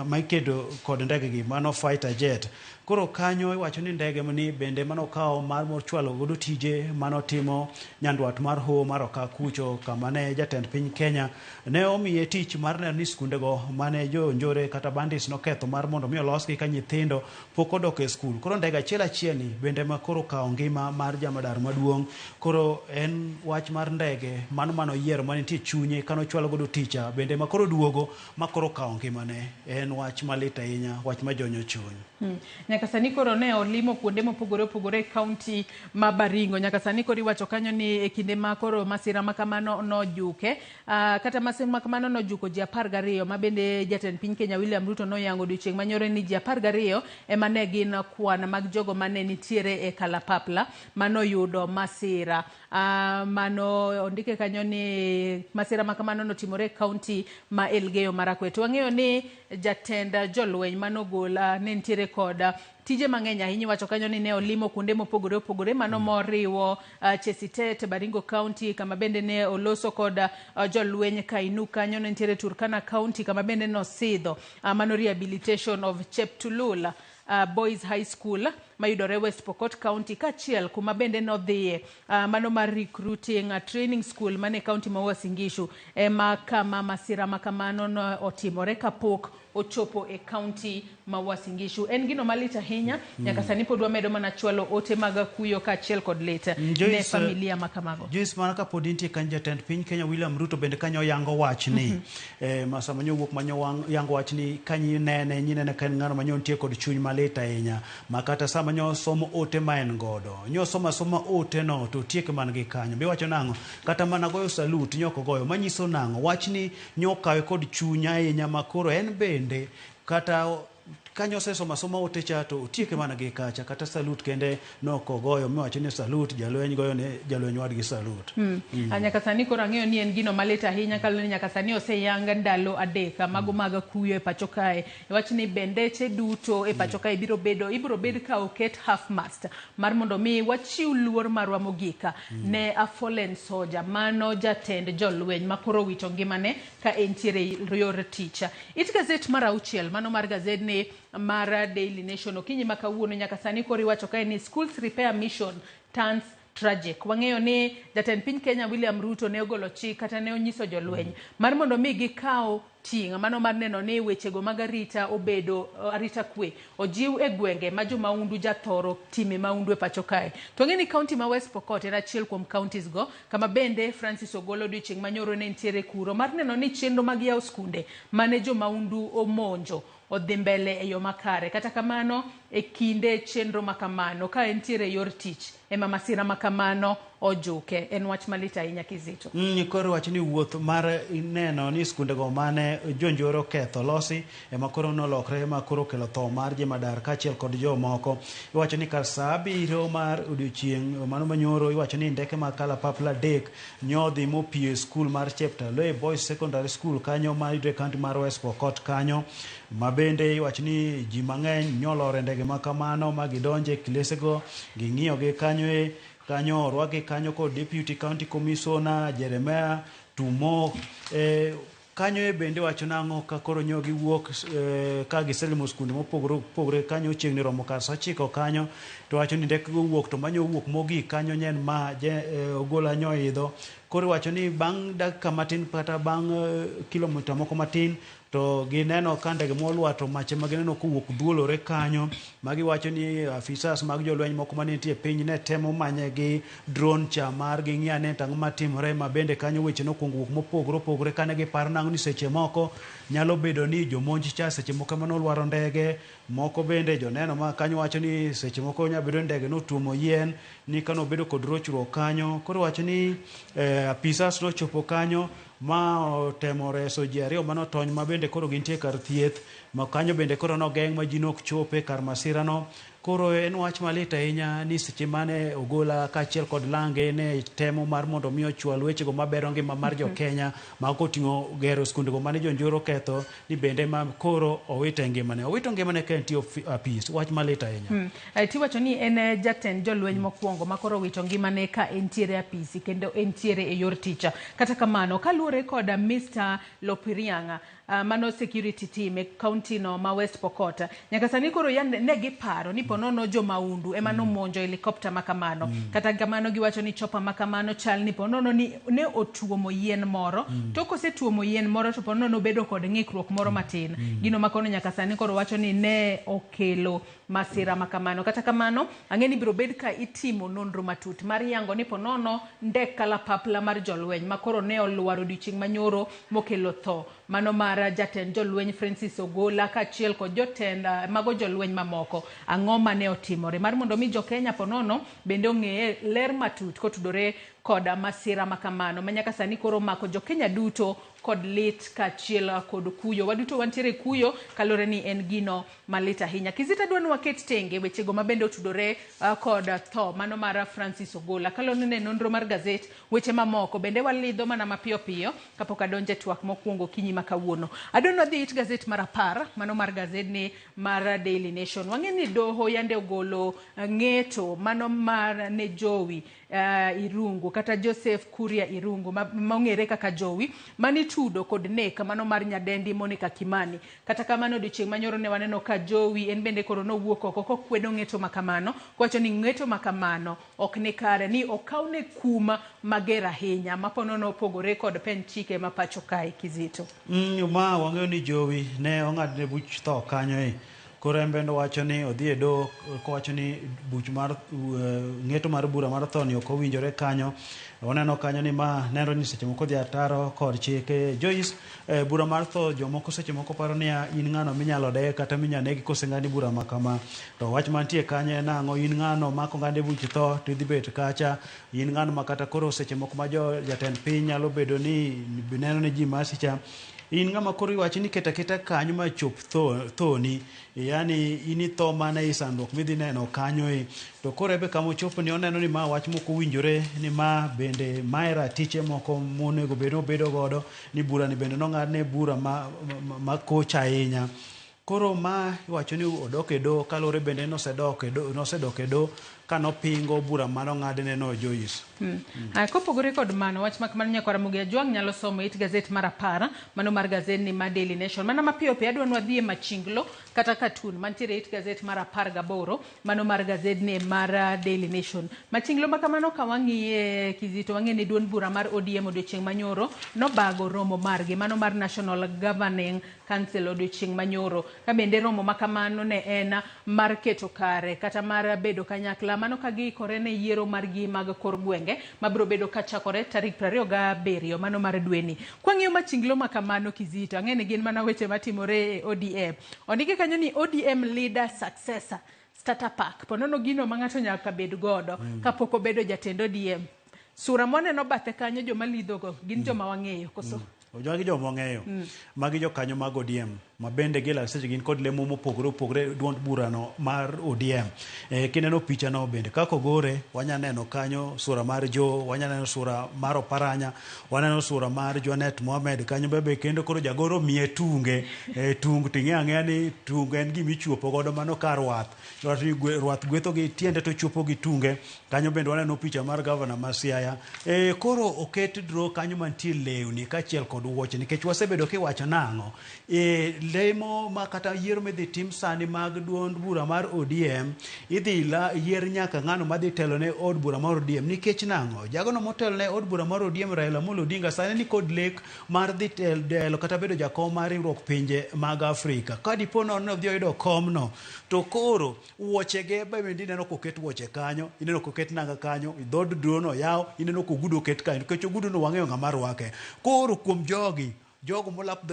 ma ikedo kod ndege gi mano fighter jet. Koro kanyo iwacho ni ndege ni bende manokawo mar mochwalo godo tije manotimo nyandwat mar hoho mar Okakucho kama ne jatend piny Kenya ne omiye tich mar neno ni skundego mane jo njore kata bandits noketho mar mondo mi olosgi ka nyithindo pok odok e skul. Koro ndege achiel achiel ni bende ma koro okawo ngima mar jamadar maduong'. Koro en wach mar ndege mano manoyiero manitie chunye kanochwalo godo ticha bende ma koro duogo ma koro okawo ngimane. En wach malit ahinya, wach majonyo chuny. Nyaka sani koro ne olimo kuonde mopogore opogore e kaunti ma Baringo. Nyaka sani koro iwacho kanyo ni e kinde ma koro masira ma kamano nojuke, kata masira ma kamano nojuko ji 12 ma bende jatend piny Kenya William Ruto noyango odiochieng' manyoro ni ji 12 ema ne gin kwan mag jogo mane nitiere e kalapapla manoyudo masira. Mano ondike kanyo ni masira ma kamano notimore e kaunti ma Elgeyo Marakwet. Wang'eyo ni jatend jolweny manogol ne nitiere kod tije mang'eny ahinya. Iwacho kanyo ni ne olimo kuonde mopogore opogore mano moriwo Chesitet, Baringo County, kama bende ne oloso kod jolweny Kainu kanyo. Ne nitiere Turkana County kama bende nosidho mano rehabilitation of Cheptulul Boys High School mayudore West Pokot County, kaachiel kuma bende nodhiye mano mar recruiting training school mane county ma Uasin Gishu ema kama masira ma kamano no otimore kapok ochopo e county ma Uasin Gishu. En gino malit ahinya. Nyaka sani pod wamedo mana chwalo ote mag kuyo kaachiel kod lit ne familia ma kamago. Joyce, mana kapod intie kanyo, jatend piny Kenya William Ruto bende kanyo yango wachni ma sama nyowuok manyo yango wachni kanyo nene nyinene ka en ng'ano manyo nitie kod chuny malit ahinya ma kata sama nyo somo ote ma en godo nyo somo asoma ote no to otiek man gi kanyo. Biwacho nang'o? Kata mana goyo salut nyo ok ogoyo, manyiso nang'o? Wachni nyo okawe kod chuny ahinya ma koro en bende kata kanyo osesomo asoma ote cha to otieke mana gi kacha, kata salut kende nok ogoyo miwacho ni salut jalweny goyo ne jalweny wadgi salut. Nyaka sani koro ang'eyo ni en gino malit ahinya kaluwore ni nyaka sani oseyang ndalo 3 mago mag kuyo e pacho kae. Iwach ni bendeche duto e pacho kae biro bedo ibiro bed ka oket half mast mar mondo mi wachiw luor marwa mogik ne a fallen soldier mano jatend jolweny ma koro owito ngimane ka entiere yor tich. It gazet mar 6 mano mar gazet ni mar Daily Nation okinyi ma kawuono nyaka sani koro iwacho kae ni schools repair mission turns tragic. Wang'eyo ni jatend piny Kenya William Ruto ne ogolo chik kata ne onyiso jolweny mar mondo mi gikaw ting' mano mar neno ni wechego mag arita obedo arita kwe ojiw e gwenge ma jomaundu jathoro time maundu e pacho kae. To ng'e ni kaunti ma West Pokot en achiel kuom counties go kama bende Francis Ogolo odiochieng' manyoro ne nitiere kuro mar neno ni chenro mag yawo skunde mane jomaundu omonjo odhi mbele e yo makare. Kata kamano e kinde chenro makamano ka entiere yor tich ema masira makamano ojuke. En wach malit ahinya Kizito. Koro wach ni wuoth mar neno ni skundego mane jonjore oketho losi ema koro nolokre ema koro okelo tho mar jemadar kaachiel kod jomoko. Iwacho ni kar saa 7 mar odiochieng' mano manyoro iwacho ni ndeke mag kalapapla 3 nyodhi mopiyo e skul mar Cheptaloi Boys Secondary School kanyo mayudre e kaunti mar West Pokot kanyo ma bende iwacho ni ji mang'eny nyoloro e ndege ma kamano ma gidonje klesego ging'iyo gi kanyo kanyo orwaki kanyo kod Deputy County Commissioner Jeremiah Tumo. Kanyo e bende wacho nang'o ka koro nyo giwuok ka giselimo skunde mopogore opogore kanyo chiegni romo kar saa 9 kanyo to wacho ni ndeke go wuok to manyo wuok mogik kanyo nyen ma Ogola nyo idho. Koro wacho ni bang' dakika matin kata bang' kilomita moko matin to gineno ka ndege molwar to mache ma gineno kowuok dhuolore kanyo ma giwacho ni afisas mag jolweny moko mane nitie piny ne temo manye gi drone cha mar ging'i ane to ang'o matimore ma bende kanyo weche nokwongo wuok mopogore opogore kane giparo nang'o ni seche moko nyalo bedo ni jomonj cha seche moko ema nolwaro ndege moko bende joneno ma kanyo wacho ni seche moko nyalo bedo ni ndege notuomo yien ni kanobedo kod rochruok kanyo. Koro wacho ni apisas nochopo kanyo ma otemo reso ji 2 manotony ma bende koro gintie kar thieth ma kanyo bende koro nogeng' ma ji nok chope kar masirano. Koro en wach malit ahinya ni seche mane Ogola kaachiel kod lange ne temo mar mondo mi ochwal wechego mabero ngima mar jo-Kenya ma koting'o gero skundego mane jonjore oketho ni bende ma koro owito ngimane. Owito ngimane ka entie apis. Wach malit ahinya. Tiwacho ni en jatend jolweny mokwongo ma koro owito ngimane ka entiere apisi kendo entiere e yor tich. Kata kamano, kaluwore kod Mr. Lopiriang', mano security team e county no ma West Pokot, nyaka sani koro ne giparo ni ponono jo maundu ema nomonjo helicopter ma kamano. Kata kamano giwacho ni chopper ma kamano chal ni ponono ni ne otuomo yien moro. To kosetuomo yien moro to ponono obedo kod ng'ikruok moro matin. Gino ma kono nyaka sani koro wacho ni ne okelo masira ma kamano. Kata kamano, ang'e ni biro bed ka itimo nonro matut mar yango ni ponono ndek kalapapla mar jolweny ma koro ne olwar odiochieng' manyoro mokelo tho mano mar jatend jolweny Francis Ogola kaachiel kod jotend mago jolweny mamoko. Ang'o mane otimore mar mondo mi jo-Kenya ponono bende ong'eye ler matut kotudore kod masira ma kamano ma nyaka sani koro omako jo-Kenya duto kod lit kaachiel kod kuyo. Waduto wantiere kuyo kaluwore ni en gino malit ahinya. Kizito adwa ni waket tenge wechego mabende otudore kod tho mano mar Francis Ogola. Kaluwore ni nonro mar gazet, weche mamoko bende walidho mana mapiyo piyo kapok adonjo e twak mokwongo okinyi ma kawuono. Adwa ni wadhi it gazet mar 10 mano mar gazedni mar Daily Nation. Wang'e ni doho yande ogolo ng'eto mano mar ne Jowi Irungu kata Joseph Kuria Irungu mong'ere kaka Jowi manitudo kod nek mano mar nyadendi Monica Kimani. Kata kamano odiochieng' manyoro ne waneno ka Jowi en bende koro nowuok oko kokwedo ng'eto ma kamano kowacho ni ng'eto ma kamano ok ni kare ni okawne kum mager ahinya ma ponono opogore kod pend chike ma pacho kae. Kizito. Ma wang'eyo ni Jowi ne ong'adne buch tho kanyo e. Koro en bende owacho ni odhi e doho kowacho ni buch mar ng'eto mar bura mar tho ni ok owinjore kanyo. Oneno kanyo ni ma nenore ni seche moko odhi ataro kod chike. Joyce, bura mar tho jomoko seche moko paro niya in ng'ano minyalo de kata minyalo negi koseng'adni bura ma kama. To wach mantie kanyo en ang'o? In ng'ano ma kong'adni buch tho to idhi bet kacha. In ng'ano ma kata koro seche moko ma jo jatend piny nyalo bedo ni neno ne ji masicha. In ng'ama koro iwacho ni keta keta kanyo ma chop thoni, yani in itho mana e sandruok midhi neno kanyo e. To koro ebe kama ochopo ni oneno ni ma wach mok owinjore, ni ma bende mae ratiche moko monego bed ni obedo godo, ni bura ni bende nong'adne bura ma koch ahinya. Koro ma iwacho ni odok e doho kaluwore bende nosedok e doho kanopingo bura manong'adne no Joyce. Kopogore kod mano, wach mak mano nyakwar Ramogi Ajwang' nyalo somo it gazet mar 10 mano mar gazet ni ma Daily Nation. Mana mapiyo piyo adwa ni wadhi e Machinglo kata Katun mantiere it gazet mar 18 mano mar gazet ni mar Daily Nation. Machinglo ma kamano ka wang'iye Kizito wang'e ni duond bura mar ODM odiochieng' manyoro nobago romo margi mano mar National Governing Council odiochieng' manyoro. Ka bende romo ma kamano ne en mar keto kare kata mar bedo kanyakla mano ka giikore ne yiero margi mag kor gwenge mabiro bedo kachakore tarik 27 mano mar dweni. Kwang'iyo machinglo ma kamano Kizito, ang'e ni gin mana weche matimore e ODM. Ondiki kanyo ni ODM leader successor starter pack. Ponono gino ma ng'ato nyaka bed godo kapok obedo jatend ODM. Sura mwaneno bathe kanyo joma lidhogo gin joma wang'eyo koso? Magi joma wang'eyo. Magi jokanyo mag ODM ma bende gila seche gin kod lemo mopogore opogore duond burano mar ODM. Kineno picha no bende kaka ogore wanya neno kanyo sura mar Joe, wanya neno sura mar Oparanya, waneno sura mar Junet Mohamed kanyo bebe kendo koro jagoro miye tunge. Tung ting'e ang'eya ni tung en gima ichuopo godo mano ka rwath. Rwath gwetho gi tiende to chuopo gi tunge. Kanyo bende waneno picha mar gavana ma Siaya. Koro oket draw kanyo mantie lewni kaachiel kod wuoche nikech wasebedo kiwacho nang'o. Lemo ma kata yiero midhi tim sani mag duond bura mar ODM idhi yier nyaka ng'ano madhi telo ne od bura mar ODM nikech nang'o jagono motelo ne od bura mar ODM Raila Amolo Odinga sani ni kod lek mar dhi telo kata bedo jakom mar riwruok pinje mag Afrika. Ka dipo nono odhi oyudo komno to koro wuochege bende ineno koket wuoche kanyo, ineno koket nanga kanyo, dhood drono yaw, ineno kogudu oket kanyo nikech ogudu no wang'eyo ng'ama rwake. Koro kuom jogi Jogo molap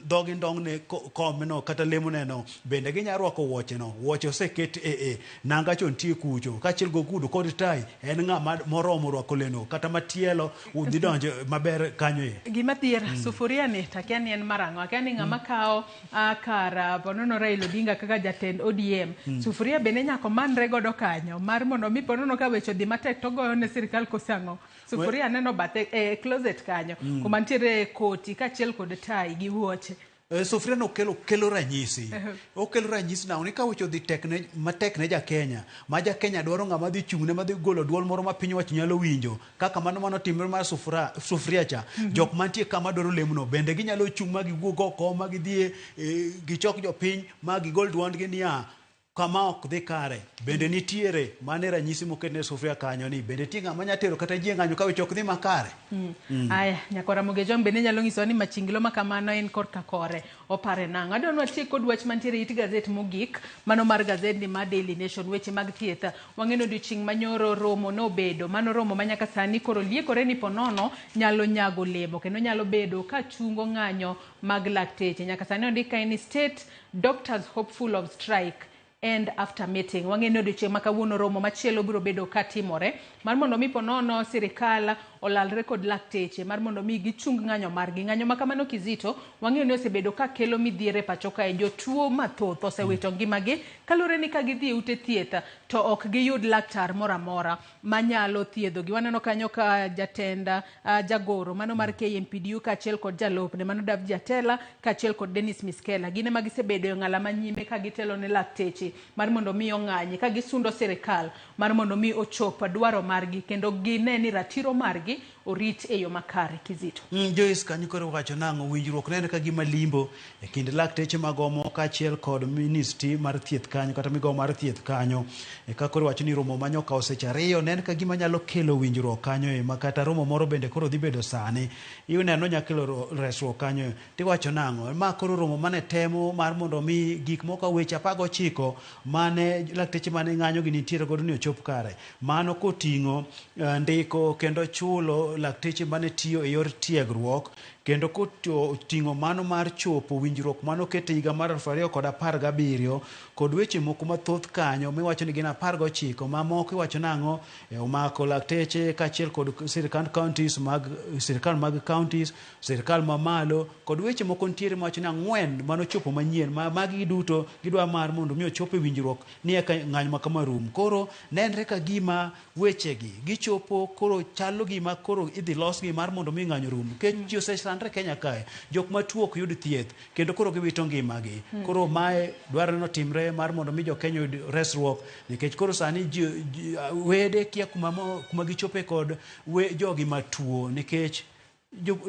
dhogi ndong' ne komno kata lemoneno bende ginya rwako wuocheno. Wuoche oseket e nanga cho nitie kucho kaachiel gi ogudu kod tai. En ng'ama moromo rwako leno kata matielo dhi donjo maber kanyo e. Gima dhier sufuria ni to akia ni en mar ang'o. Akia ni ng'ama kawo kar ponono Raila Odinga kaka jatend ODM. Sufuria bende nyaka omanre godo kanyo mar mondo mi ponono ka weche odhi matek to ogoyo ne sirikal kose ang'o. Sufuria aneno bathe e closet kanyo kuma nitiere koti kaachiel kod tai gi wuoche. Sufuria no kelo ranyisi. Okelo ranyisi nang'o ni ka weche odhi matek ne ja Kenya, ma ja Kenya dwaro ng'ama dhi chung'ne madhi golo duol moro ma piny owacho nyalo winjo kaka mano manotimre mar sufuria cha. Jok mantie kama dwaro lemno bende ginyalo chung' ma giwuog oko ma gidhi gichok jopiny ma gigol duondgi niya kama ok dhi kare. Bende nitiere mane ranyisi moketne sufuria kanyo ni bende nitie ng'ama nya tero kata ji e ng'anyo ka weche ok dhi makare. Aya, nyakwara Mogejo bende nyalo nyisowa ni machinglo ma kamano en korka kore opare nang'o. Adwa ni watiek kod wach mantiere it gazet mogik, mano mar gazedni mar Daily Nation, weche mag thieth. Wang'eno odiochieng' manyoro romo nobedo, mano romo ma nyaka sani koro liekore ni ponono nyalo nyago olemo kendo nyalo bedo ka chungo ng'anyo mag lakteche. Nyaka sani ondik kae ni state doctors hopeful of strike end after meeting. Wang'e ni odiochieng' ma kawuono romo machielo biro bedo ka timore mar mondo mi ponono sirikal olalre kod lakteche mar mondo mi gichung ng'anyo margi. Ng'anyo ma kamano Kizito, wang'eyo ni osebedo ka kelo midhiero e pacho kae. Jotuo mathoth osewito ngimagi kaluwore ni ka gidhi e ute thieth to ok giyud laktar moro amora manyalo thiedhogi. Waneno kanyo ka jatend jagoro mano mar KMPDU kaachiel kod jalupne mano Davji Atela kaachiel kod Dennis Miskela gin ema gisebedo e ong'ala manyime ka gitelo ne lakteche mar mondo mi ong'anyi ka gisundo sirikal mar mondo mi ochop dwaro margi kendo gine ni ratiro margi orit e yo makare. Kizito. Joyce kanyo koro wacho nang'o winjruok neno ka gima limbo e kind lakteche magomo kaachiel kod ministry mar thieth kanyo kata migawo mar thieth kanyo. Ka koro wacho ni romo manyo okawo seche 2 neno ka gima nyalo kelo winjruok kanyo e ma kata romo moro bende koro dhi bedo sani ineno nya kelo resruok kanyo. Tiwacho nang'o ma koro romo mane temo mar mondo mi gik moko weche 19 mane lakteche mane ng'anyo gi nitiere godo ni ochop kare. Mano koting'o ndiko kendo chulo lakteche mane tiyo e yor tiegruok kendo koting'o mano mar chopo winjruok mano ket e higa mar 2017 kod weche moko mathoth kanyo miwacho ni gin 19 mamoko iwacho nang'o omako lakteche kaachiel kod sirikand counties mag sirikal mag counties, sirikal mamalo kod weche moko nitiere miwacho ni 4 manochopo manyien ma magi duto gidwa mar mondo mi ochop e winjruok ni eka ng'anyo ma kama rum. Koro nenre ka gima wechegi gichopo koro chalo gima koro idhi losgi mar mondo mi ng'anyo rum nikech ji osesandre Kenya kae, jok matuo ok yud thieth kendo koro giwito ngimagi. Koro mae dwarore ni otimre mar mondo mi jo Kenya oyud resruok nikech koro sani ji wede kia kuma gichope kod jogi matuo nikech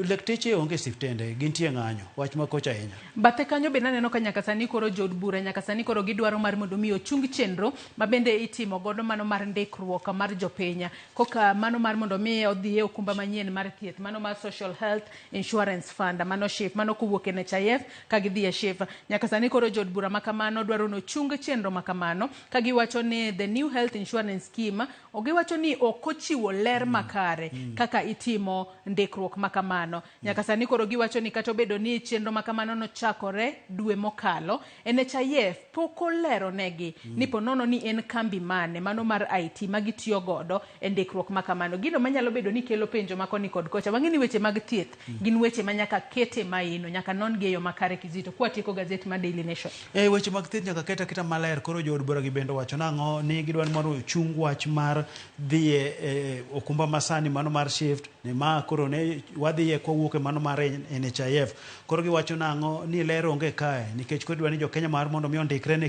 lakteche onge e osiptende, gintie ng'anyo, wach makoch ahinya. Bathe kanyo bende aneno ka nyaka sani koro jood bura nyaka sani koro gidwaro mar mondo mi ochung chenro ma bende itimo godo mano mar ndikruok mar jopiny koka mano mar mondo mi odhi e okumba manyien mar thieth mano mar Social Health Insurance Fund mano SHIF mano kowuok e NHIF ka gidhi e SHIF. Nyaka sani koro jood bura ma kamano dwaro ni ochung chenro ma kamano ka giwacho ni the new health insurance scheme giwacho ni ok ochiwo ler makare kaka itimo ndikruok ma kamano. Nyaka sani koro giwacho ni kata obedo ni chenro ma kamano nochakore dwe mokalo, NHIF pok olero negi ni ponono ni en kambi mane mano mar IT ma gitiyo godo e ndikruok ma kamano. Gino manyalo bedo ni kelo penjo ma koni kod kocha. Wang'e ni weche mag thieth gin weche ma nyaka kete maino, nyaka non gi e yo makare Kizito. Kwatieko gazet mar Daily Nation. Weche mag thieth nyaka ket aketa maler. Koro jood bura gi bende owacho nang'o ni gidwa ni mondo ochung wach mar dhi e okumba masani mano mar SHIF ni ma koro ne wadhiye kwawuok e mano mar NHIF. Koro giwacho nang'o ni ler onge kae nikech koro idwa ni jo Kenya mar mondo mi ondikre ne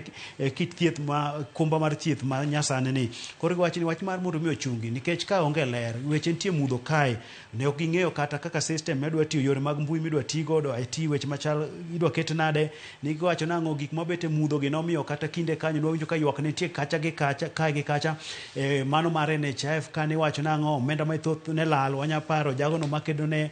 kit thieth ma kumba mar thieth ma nyasani ni. Koro giwacho ni wach mar mondo mi ochungi nikech ka onge ler weche nitie mudho kae ne ok ging'eyo kata kaka system midwa tiyo yore mag mbui midwa ti godo IT weche machal idwa ket nade ni giwacho nang'o gik mabet e mudho gi nomiyo kata kinde kanyo nwawinjo ka ywak nitie kacha gi kacha kae gi kacha mano mar NHIF kane iwacho nang'o omenda mathoth ne lal wanya paro jagono makedo ne ne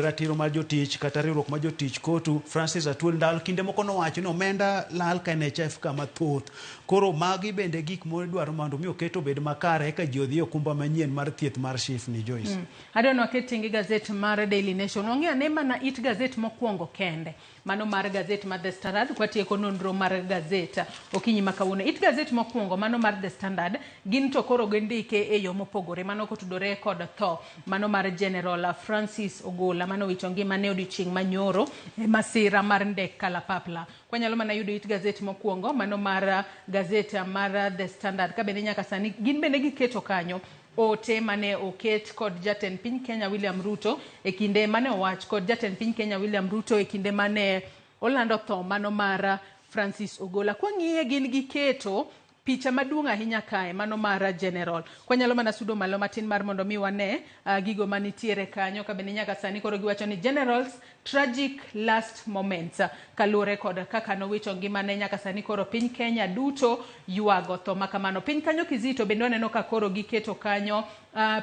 ratiro mar jotich kata riwruok mar jotich kotu Francis Atwoli ndalo kinde moko nowacho ni omenda lal ka NHIF ka mathoth. Koro magi bende gik modwaro mondo mi oket obed makare eka ji odhi e okumba manyien mar thieth mar SHIF ni Joyce. Adwa ni waket tenge gazet mar Daily Nation. Wang'e ane mana it gazet mokwongo kende. Mano mar gazet mar The Standard kwatieko nonro mar gazet okinyi ma kawuono. It gazet mokwongo mano mar The Standard gin to koro gindike e yo mopogore mano kotudore kod tho mano mar General Francis Ogola mano wito ngimane odiochieng' manyoro e masira mar ndek kalapapla. Kwanyalo mana yudo it gazet mokwongo mano mar gazet mar The Standard ka bende nyaka sani gin bende giketo kanyo ote mane oket kod jatend piny Kenya William Ruto e kinde mane owach kod jatend piny Kenya William Ruto e kinde mane olando tho mano mar Francis Ogola. Kwang'iye gin giketo picha maduong' ahinya kae mano mar General. Kwanyalo mana sudo malo matin mar mondo mi wane gigo manitiere kanyo ka bende nyaka sani koro giwacho ni General's tragic last moments kaluwore kod kaka nowito ngimane nyaka sani koro piny Kenya duto ywago tho makamano. Piny kanyo Kizito bende waneno ka koro giketo kanyo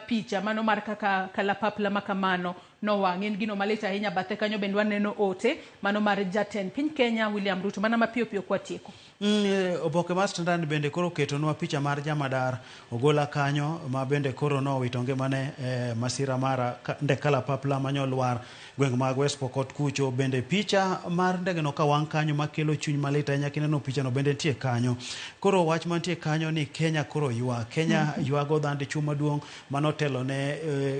picha mano mar kaka kalapapla makamano nowang'. En gino malit ahinya. Bathe kanyo bende waneno ote mano mar jatend piny Kenya William Ruto mana mapiyo piyo kwatieko. Oboke mar Standard bende koro oketonwa picha mar jamadar Ogola kanyo ma bende koro nowito ngimane masira mar ndek kalapapla manyolwar gweng' mag West Pokot kucho. Bende picha mar ndegeno kawang' kanyo makelo chuny malit ahinya kineno pichano bende nitie kanyo. Koro wach mantie kanyo ni Kenya koro ywak. Kenya ywago dhand dichuo maduong' manotelo ne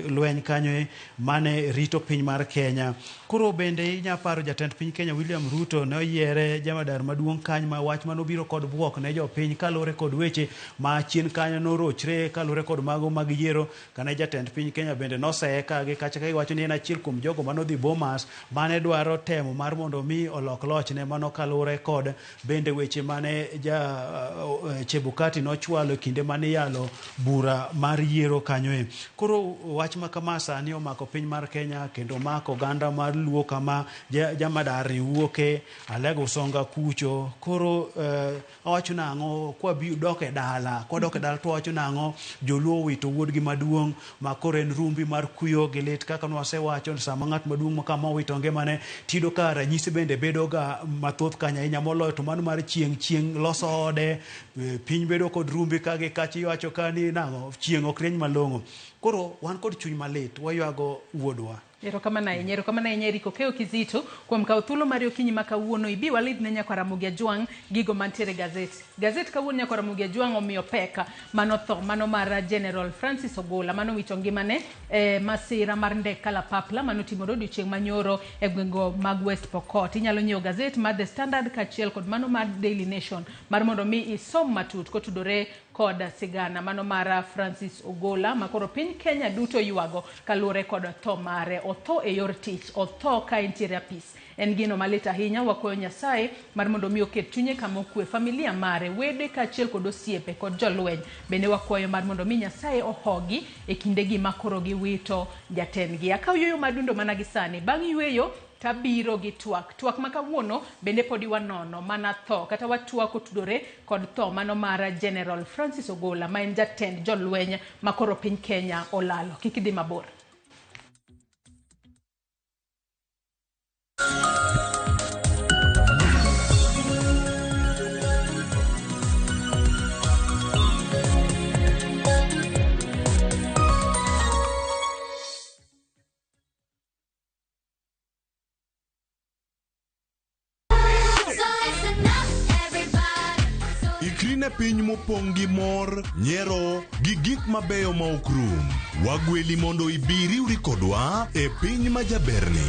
lweny kanyo mane rito piny mar Kenya. Koro bende inya paro jatend piny Kenya William Ruto ne oyiere jamadar maduong' kanyo ma wach manobiro kod bwok ne jopiny kaluwore kod weche ma chien kanyo norochre kaluwore kod mago mag yiero kane jatend piny Kenya bende noseye ka gi kacha ka giwacho ni en achiel kuom jogo manodhi Bomas mane dwaro temo mar mondo mi olok lochne mano kaluwore kod bende weche mane ja Chebukati nochwalo e kinde mane iyalo bura mar yiero kanyo. Koro wach ma kama sani omako piny mar Kenya kendo omako oganda mar Luo kama jamadar wuoke Alego Usonga kucho. Koro awacho nang'o kwa dok e dala kwa dok e dala to wacho nang'o joluo owito wuodgi maduong' ma koro en rumbi mar kuyo gi lit kaka nwasewacho sama ng'at maduong' ma kama owito ngimane tiyudo ka ranyisi bende bedo ga mathoth kanyo ahinya moloyo to mano mar chieng' chieng' loso ode piny bedo kod rumbi ka gi kacha iwacho ka ni nang'o chieng' ok rieny malong'o. Koro wan kod chuny malit waywago wuodwa. Erokamano ahinya, erokamano ahinya Eric Okeyo Kizito kuom kawo thuolo mari okinyi ma kawuono ibi walid ne nyakwar Ramogi Ajwang' gigo mantiere gazet. Gazet kawuono nyakwar Ramogi Ajwang' omiyo pek mano tho mano mar General Francis Ogola mano wito ngimane masira mar ndek kalapapla mano timore odiochieng' manyoro e gwenge mag West Pokot. Inyalo nyiewo gazet mar The Standard kaachiel kod mano mar Daily Nation mar mondo mi isom matut kotudore kod sigana mano mar Francis Ogola makoro piny Kenya duto ywago kaluwore kod tho mare. Otho e yor tich, otho ka entiere apis. En gino malit ahinya. Wakwayo Nyasaye mar mondo mi oket chunye kama okwe, familia mare, wede kaachiel kod osiepe kod jolweny. Bende wakwayo mar mondo mi Nyasaye ohogi e kindegi ma koro giwito jatendgi. Akaw yueyo madundo mana gi sani. Bang' yueyo tabiro gi twak. Twak ma kawuono bende podi wanono mana tho kata watwak otudore kod tho mano mar General Francis Ogola ma en jatend jolweny ma koro piny Kenya olalo. Kik idhi mabor. Ikri ne piny mopong' gi mor, nyiero gi gik mabeyo ma ok rum. Wagweli mondo ibi riwri kodwa e piny ma jaberni.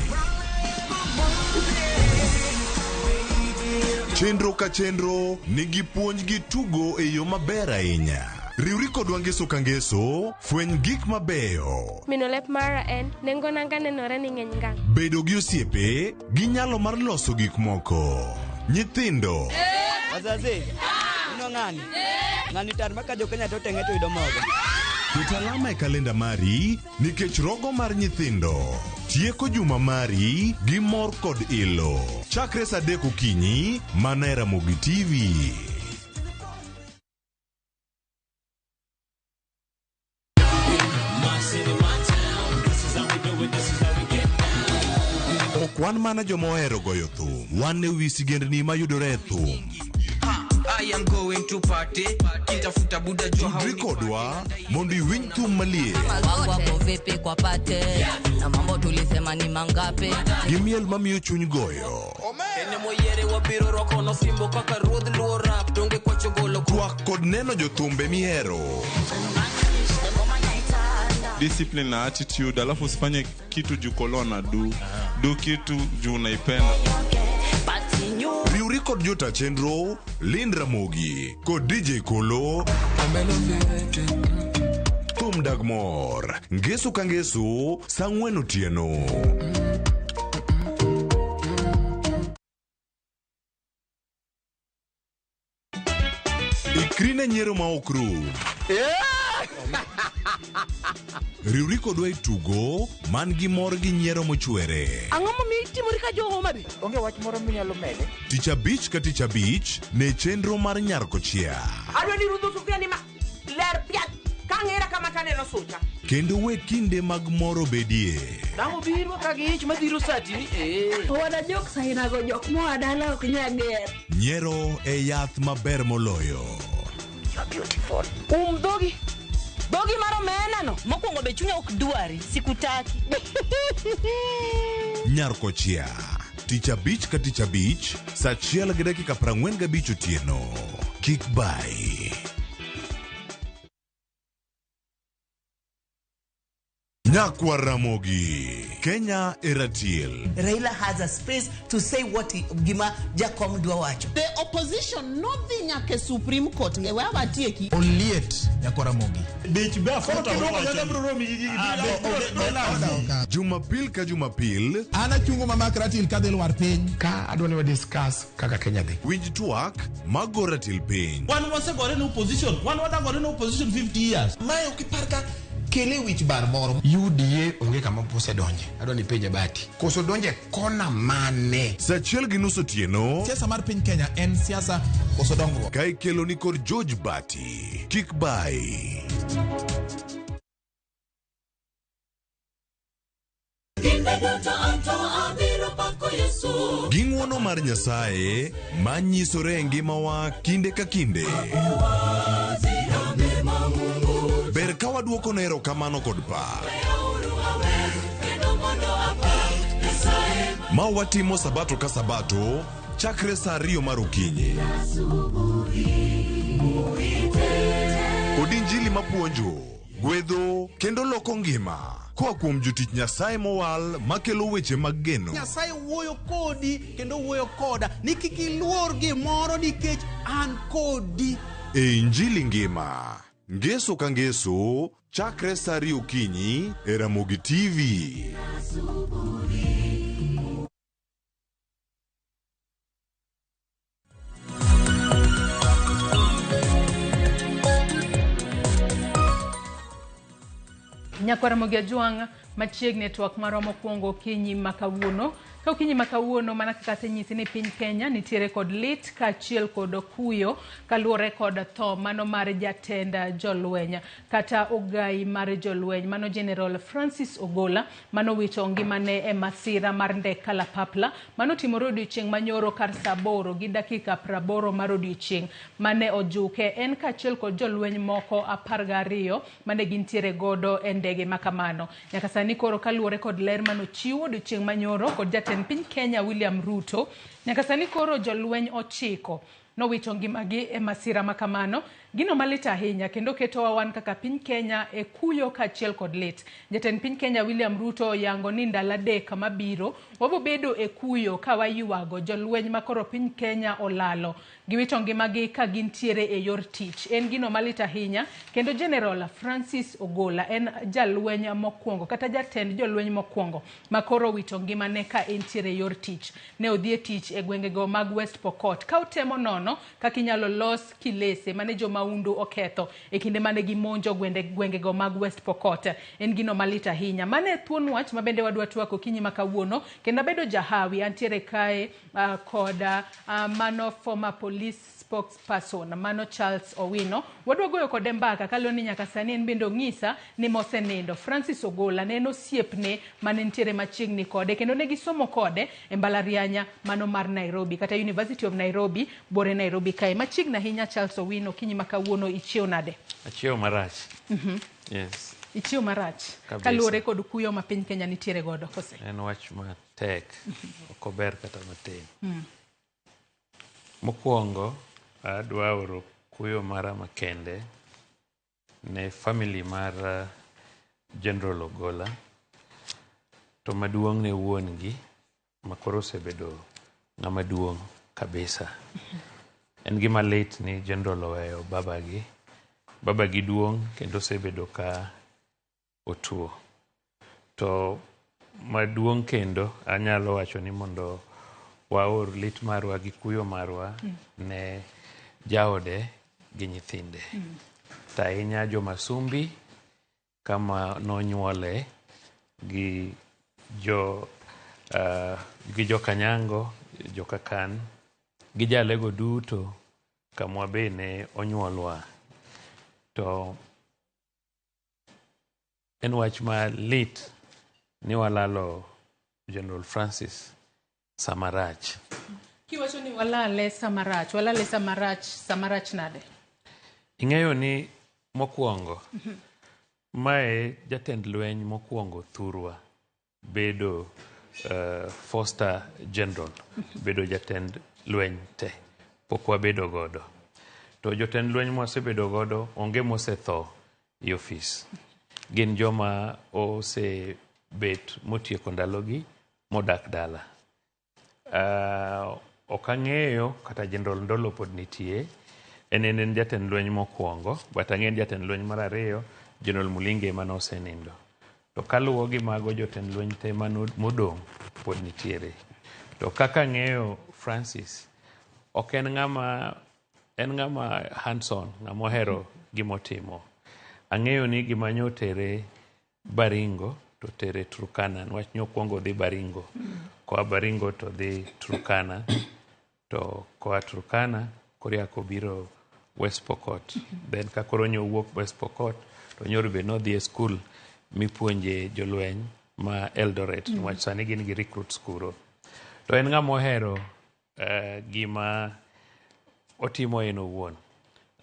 Chenro ka chenro nigi puonj gi tugo e yo maber ahinya. Riwri kodwa ngeso ka ngeso, fweny gik mabeyo. Mino lep mara en nengo nanga nenore ni ng'eny ngang'. Bedo gi osiepe gi nyalo mar loso gik moko. Nyithindo. Wazazi, ino ng'ani? Ng'ani tar maka jo Kenya to teng'e to yudo mogo. Ket alama e kalenda mari nikech rogo mar nyithindo. Tieko juma mari gi mor kod ilo. Chakre saa 3 okinyi mana e Ramogi TV. My city, my town. This is how we do it. This is how we get Ok wan mana joma ohero goyo thum, wan e wi sigendni mayudore e thum. I am going to party kitafuta buda jua Tudri kodwa mondo iwinj thum maliet Wangu wako vipi kwa pate na mambo tulisema ni mangapi gi miel mamiyo chuny goyo. Ene moyiere wabiro rwako nosimbo kaka ruodh luo rap donge kwachogolo Twak kod neno jothumbe mihero. Discipline na attitude, alafu usifanye kitu juu kolona du du kitu juu unaipenda. Riwri kod jota chenro Lind Ramogi kod DJ Kolo. Thum dag mor ngeso ka ngeso saa ang'wen otieno. Ikri ne nyiero ma ok rum. Riwri kodwa e tugo man gi mor gi nyiero mochwere. Ang'o momiyo itimori ka jo Homa Bay? Onge wach moro minyalo mede? Tich abich ka tich abich ne chenro mar Nyar Kochia. Adwa ni rudho sufuria ni ma ler piat ka ang'era kama taneno sucha. Kendo we kinde mag mor obedie. Dang' obiro ka gi ich madhiro sati ni eh. Wana jok sainago jok moa dala ok nyal ger. Nyiero e yath maber moloyo. Dhogi. Dhogi mar omena no. Mokwongo be chunya ok dwari, sikutaki. Nyar Kochia. Tich abich ka tich abich, saa 1:45 otieno. Kik bai. Nyakwar Ramogi. Kenya e ratil. Raila has a space to say what he, gima Jakom dwa wacho. The opposition nodhi nyaka e Supreme Court e we awatieki. Oliet nyakwar Ramogi. Dich be Jumapil ka Jumapil. An achungo mamak ratil kadhi lwar piny. Ka adwa ni wa discuss kaka Kenya dhi. Winj twak mago ratil piny. Wan wasegore ne opposition, wan wadagore ne opposition 50 years. Mae ok ipar ka kele wich bar moro. UDA onge kama osedonje. Adwa ni penje Bati. Koso donje kona mane? Saa 1:30 otieno. Siasa mar piny Kenya en siasa koso dongruok. Ka ikelo ni kod George Bati. Kik bai. Gi ng'wono mar Nyasaye manyisore e ngimawa kinde ka kinde. Ber ka waduoko ne erokamano kod pak. Ma watimo sabato ka sabato chakre saa 2 mar okinyi. Kod injili mapuonjo, gwedho kendo loko ngima. Koa kuom jotich Nyasaye mowal makelo weche mag geno. Nyasaye wuoyo kodi kendo wuoyo koda ni kik iluor gimoro nikech an kodi. E Injili ngima. Ngeso ka ngeso chakre saa 2 okinyi e Ramogi TV. Nyakwar Ramogi Ajwang' machiegni e twak marwa mokwongo okinyi ma kawuono. Ka okinyi ma kawuono mana kaka asenyisi ni piny Kenya nitiere kod lit kaachiel kod kuyo kaluwore kod tho mano mar jatend jolweny kata ogai mar jolweny mano General Francis Ogola mano wito ngimane e masira mar ndek kalapapla mano timore odiochieng' manyoro kar saa 8:80 mar odiochieng' mane ojuke en kaachiel kod jolweny moko 12 mane gintiere godo e ndege makamano. Nyaka sani koro kaluwore kod ler manochiwo odiochieng' manyoro kod jatend piny Kenya William Ruto, nyaka sani koro jolweny 9 nowito ngimagi e masira makamano. Gino malit ahinya kendo ketowa wan kaka piny Kenya e kuyo kaachiel kod lit. Jatend piny Kenya William Ruto oyango ni ndalo 3 mabiro wabobedo e kuyo ka waywago jolweny makoro piny Kenya olalo. Giwito ngimagi ka gintiere e yor tich. En gino malit ahinya kendo General Francis Ogola en jalweny mokwongo kata jatend jolweny mokwongo makoro wito ngimane ka entiere e yor tich. Ne odhi e tich e gwengego mag West Pokot ka otemo nono kaka inyalo los kilese mane joma maundu oketho e kinde mane gimonjo gwengego mag West Pokot. En gino malit ahinya. Mano e thuon wach ma bende wadwa twako okinyi ma kawuono, kendo abedo jahawi antiere kae kod mano former police spokesperson mano Charles Owino. Wadwa goyo kode mbaka kaluwore ni nyaka sani en bende ong'isa ni mosenindo. Francis Ogola ne en osiepne mane nitiere machiegni kode kendo ne gisomo kode e mbalariany mano mar Nairobi kata University of Nairobi bore Nairobi kae. Machiegni ahinya Charles Owino, okinyi ma kawuono ichiew nade? Achiew marach. Yes. Ichiew marach Kabisa. kaluwore kod kuyo ma piny Kenya nitiere godo kose? En wach matek. Ok ober kata matin. Mokwongo, adwa oro kuyo mara makende ne family mar General Ogola, to maduong' ne wuon gi ma koro osebedo ng'ama duong' kabisa. En gima lit ni General oweyo babagi. Babagi duong' kendo osebedo ka otuo. To maduong' kendo anyalo wacho ni mondo waor lit marwa gi kuyo marwa ne jaode gi nyithinde. To ahinya jo Masumbi kama nonyuole gi jo Kanyango, jo Kakan gi Jalego duto kamwa be ne onyuolwa. To en wach malit ni walalo General Francis sama rach. Kiwacho ni walale sama rach, walale sama rach, sama rach nade? Ing'eyo ni mokwongo, mae jatend lweny mokwongo thurwa bedo four-star general, bedo jatend lweny te, pok wabedo godo. To jotend lweny mwasebedo godo onge mosetho e ofis. Gin joma osebet motieko ndalogi modak dala. Ok ang'eyo kata General Ndolo pod nitie. En jatend lweny mokwongo, but ang'eyo ni jatend lweny mar ariyo, General Mulinge ema nosenindo. To kaluwo gi mago jotend lweny te modong' pod nitiere. To kaka ang'eyo Francis, ok en ng'ama en ng'ama hands-on, ng'ama ohero gimotimo. Ang'eyo ni gima nyotere Baringo to tere Turkana, niwach nyokwongo dhi Baringo. Koa Baringo to dhi Turkana, to koa Turkana koro obiro West Pokot. Then ka koro nyowuok West Pokot, to nyoro be nodhi e skul mipuonje jolweny ma Eldoret, niwach sani gin gi recruits kuro. To en ng'ama ohero gima otimo en owuon.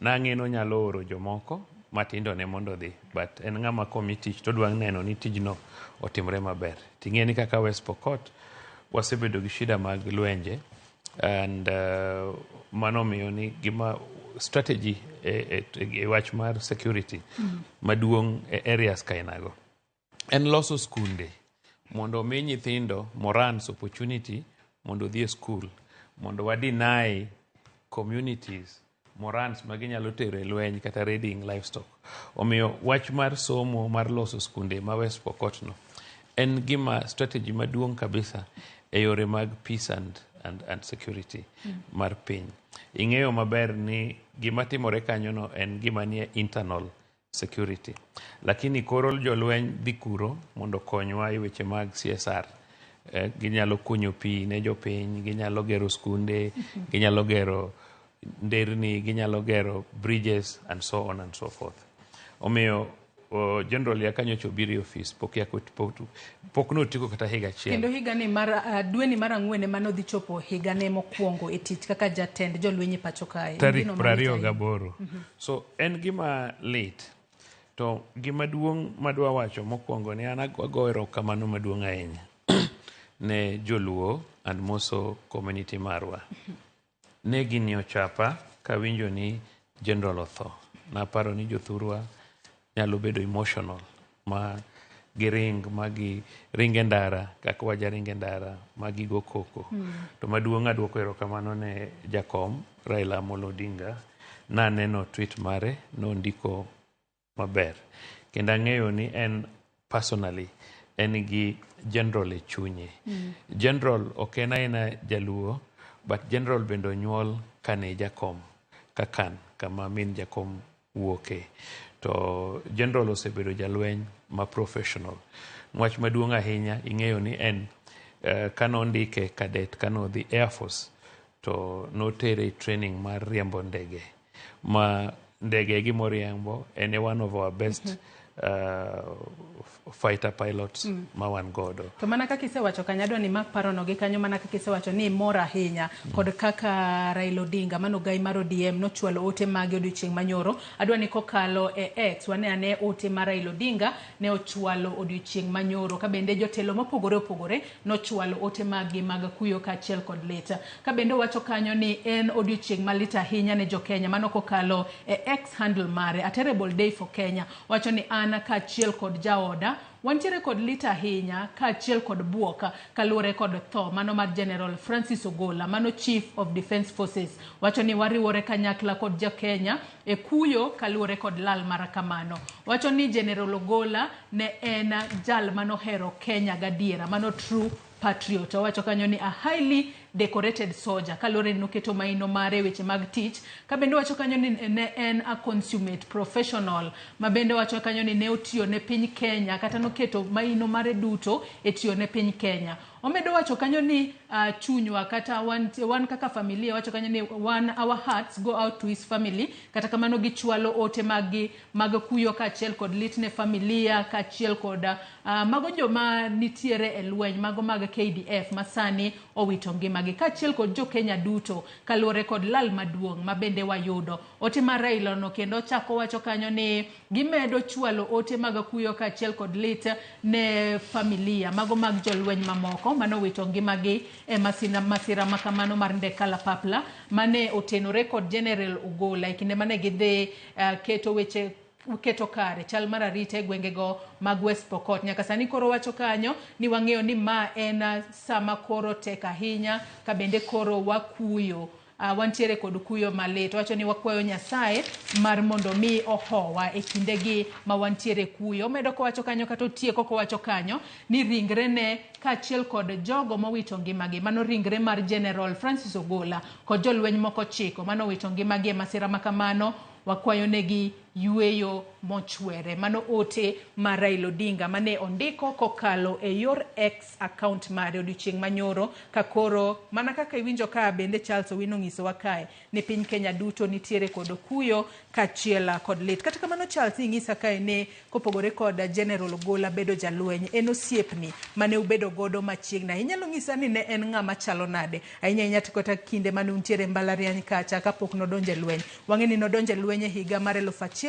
Nang'e ni onyalo oro jomoko matindo ne mondo odhi, but en ng'ama komi tich to odwa neno ni tijno otimre maber. Ting'e ni kaka West Pokot wasebedo gi shida mag lwenje and mano miyo ni gima strategy e wach mar security maduong' e areas kainago en loso skunde mondo omi nyithindo morans opportunity mondo odhi e skul, mondo wa deny communities morans ma ginyalo tero e lweny kata raiding livestock. Omiyo wach mar somo mar loso skunde ma West Pokot no en gima strategy maduong' kabisa e yore mag peace and security mar piny. Ing'eyo maber ni gima timore kanyono en gima nie internal security. Lakini koro jolweny dhi kuro mondo okonywa e weche mag CSR. Ginyalo kunyo pi ne jopiny, ginyalo gero skunde, ginyalo gero nderni, ginyalo gero bridges and so on and so forth. Omiyo General ya kanyocha obiro e ofis pok notieko kata higa achiel. Kendo higani mar dweni mar ang'wen ema nodhi chopo higane mokwongo e tich kaka jatend jolweny e pacho kae. Tarik Gino malit 28. ahinya. So en gima lit. To gima duong' madwa wacho mokwongo ni an ago erokamano maduong' ahinya ne joluo and moso community marwa. Ne gini ochapa kawinjo ni General otho. Naparo ni jothurwa nyalo bedo emotional ma giring ma giring e ndara kaka wajaring e ndara ma gigo koko. To maduong' aduoko erokamano ne jakom Raila Amolo Odinga. Naneno tweet mare nondiko maber. Kendo ang'eyo ni en personally en gi General e chunye. General ok en aena jaluo, but General bende onyuol kane jakom Kakan kama min jakom wuoke. To General osebedo jalweny ma professional. Wach maduong' ahinya ing'eyo ni en kane ondike cadet kane odhi Air Force to notere e training mar riembo ndege ma ndege gimoriembo en e one of our best fighter pilots ma wan godo. To mana kaka isewacho kanyo, adwa ni mak parono gi kanyo, mana kaka isewacho ni imor ahinya kod kaka Raila Odinga mano gai mar ODM nochwalo ote mage odiochieng' manyoro. Adwa ni kokalo e X wane ane ote mar Raila Odinga ne ochwalo odiochieng' manyoro, ka bende jotelo mopogore opogore nochwalo ote maggi mag kuyo kaachiel kod lit. Ka bende owacho kanyo ni en odiochieng' malit ahinya ne jokenya, mano kokalo e X handle mare, a terrible day for Kenya. Wacho ni an kaachiel kod jaoda wantiere kod lit ahinya kaachiel kod buok kaluwore kod tho mano mar General Francis Ogola, mano Chief of Defence Forces. Wacho ni wariwore kanyakla kod jokenya e kuyo kaluwore kod lal mara kamano. Wacho ni General Ogola ne en jal manohero Kenya gadiera, mano true patriot. Owacho kanyo ni a highly decorated soldier kaluwore ni noketo maino mare e weche mag tich. Ka bende owacho kanyo ni ne en a consummate professional, ma bende owacho kanyo ni ne otiyo ne piny Kenya kata noketo maino mare duto e tiyo ne piny Kenya. Omedo wacho kanyo ni chunywa kata wan kaka familia, wacho kanyo ni wan our hearts go out to his family. Kata kamano gichwalo ote maggi mag kuyo kaachiel kod lit ne familia kaachiel kod mago joma nitiere e lweny mago mag KDF masani owito ngimagi kaachiel kod jokenya duto kaluwore kod lal maduong' ma bende wayudo. Ote mar Raila no kendo chako wacho kanyo ni gimedo chwalo ote mag kuyo kaachiel kod lit ne familia mago mag jolweny mamoko manowito ngimagi e masira makamano mar ndek kalapapla mane otenore kod General Ogola e kinde mane gidhi keto weche keto kare chal mar arita e gwengego mag West Pokot. Nyaka sani koro wacho kanyo ni wang'eyo ni ma en sama koro tek ahinya ka bende koro wakuyo. Wantiere kod kuyo malit. Wacho ni wakwayo Nyasaye mar mondo mi ohowa e kindegi ma wantiere kuyo. Omedo kowacho kanyo kata otieko kowacho kanyo ni ringrene kaachiel kod jogo mowito ngimagi, mano ringre mar General Francis Ogola kod jolweny moko 9 manowito ngimagi e masira makamano, wakwayo negi yweyo mochwere. Mano ote mar Raila Odinga mane ondiko kokalo e yor X account mare odiochieng' manyoro, ka koro mana kaka iwinjo ka bende Charles Owino ng'isowa kae ni piny Kenya duto nitiere kod kuyo kaachiel kod lit. Kata kamano Charles ing'isa kae ni kopogore kod General Ogola bedo jalweny, en osiepni mane ubedo godo machiegni ahinya. Inyalo ng'isa ni ne en ng'ama chalo nade ahinya ahinya to kata kinde mane untiere e mbalariany kacha kapok nodonjo e lweny. Wang'e ni nodonjo e lweny e higa mar 1984.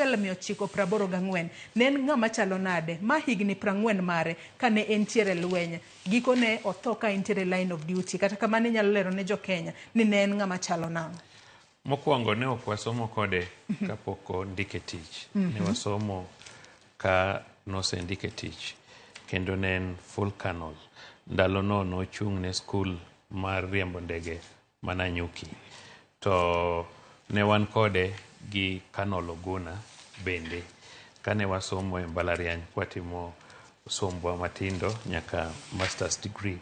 Ne en ng'ama chalo nade? Ma higni 40 mare kane entiere lweny. Gikone otho ka entiere line of duty. Kata kamano inyalo lero ne jokenya ni ne en ng'ama chalo nang'o? Mokwongo ne ok wasomo kode kapok ondike tich. Ne wasomo ka nosendike tich kendo ne en full colonel. Ndalono nochung' ne skul mar riembo ndege ma Nanyuki. To ne wan kode gi Colonel Oguna bende kane wasomo e mbalariany kwatimo sombwa matindo nyaka masters degree.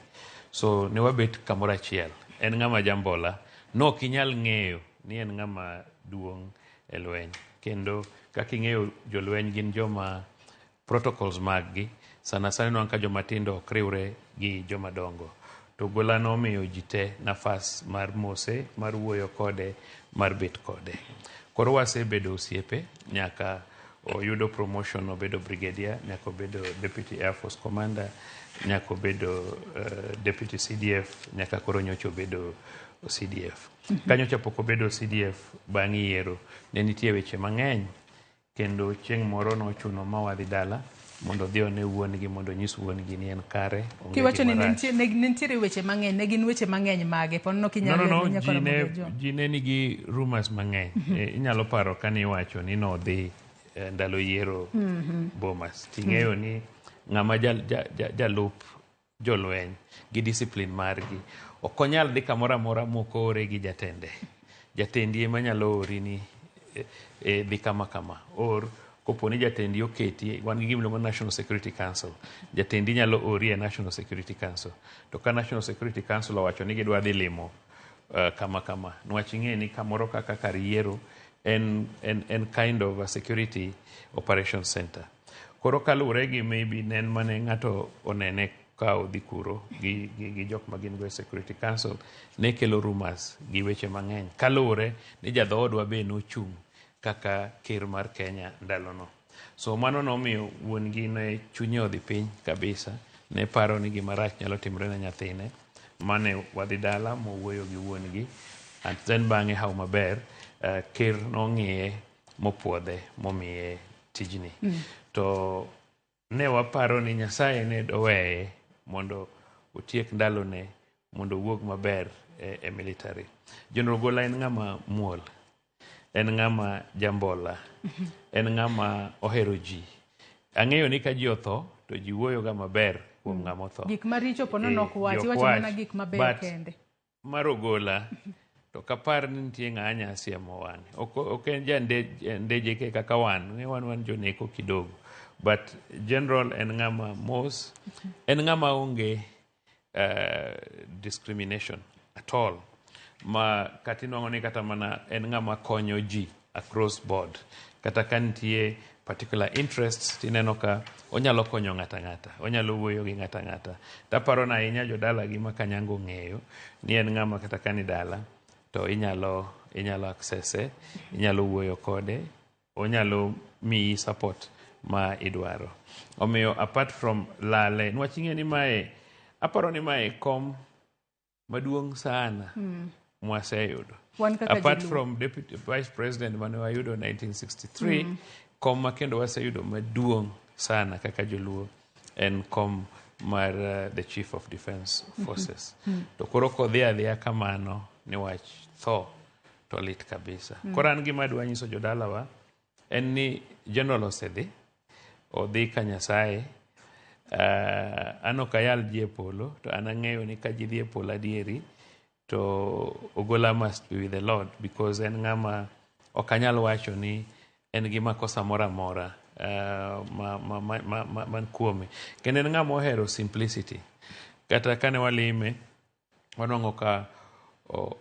So ne wabet kamoro achiel. En ng'ama jambola, nok inyal ng'eyo ni en ng'ama duong' e lweny. Kendo kaka ing'eyo jolweny gin joma protocols maggi sana sana inwang'o ka joma tindo ok riwre gi joma dongo. To Ogola nomiyo ji te nafas mar mose, mar wuoyo kode, mar bet kode. Koro wasebedo osiepe nyaka oyudo promotion obedo brigadier, nyaka obedo deputy air force commander, nyaka obedo deputy CDF, nyaka koro nyocha obedo CDF. Kanyocha pok obedo CDF bang' yiero, ne nitie weche mang'eny kendo chieng' moro nochuno ma wadhi dala mondo odhi one wuon-gi mondo onyis wuon-gi ni en kare, onge Kiwacho ni gima rach. ne nitiere weche mang'eny, ne gin weche mang'eny mage? Ponono No, kinyalo no, no, lero ji ne, nyakora ji ne nigi rumors mang'eny. Inyalo paro kane iwacho ni nodhi ndalo yiero Bomas. Ting'eyo ni ng'ama jalup jolweny gi discipline margi ok onyal dhi kamoro amora mok oore gi jatende. Jatendi ema nyalo ori ni dhi kama kama. Or kopo ni jatendi oketi, wan gi gima iluongo ni National Security Council. Jatendi nyalo ori e National Security Council. To ka National Security Council owacho ni gidwa dhi limo kama kama, niwach ing'e ni kamoro kaka kar yiero En kind of a security operation center. Koro kaluwore gi maybe nen mane ng'ato onene ka odhi kuro gi jok ma gin go e Security Council, ne kelo rumors gi weche mang'eny. Kaluwore ni jadhoodwa be nochung' kaka ker mar Kenya ndalono. So mano nomiyo wuon gi ne chunye odhi piny kabisa. Ne paro ni gima rach nyalo timore ne nyathine. Mane wadhi dala mowuoyo gi wuon gi. And then bang'e haw maber, ker nong'iye mopuodhe momiye tijni. To ne waparo ni Nyasaye ne doweye mondo otiek ndalone mondo owuog maber e military. General Ogolla en ng'ama muol, en ng'ama jambola, en ng'ama ohero ji. Ang'eyo ni ka ji otho to ji wuoyo ga maber kuom ng'ama otho. Gik maricho po nono ok wach, ji ok iwacho mana wach, gik mabeyo but kende. Mar Ogolla to kapar ni nitie ng'a nyasiemo wang'e. Ok en ja ndejeke kaka wan, ng'e wan joneko kidogo. But General en ng'ama mos, en ng'ama onge discrimination at all. Ma kata inuang'o ni kata mana en ng'ama konyo ji across board. Kata ka nitie particular interests, tineno ka onyalo konyo ng'ata ng'ata, onyalo wuoyo gi ng'ata ng'ata. Taparo na ahinya jodalagi ma Kanyango ong'eyo ni en ng'ama kata ka ni dala to inyalo access-e, inyalo wuoyo kode, onyalo miyi support ma idwaro. Omiyo apart from lale, nwach ing'e ni mae, aparo ni mae kom maduong' sana mwaseyudo. Wan kaka Apart joluo. from deputy vice president mane wayudo 1963, kom ma kendo waseyudo maduong' sana kaka joluo en kom mar the chief of defense forces. To koro kodhi adhiya kamano niwach tho to lit kabisa. Koro an gima adwa nyiso jodalawa en ni General osedhi, odhi ka Nyasaye. An ok ayal ji e polo, to an ang'eyo ni ka ji dhi e polo adieri, to Ogolla must be with the Lord, because en ng'ama ok anyal wacho ni en gi makosa moro amora man kuome. Kendo en ng'ama ohero simplicity. Kata kane walime, wanwang'o ka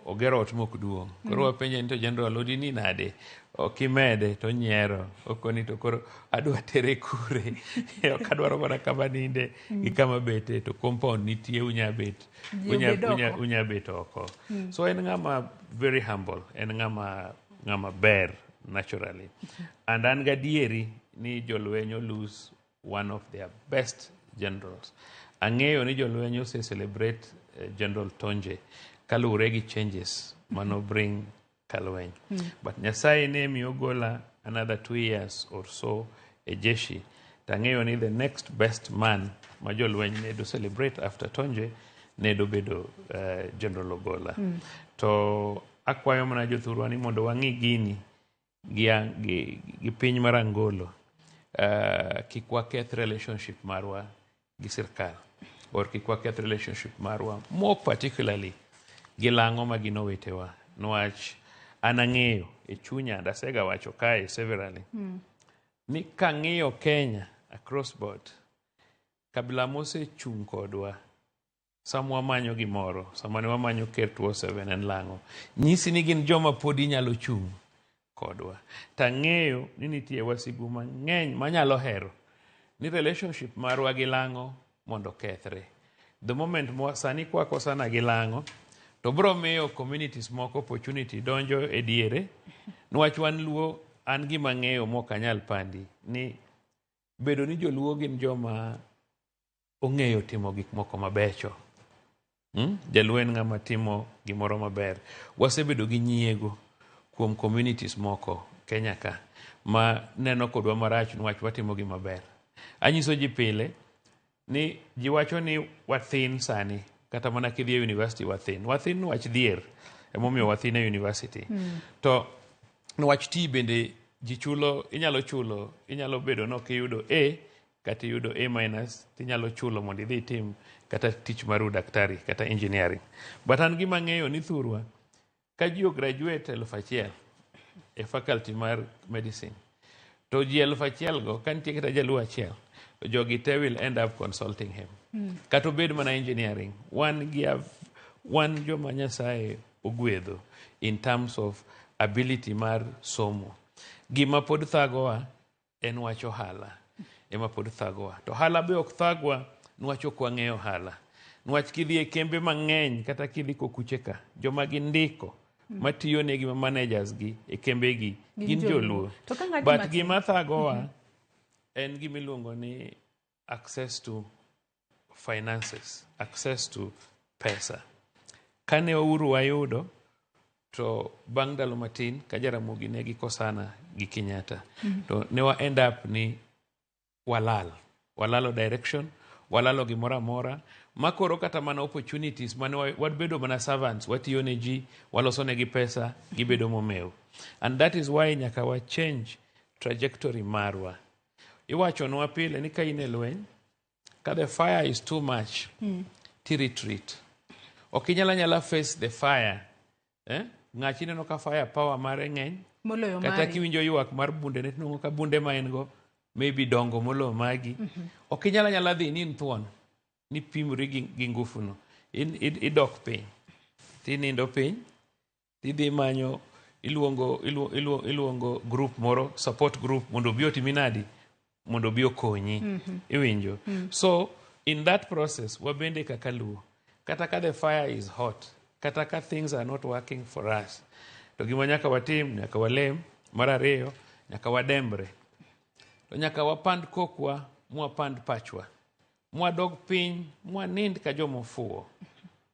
ogero ot mok duong'. Koro wapenje ni to General odi ni nade? Ok imede to onyiero. Okoni to koro adwa tere kure. Ok adwaro mana kama ninde gi kama bete to compound nitie unya bet. Ji obed oko. Unya bet oko. So en ng'ama very humble, en ng'ama ber naturally. And an gadieri ni jolweny lose one of their best generals. Ang'eyo ni jolweny ose celebrate General Tonje kaluwore gi changes mano bring kalweny. But Nyasaye ne miyo Ogolla another 2 years or so e jeshi. Tang'eyo ni the next best man ma jolweny ne do celebrate after Tonje ne do bedo General Ogolla. To akwayo mana jothurwa ni mondo wang'i gini gi piny mar Angolo. Kik waketh relationship marwa gi sirkal, or kik waketh relationship marwa more particularly gi lang'o ma gin owetewa. Niwach an ang'eyo e chunya, and asega wacho kae severally, ni kang'iyo Kenya across board, kabila mosechung' kodwa sama wamanyo gimoro, sama ne wamanyo ker 207 en lang'o, nyisi ni gin joma pod inyalo chung' kodwa. Tang'eyo ni nitie wasigu mang'eny manyalo hero ni relationship marwa gi lang'o mondo kethre. The moment sani kwakosana gi lang'o, to bro miyo communities moko opportunity donjo e diere, niwach wan luo an gima ng'eyo mok anyal pandi ni bedo ni joluo gin joma ong'eyo timo gik moko mabecho. Jaluo en ng'ama timo gimoro maber. Wasebedo gi nyiego kuom communities moko Kenya ka ma neno kodwa marach niwach watimo gima ber. Anyiso ji pile ni ji wacho ni wathin sani, kata mana kidhi e university wathin. Wathin niwach dhier, emomiyo wathin e university. To niwach ti bende ji chulo, inyalo chulo, inyalo bedo nok iyudo A kata iyudo A minus, tinyalo chulo mondo idhi itim kata tich mar udaktari kata engineering. But an gima ang'eyo ni thurwa, ka ji ograduate 1000 e faculty mar medicine, to ji 1000 go, ka nitie kata jaluo achiel, to jogi te will end up consulting him. Kata obed mana engineering, wan joma Nyasaye ogwedho in terms of ability mar somo. Gima pod thagowa en wach ohala ema pod thagowa. To ohala be ok thagwa niwach ok wang'eyo ohala. Niwach kidhi e kembe mang'eny kata kidhi kokuche ka, joma gindiko matiyo negi ma managers gi e kembe gi gin joluo. To ka ng'ati But matin- gima thagowa en gima iluongo ni access to finances, access to pesa. Kane Uhuru wayudo to bang' ndalo matin ka Jaramogi ne gikosana gi Kenyatta to ne wa end up ni walal. Walalo direction, walalo gimoro amora ma koro kata mana opportunities mane wabedo mana servants, watiyo ne ji, waloso negi pesa, gibedo momew. And that is why nyaka wa change trajectory marwa. Iwachonwa pile ni ka in e lweny, ka the fire is too much, ti retreat. Ok inyal anyala face the fire. Eh? Ng'achi ineno ka fire power mare ng'eny. Moloyo Kata mari. kiwinjo ywak mar bundene tinwang'o ka bunde ma en go maybe dongo moloyo magi. Ok inyal anyala dhi ni in thuon ni pimri gi ngufu no. Idok piny. Tinindo piny. Tidhi manyo iluongo group moro, support group mondo obi otimi nadi? Mondo obi okonyi. Iwinjo? So in that process wabende kaka Luo, kata ka the fire is hot, kata ka things are not working for us, to gima nyaka watim, nyaka walem, mar ariyo, nyaka wadembre. To nyaka wapand kokwa, mwapand pachwa. Mwadog piny, mwanind ka jomofuwo.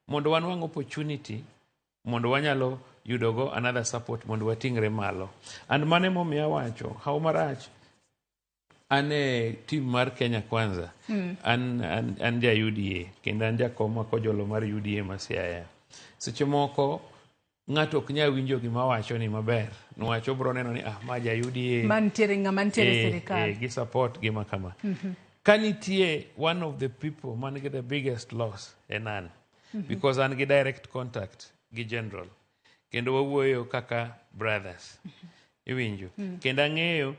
Mondo wanwang' opportunity, mondo wanyalo yudogo another support mondo wating're malo. And mano emomiyo awacho, haw marach, an e team mar Kenya Kwanza. An ja UDA, kendo an jakom ma kojolo mar UDA ma Siaya. Seche moko, ng'ato ok nyal winjo gima awacho ni maber. Niwach obro neno ni, ma ja UDA. Mantiere ng'ama nitiere sirikal. Gi support gima kama. Ka nitie one of the people man gi the biggest loss en an. Because an gi direct contact gi general. Kendo wawuoyo kaka brothers. Iwinjo? Kendo ang'eyo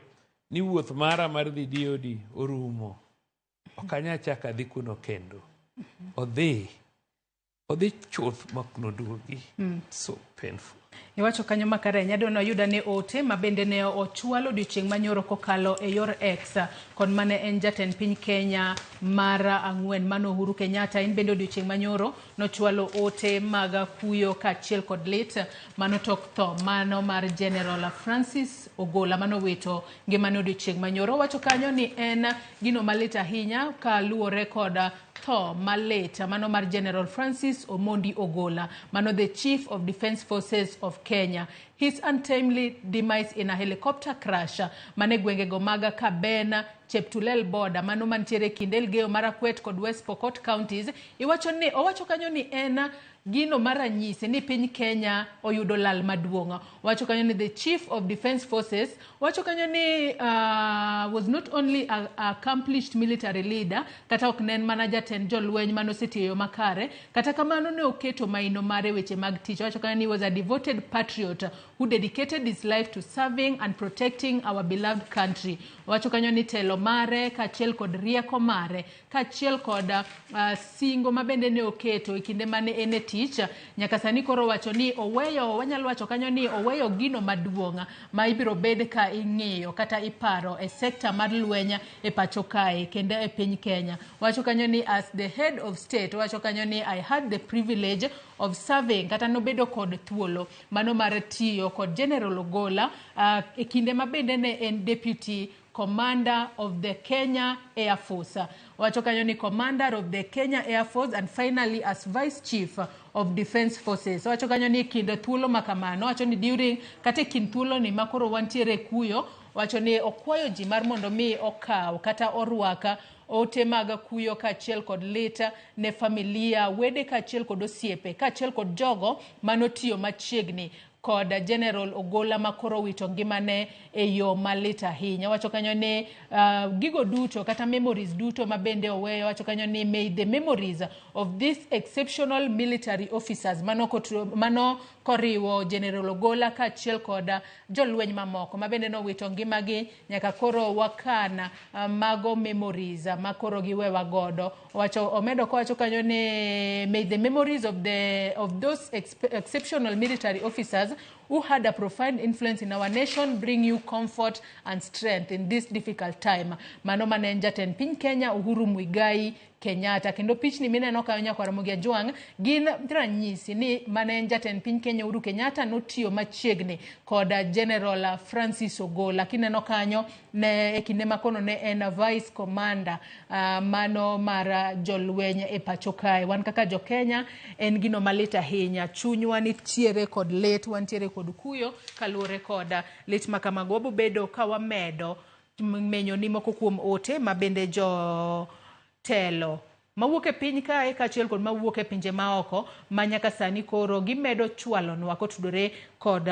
ni wuoth mara mar dhi DOD orumo. Ok anyal chako adhi kuno kendo. Odhi. Odhi chuth mok noduogi. So painful. Iwacho kanyo makare nyado noyuda ne ote ma bende ne ochwalo odiochieng' manyoro kokalo e yor X kod mane en jatend piny Kenya mar ang'wen mano Uhuru Kenyatta. En bende odiochieng' manyoro nochwalo ote mag kuyo kaachiel kod lit mano tok tho mano mar General Francis Ogola mano wito ngimane odiochieng' manyoro. Owacho kanyo ni en gino malit ahinya kaluwore kod tho malit mano mar General Francis Omondi Ogola mano the Chief of Defence Forces of Kenya. His untimely demise in a helicopter crash mane gwengego mag Kabena, Cheptulel border mano mantiere kind Elgeyo Marakwet kod West Pokot counties. Owacho kanyo ni en gino mar ranyisi ni piny Kenya oyudo lal maduong'. Owacho kanyo ni the Chief of Defence Forces, owacho kanyo ni was not only a accomplished military leader, kata ok ne en mana jatend jolweny mane osetiyo makare, kata kamano ne oketo maino mare weche mag tich. Owacho kanyo ni he was a devoted patriot who dedicated his life to serving and protecting our beloved country. Owacho kanyo ni telo mare kaachiel kod rieko mare kaachiel kod singo ma bende ne oketo e kinde mane en e tich nyaka sani koro wacho ni oweyo, wanyalo wacho kanyo ni oweyo gino maduong' ma ibiro bed ka ing'iyo kata iparo e sekta mar lweny e pacho kae kendo e piny Kenya. Wacho kanyo ni as the head of state, wacho kanyo ni I had the privilege of serving kata nobedo kod thuolo mano mar tiyo kod General Ogola e kinde ma bende ne en deputy commander of the Kenya Air Force. Wacho kanyo ni commander of the Kenya Air Force and finally as vice chief of Defence Forces. Wacho kanyo ni kind thuolo ma kamano, wacho ni during kata e kind thuolo ni makoro wantiere kuyo, wacho ni okwayo ji mar mondo mi okaw kata orwak ote mag kuyo kaachiel kod lit ne familia, wede kaachiel kod osiepe, kaachiel kod jogo manotiyo machiegni kod General Ogola makoro wito ngimane e yo malit ahinya. Wacho kanyo ni gigo duto kata memories duto ma bende oweyo, wacho kanyo ni may the memories of these exceptional military officers mano koriwo General Ogola kaachiel kod jolweny mamoko ma bende nowito ngimagi nyaka koro wakana mago memories makoro giwewa godo. Wacho omedo kowacho kanyo ni may the memories of those exceptional military officers who had a profound influence in our nation, bring you comfort and strength in this difficult time. Mano mane en jatend piny Kenya Uhuru Muigai Kenyatta. Kendo pichni mineno kanyo nyakwar Ramogi Ajwang' gin ranyisi ni mane en jatend piny Kenya Uhuru Kenyatta notiyo machiegni kod General Francis Ogolla. Kineno kanyo ne e kinde makono ne en vice commander mano mar jolweny e pacho kae. Wan kaka jo Kenya en gino malit ahinya. Chunywa nitiere kod lit, wantiere kod kuyo kaluwore kod lit makamago. Wabobedo ka wamedo menyo ni moko kuom ote ma bende jo telo mawuok e piny kae kaachiel kod mawuok e pinje maoko ma nyaka sani koro gimedo chwalonwa kotudore kod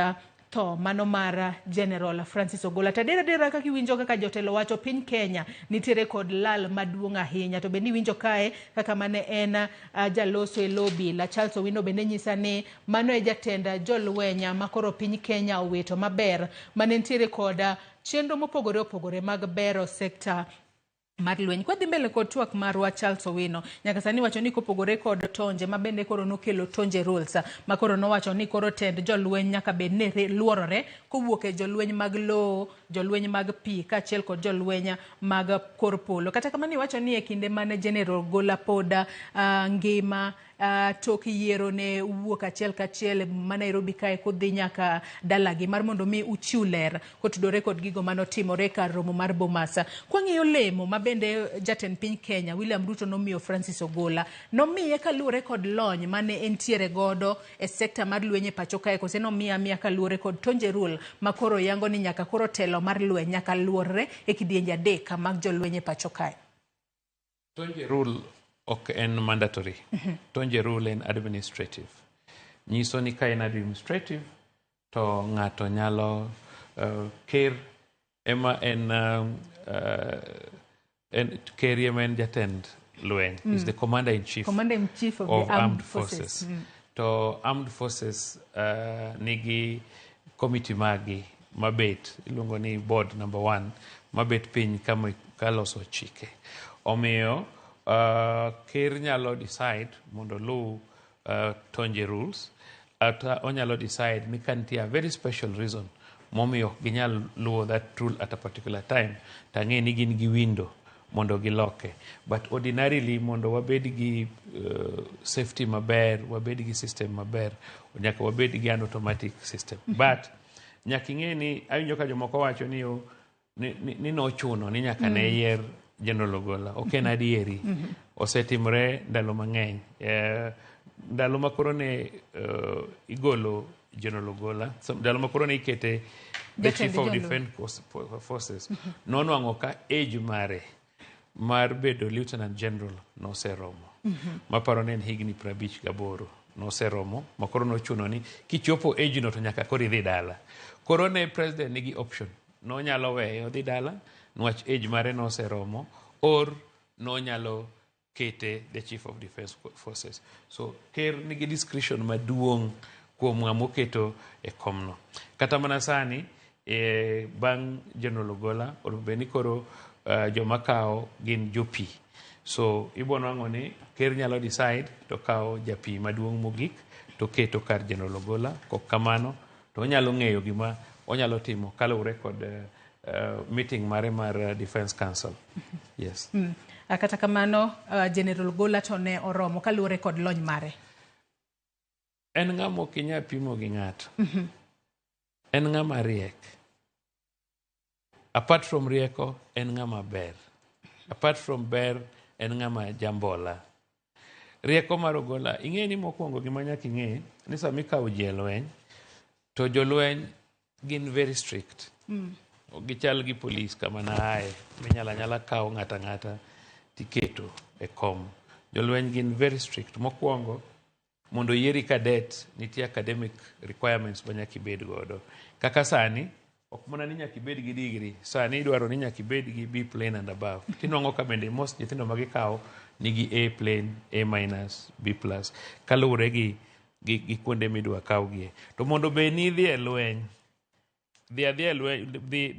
tho mano mar General Francis Ogolla. To adier adiera kaka iwinjo kaka jotelo wacho, piny Kenya nitiere kod lal maduong' ahinya. To bende iwinjo kae kaka mane en jaloso e lo obila Charles Owino bende nyisa ni mano e jatend jolweny ma koro piny Kenya owito maber mane nitiere kod chenro mopogore opogore mag bero sekta mar lweny. Kwadhi mbele kod twak marwa Charles Owino, nyaka sani wacho ni kopogore kod tonje ma bende koro nokelo tonje rules ma koro nowacho ni koro tend jolweny nyaka bed ni luorore kowuok e jolweny mag lowo, jolweny mag pi kaachiel kod jolweny mag kor polo. Kata kamano iwacho ni e kinde mane General Ogolla pod ngima tok yiero ne wuok achiel kachiel ma Nairobi kae kodhi nyaka dalagi mar mondo mi uchiw ler kotudore kod gigo manotimore kar romo mar Bomas. Kwang'iyo lemo ma bende jatend piny Kenya William Ruto nomiyo Francis Ogolla, nomiye kaluwore kod lony mane entiere godo e sekta mar lweny e pacho kae, kose nomiye amiya kaluwore kod tonje rule ma koro yango ni nyaka koro telo mar lweny nyaka luorre e kidienje adek mag jolweny e pacho kae? Tonje rule ok en mandatory. Tonje rule en administrative. Nyiso ni ka en administrative to ng'ato nyalo ker ema en ker ema en jatend lweny. Is the commander in chief. Commander in chief of the armed forces. To armed forces nigi committee magi mabet iluongo ni board number 1 mabet piny kaloso chike. Omiyo ker nyalo decide mondo luw tonje rules, ata onyalo decide ni ka nitie a very special reason momiyo ok ginyal luwo that rule at a particular time, tang'e ni gin gi window mondo giloke. But ordinarily mondo wabed gi safety maber, wabed gi system maber, nyaka wabed gi an automatic system. But nyaka ing'e ni awinjo ka jomoko wacho ni ni nochuno ni nyaka ne yier General Ogolla. Ok en adieri. Osetimore ndalo mang'eny. Ndalo ma koro ne igolo General Ogolla, ndalo ma koro ne ikete the Chief of Defence Forces, nonwang'o ka age mare mar bedo Lieutenant General noseromo. Maparo ne en higni 58 noseromo, ma koro nochuno ni kichopo age no to nyaka koro idhi dala. Koro ne president nigi option. Nonyalo weye odhi dala, nwach age mare noseromo, or nonyalo kete the Chief of Defence Forces. So ker nigi discretion maduong' kuom ng'ama oketo e komno. Kata mana sani, bang' General Ogolla, onego bed ni koro joma kawo gin jopi. So ibo nwang'o ni ker nyalo decide to kawo japi maduong' mogik to keto kar General Ogolla. Kok kamano to onyalo ng'eyo gima onyalo timo kaluwore kod meeting mare mar Defence Council. Yes. Kata kamano General Ogolla to ne oromo kaluwore kod lony mare. En ng'ama ok inyal pimo gi ng'ato. En ng'ama riek. Apart from rieko, en ng'ama ber. Apart from ber, en ng'ama jambola. Rieko mar Ogolla, ing'e ni mokwongo gima nyaka ing'e ni sama ikawo ji e lweny, to jolweny gin very strict. Ok gichal gi polis kama naaye, minyalo anyala kawo ng'ato ang'ata tiketo e kom. Jolweny gin very strict. Mokwongo, mondo yieri cadet, nitie academic requirements ma nyaka ibed godo. Kaka sani, ok mana ni nyaka ibed gi degree, sani idwaro ni nyaka ibed gi B plain and above. Tinwang'o ka bende most nyithindo ma gikawo nigi A plain, A minus, B plus, kaluwore gi kuonde midwa kawgie. To mondo bed ni idhi e lweny, dhi adhiya e lweny,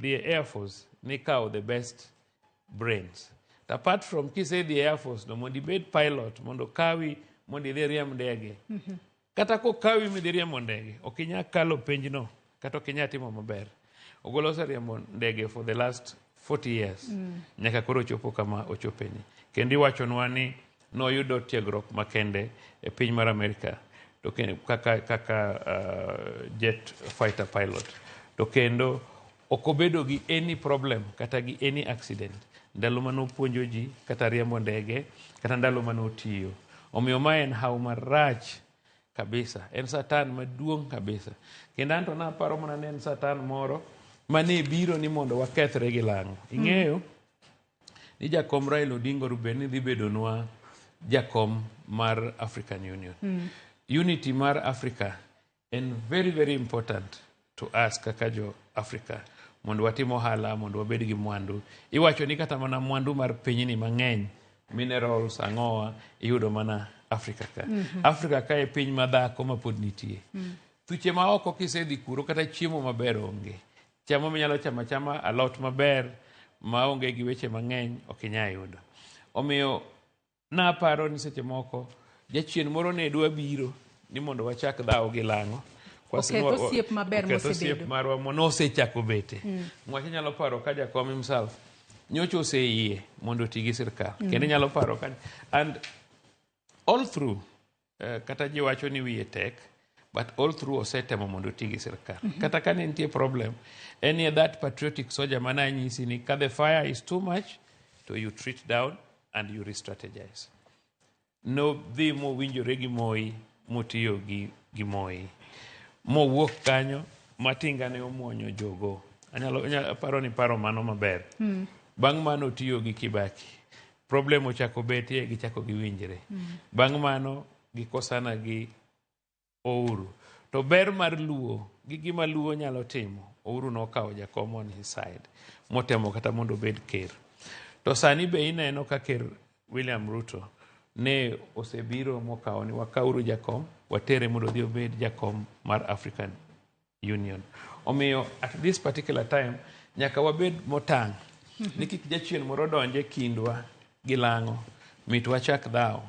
dhi e Air Force, nikawo the best brains. To apart from kisedhi e Air Force no, mondo ibed pilot, mondo kawi, mondo idhi riemb ndege. Kata kokawi midhi riembo ndege, ok inyal kalo penjno kata ok inyal timo maber. Ogola oseriembo ndege for the last 40 years nyaka koro ochopo kama ochopeni. Kendo iwachonwa ni noyudo tiegruok makende e piny mar Amerika to kaka jet fighter pilot. To kendo ok obedo gi any problem kata gi any accident ndalo mane opuonjo ji kata riembo ndege kata ndalo mane otiyo. Omiyo ma en haw marach kabisa, en satan maduong' kabisa. Kendo anto naparo mana ni en satan moro mane biro ni mondo wakethre gi lang'o. Ing'eyo ni jakom Raila Odinga Ruben ni dhi bedonwa jakom mar African Union. Unity mar Africa en very very important to us kaka jo Africa mondo watim ohala, mondo wabed gi mwandu. Iwacho ni kata mana mwandu mar pinyni mang'eny, minerals ang'owa, iyudo mana Africa ka. Africa ka e piny madhako ma pod nitie. Thuche ma oko kisedhi kuro kata chiemo maber onge. Chamo minyalo chamo achama alot maber maonge gi weche mang'eny ok inyal yudo. Omiyo naparo ni seche moko jachien moro ne dwa biro ni mondo wachak dhawo gi lang'o. Oketh osiep maber Oketh osiep mosebedo. marwa nosechako bete. Ng'wach inyalo paro ka jakom himself nyocha oseyie mondo oti gi sirkal. Kendo inyalo paro ka and all through kata ji wacho ni wiye tek but all through osetemo mondo oti gi sirkal. Kata ka ne nitie problem, en ye that patriotic soldier mane anyisi ni ka the fire is too much to you treat down and you re-strategize. Nodhi mowinjore gi Moi motiyo gi Moi. Mowuok kanyo Matinga ne omuonyo jogo. Anyalo paro ni paro mano maber. Bang' mano otiyo gi Kibaki. Problem ochako betie gichako giwinjre. Bang' mano gikosana gi Ouru. To ber mar Luo gi gima Luo nyalo timo, Ouru nokawo jakom on his side motemo kata mondo obed ker. To sani be ineno ka ker William Ruto ne osebiro mokawo ni wakawuru jakom watere mondo odhi obed jakom mar African Union. Omiyo at this particular time nyaka wabed motang' ni kik jachien moro donje kindwa gi lang'o mit wachak dhawo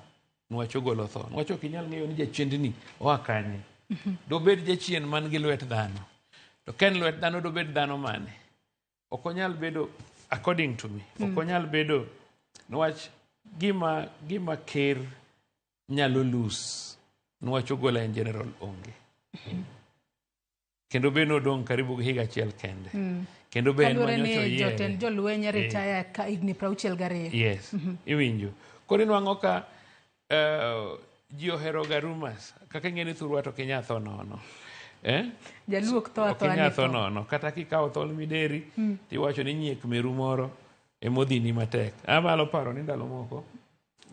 nwach ogolo tho. Nwach ok inyal ng'eyo ni jachiendni oa kanye. Dobed jachien man gi lwet dhano. To ka en lwet dhano dobed dhano mane? Ok onyal bedo according to me. Ok onyal bedo nwach gima ker nyalo lose nwach Ogola in general onge. Kendo be nodong' karibu gi higa achiel kende. Kendo be en Kaluwore manyocha ni oyiere. jotend jolweny retire ka higni 62. Yes, iwinjo. Koro inwang'o ka ji ohero ga rumors. Kaka ing'e ni thurwa to ok inyal tho nono. Jaluo ok tho Ok athoa inyal ni tho tho. nono. Kata kikawo thol mideri, tiwacho ni nyiek meru moro emodhini matek. Amalo paro ni ndalo moko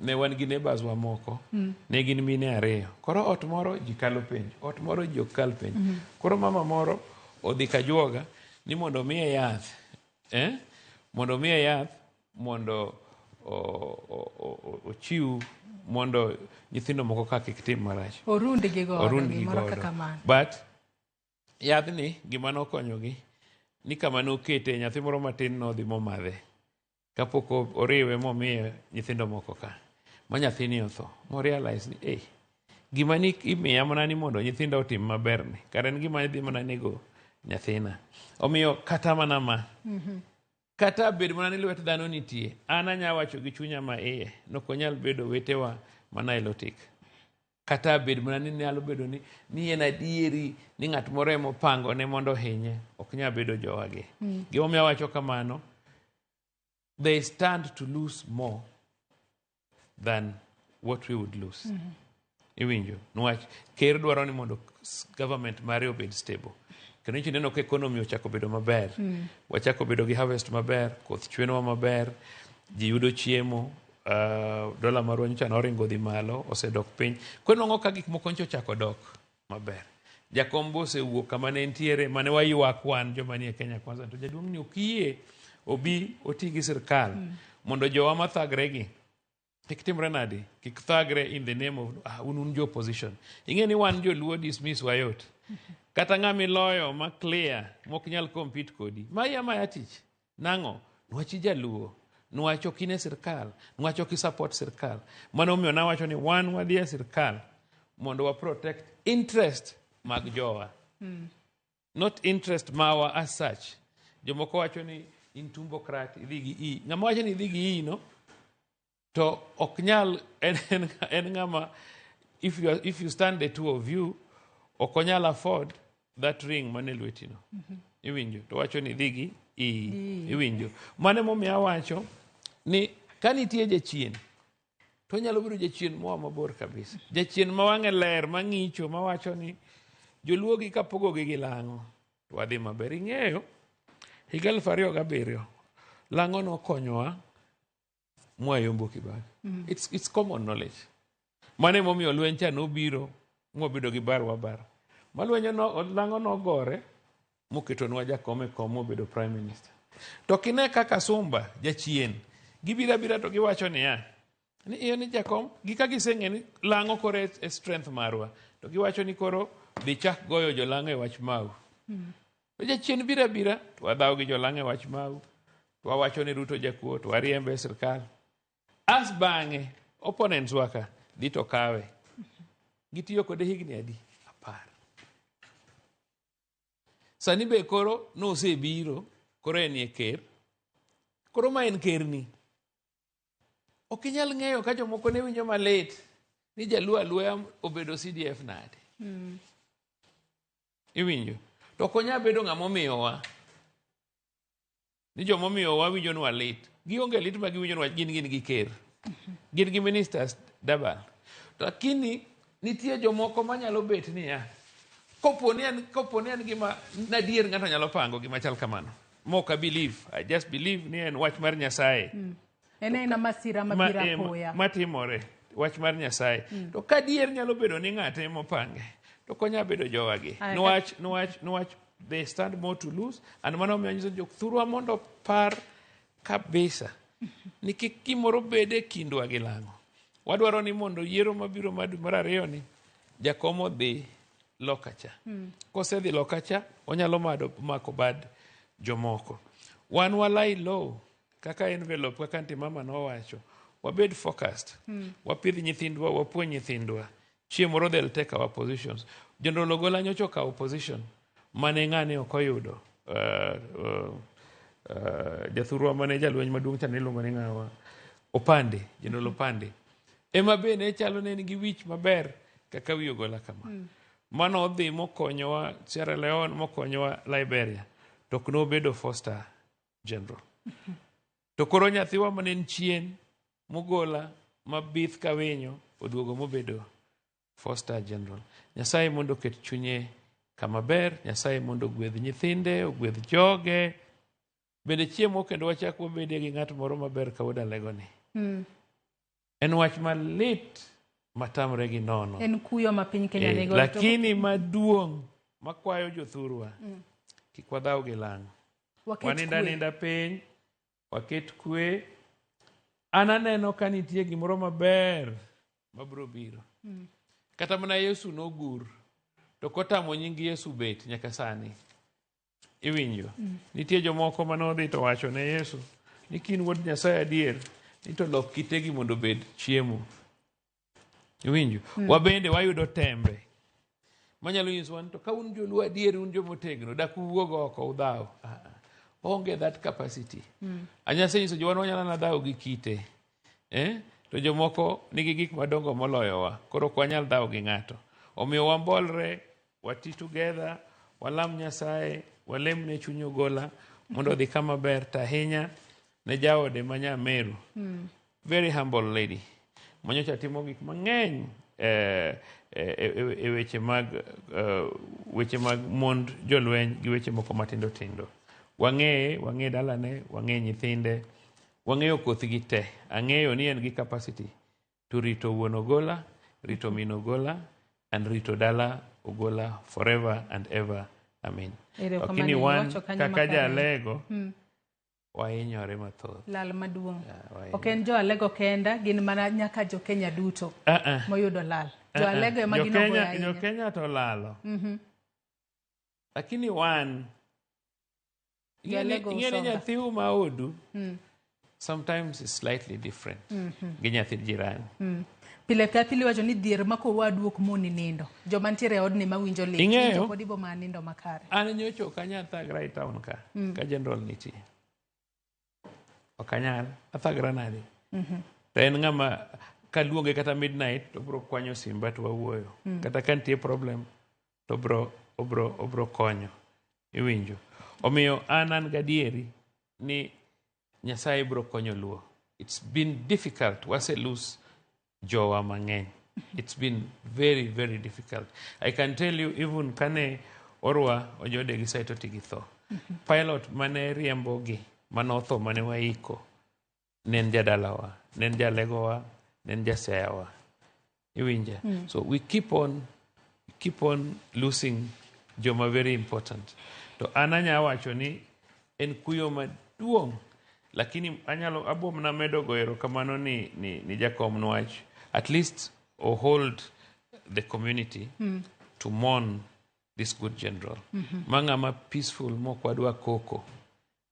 ne wan gi neighbors wa moko, ne gin mine ariyo. Koro ot moro ji kalo penj, ot moro ji ok kal penj. Koro mama moro odhi kajuoga ni mondo omiye yath. Mondo omiye yath mondo ochiw mondo nyithindo moko ka kik tim marach. Orund gi godo, Orund gi gimoro godo. kaka mano. But yadhni gima nokonyogi ni kama nokete nyathi moro matin nodhi momadhe. Kapok oriwe momiye nyithindo moko ka. Ma nyathini otho. Mo realize ni, gima ni imiya mana ni mondo nyithindo otim maber ni. Kare en gima idhi mana nego nyathina. Omiyo kata mana ma. Kata bed mana ni lwet dhano nitie, an anya wacho gi chunya ma iye, nok onyal bedo wetewa mana Nilotic. Kata bed mana ni nyalo bedo ni en adieri ni ng'at moro ema opango ne mondo ohinye, ok nyal bedo jowagi. Gimomiyo awacho kamano, they stand to lose more than what we would lose. Iwinjo, niwach ker dwaro ni mondo government mare obed stable. Kendo nyicho ineno ka economy ochako bedo maber. Wachako bedo gi harvest maber, koth chwenwa maber, ji yudo chiemo, dola marwa nyocha noringo dhi malo, osedok piny. Koro inwang'o ka gik moko nyocha ochako dok maber. Jakom be osewuok kama ne entiere, mane waywak wan joma nie Kenya Kwanza. To jaduong' ni ok yie obi oti gi sirkal mondo jowa mathagre gi kik timre nadi, kik thagre in the name of un jo opposition. Ing'e ni wan joluo dismiss wa yot. Kata ng'ama iloyo ma clear mok nyal compete kodi. Maya maya tich. Nang'o? Nwach jaluo. Nwach ok in e sirkal. Nwach ok i support sirkal. Mano omiyo nawacho ni wan wadhi e sirkal. mondo wa protect interest mag jowa. Not interest mawa as such. Jomoko wacho ni in tumbocrat, idhi gi i. Ng'ama wacho ni idhi gi i no, to ok nyal en ng'ama if you stand the two of you, ok onyal afford that ring mane lweti no. Iwinjo? To wacho ni idhi gi i. Iwinjo? Mano emomiyo awacho ni ka nitie jachien, to onyalo bedo jachien moa mabor kabisa. Jachien ma wang'e ler, mang'icho, mawacho ni joluo gi kapogogi gi lang'o, to wadhi maber. Ing'eyo, higa 2007, lang'o nokonyowa mwayombo Kibaki. It's common knowledge. Mano emomiyo lweny cha nobiro mwabedo gi bar wa bar. Ma lweny no, lang'o nogore moketonwa jakom e kom mobedo prime minister. To kine kaka Sumba jachien, gibiro abira to giwacho niya, ni iyo ni jakom, gi ka giseng'e ni lang'o koro e strength marwa, to giwacho ni koro dhi chak goyo jolang'o e wach mau. To jachien biro abira, to wadhaw gi jolang'o e wach mau, to wawacho ni Ruto jakuo, to wariembe e sirkal. As bang'e, opponents wa ka dhi to kawe. Gitiyo kode higni adi? 10. Sani be koro nosebiro, koro en e ker. Koro ma en kerni. Ok inyal ng'eyo ka jomoko ne winjo malit ni Jaluo aluoya obedo CDF nade. Iwinjo? To ok onyal bedo ng'ama omiyowa. Ni joma omiyowa winjonwa lit. Gionge lit ma giwinjonwa gin gi ker. Gin gi ministers dabal. To lakini nitie jomoko manyalo bet niya, kopo ni en gima nadier ng'ato nyalo pango gima chal kamano. Mok I believe, I just believe ni en wach mar Nyasaye. En aena masira mabiro apoya. Matimore, wach mar Nyasaye. To ka dier nyalo bedo ni ng'ate mopange, to ok onyal bedo jowagi. Niwach they stand more to lose, and mano omiyo anyiso jothurwa mondo par kabisa ni kik gimoro bed e kindwa gi lang'o. Wadwaro ni mondo yiero mabiro mar dwe mar ariyo ni jakom odhi loka cha. Kosedhi loka cha, onyalo mako bad jomoko. Wan walai low kaka envelope, kaka anti mama nowacho, wabed focused. Wapidh nyithindwa, wapuonj nyithindwa. Chieng' moro they'll take our positions. General Ogola nyocha okawo position mane ng'ane ok oyudo. Jathurwa mane jalweny maduong' cha niluongo ni ng'awa? Opande, General Opande. Ema be ne chalo ne en gi wich maber kaka wi Ogola kama. Mano odhi mokonyowa Sierra Leone, mokonyowa Liberia. To ok nobedo four-star general. To koro nyathiwa mane en chien, mogola, mabith ka winyo, oduogo mobedo four-star general. Nyasaye mondo oket chunye kama ber, Nyasaye mondo ogwedh nyithinde, ogwedh joge. Bende chiemo kendo wachak wabede gi ng'at moro maber ka wuod Alego ni. En wach malit matamre gi nono. En kuyo ma piny Kenya nigo. Lakini maduong' makwayo jothurwa, kik wadhaw gi lang'o. Waninda ninda piny, waket kwe. An aneno ka nitie gimoro maber mabiro biro. Kata mana Yesu nogur, to kotamo nying Yesu bet nyaka sani. Iwinjo? Nitie jomoko manodhi to wacho ne Yesu ni kin wuod Nyasaye adier, ni to lok kitegi mondo obed chiemo. Iwinjo? Wabende wayudo tembe. Manyalo nyisowa ni to ka un joluo adier un jomotegno, dak uwuog oko udhaw. Onge that capacity. Anyase nyiso jowa ni wanyalo mana dhawo gi kite. To jomoko nigi gik madongo moloyowa, koro ok wanyal dhawo gi ng'ato. Omiyo wambolre, wati together, walam Nyasaye, walem ne chuny Ogola mondo odhi kama ber, to ahinya ne jaode ma Nyameru. Very humble lady. Manyocha timo gik mang'eny e weche mag mond jolweny gi weche moko matindo tindo. Wang'eye, wang'e dalane, wang'e nyithinde, wang'eyo kothgi te. Ang'eyo ni en gi capacity to rito wuon Ogola, rito min Ogola, and rito dala Ogola forever and ever. Amen. Lakini wan kaka Jalego, wahinyore mathoth. Lal maduong'. Ok en jo Alego kenda, gin mana nyaka jo Kenya duto moyudo lal. Jo Alego ema gin ogoyo ahinya. Jo Kenya to lalo. Lakini wan, ing'e ni nyathiu ma odu, sometimes is slightly different gi nyathi jirani. Pile ka pile wacho ni dhier mako wadu ok moni nindo. Joma nitiere e odni mawinjo lit. Ing'eyo? In to pod ibo mana nindo makare. An nyocha ok anyal thagra e town ka ka general nitie. Ok anyal. Athagra nade? To en ng'ama kaluonge kata midnight to obro kwanyo simba to wawuoyo. Kata ka nitie problem to obro konyo. Iwinjo. Omiyo an gadieri ni Nyasaye bro konyo Luo. It's been difficult. Wase lose jowa mang'eny. It's been very, very difficult. I can tell you even kane Orwa Ojode gi Saitoti gi tho. Pilot mane riembo gi manotho mane waiko ne en jadalawa, ne en jalegowa, ne en jaseyawa. Iwinja? So we keep on losing joma very important. To an anya wacho ni en kuyo maduong', lakini anyalo abo mana medo go erokamano ni jakom niwach at least o hold the community to mourn this good general. Ma ng'ama peaceful mok wadwa koko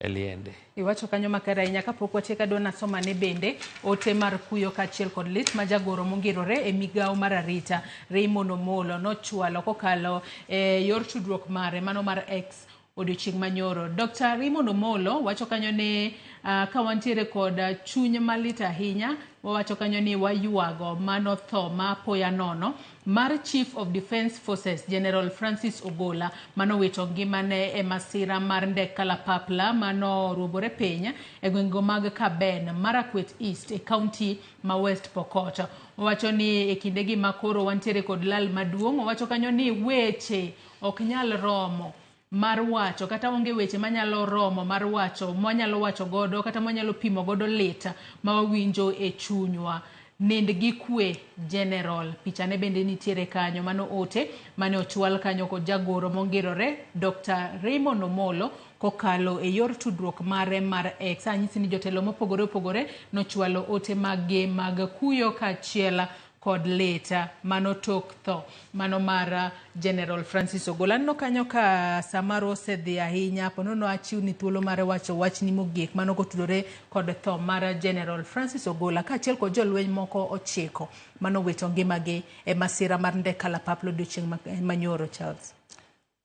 e liende. Iwacho kanyo makare ahinya. Kapok watieko, adwa nasomane bende ote mar kuyo kaachiel kod lit ma jagoro mongirore e migawo mar arita Raymond Omolo nochwalo kokalo e yor tudruok mare mano mar X odiochieng' manyoro. Dr. Raymond Omolo wacho kanyo ni ka wantiere kod chuny malit ahinya, wawacho kanyo ni waywago mano tho ma apoya nono mar Chief of Defence Forces General Francis Ogola manowito ngimane e masira mar ndek kalapapla manoruombore piny e gwenge mag Kaben, Marakwet East e kaunti ma West Pokot. Owacho ni e kindegi ma koro wantiere kod lal maduong', owacho kanyo ni weche ok nyal romo mar wacho kata onge weche manyalo romo mar wacho mwanyalo wacho godo kata mwanyalo pimo godo lit ma wawinjo e chunywa. Nind gi kwe, General. Pichane bende nitiere kanyo. Mano ote mane ochwal kanyo kod jagoro mongirore Dr. Raymond Omolo kokalo e yor tudruok mare mar X. Anyisi ni jotelo mopogore opogore nochwalo ote maggi mag kuyo kaachiel kod lit mano tok tho mano mar General Francis Ogola. Aneno kanyo ka samaro osedhi ahinya, ponono achiwni thuolo mar wacho wachni mogik mano kotudore kod tho mar General Francis Ogola kaachiel kod jolweny moko 9 manowito ngimagi e masira mar ndek kalapapla odiochieng' manyoro. Charles.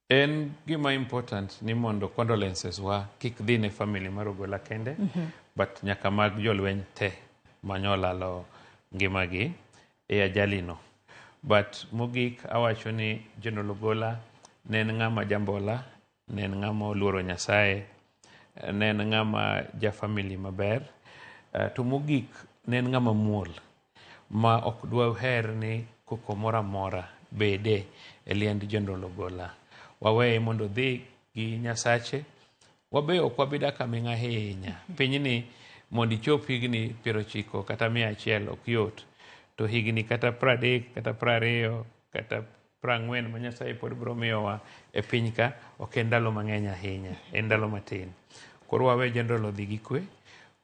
En gima important ni mondo condolences wa kik dhi ne family mar Ogola kende, but nyaka mag jolweny te manyolalo ngimagi e ajali no. But mogik awacho ni General Ogola ne en ng'ama jambola, ne en ng'ama oluoro Nyasaye, ne en ng'ama ja family maber, to mogik ne en ng'ama muol ma ok dwaher ni koko moro amora bede e liend General Ogola. Waweye mondo odhi gi Nyasache. Wabe ok wabi dak aming'a ahinya. Pinyni mondo ichop higni 90 kata 100 ok yot. To higni kata 30 kata 20 kata 40 ma Nyasaye pod biro miyowa e piny ka ok en ndalo mang'eny ahinya, en ndalo matin. Koro wawe General odhi gi kwe,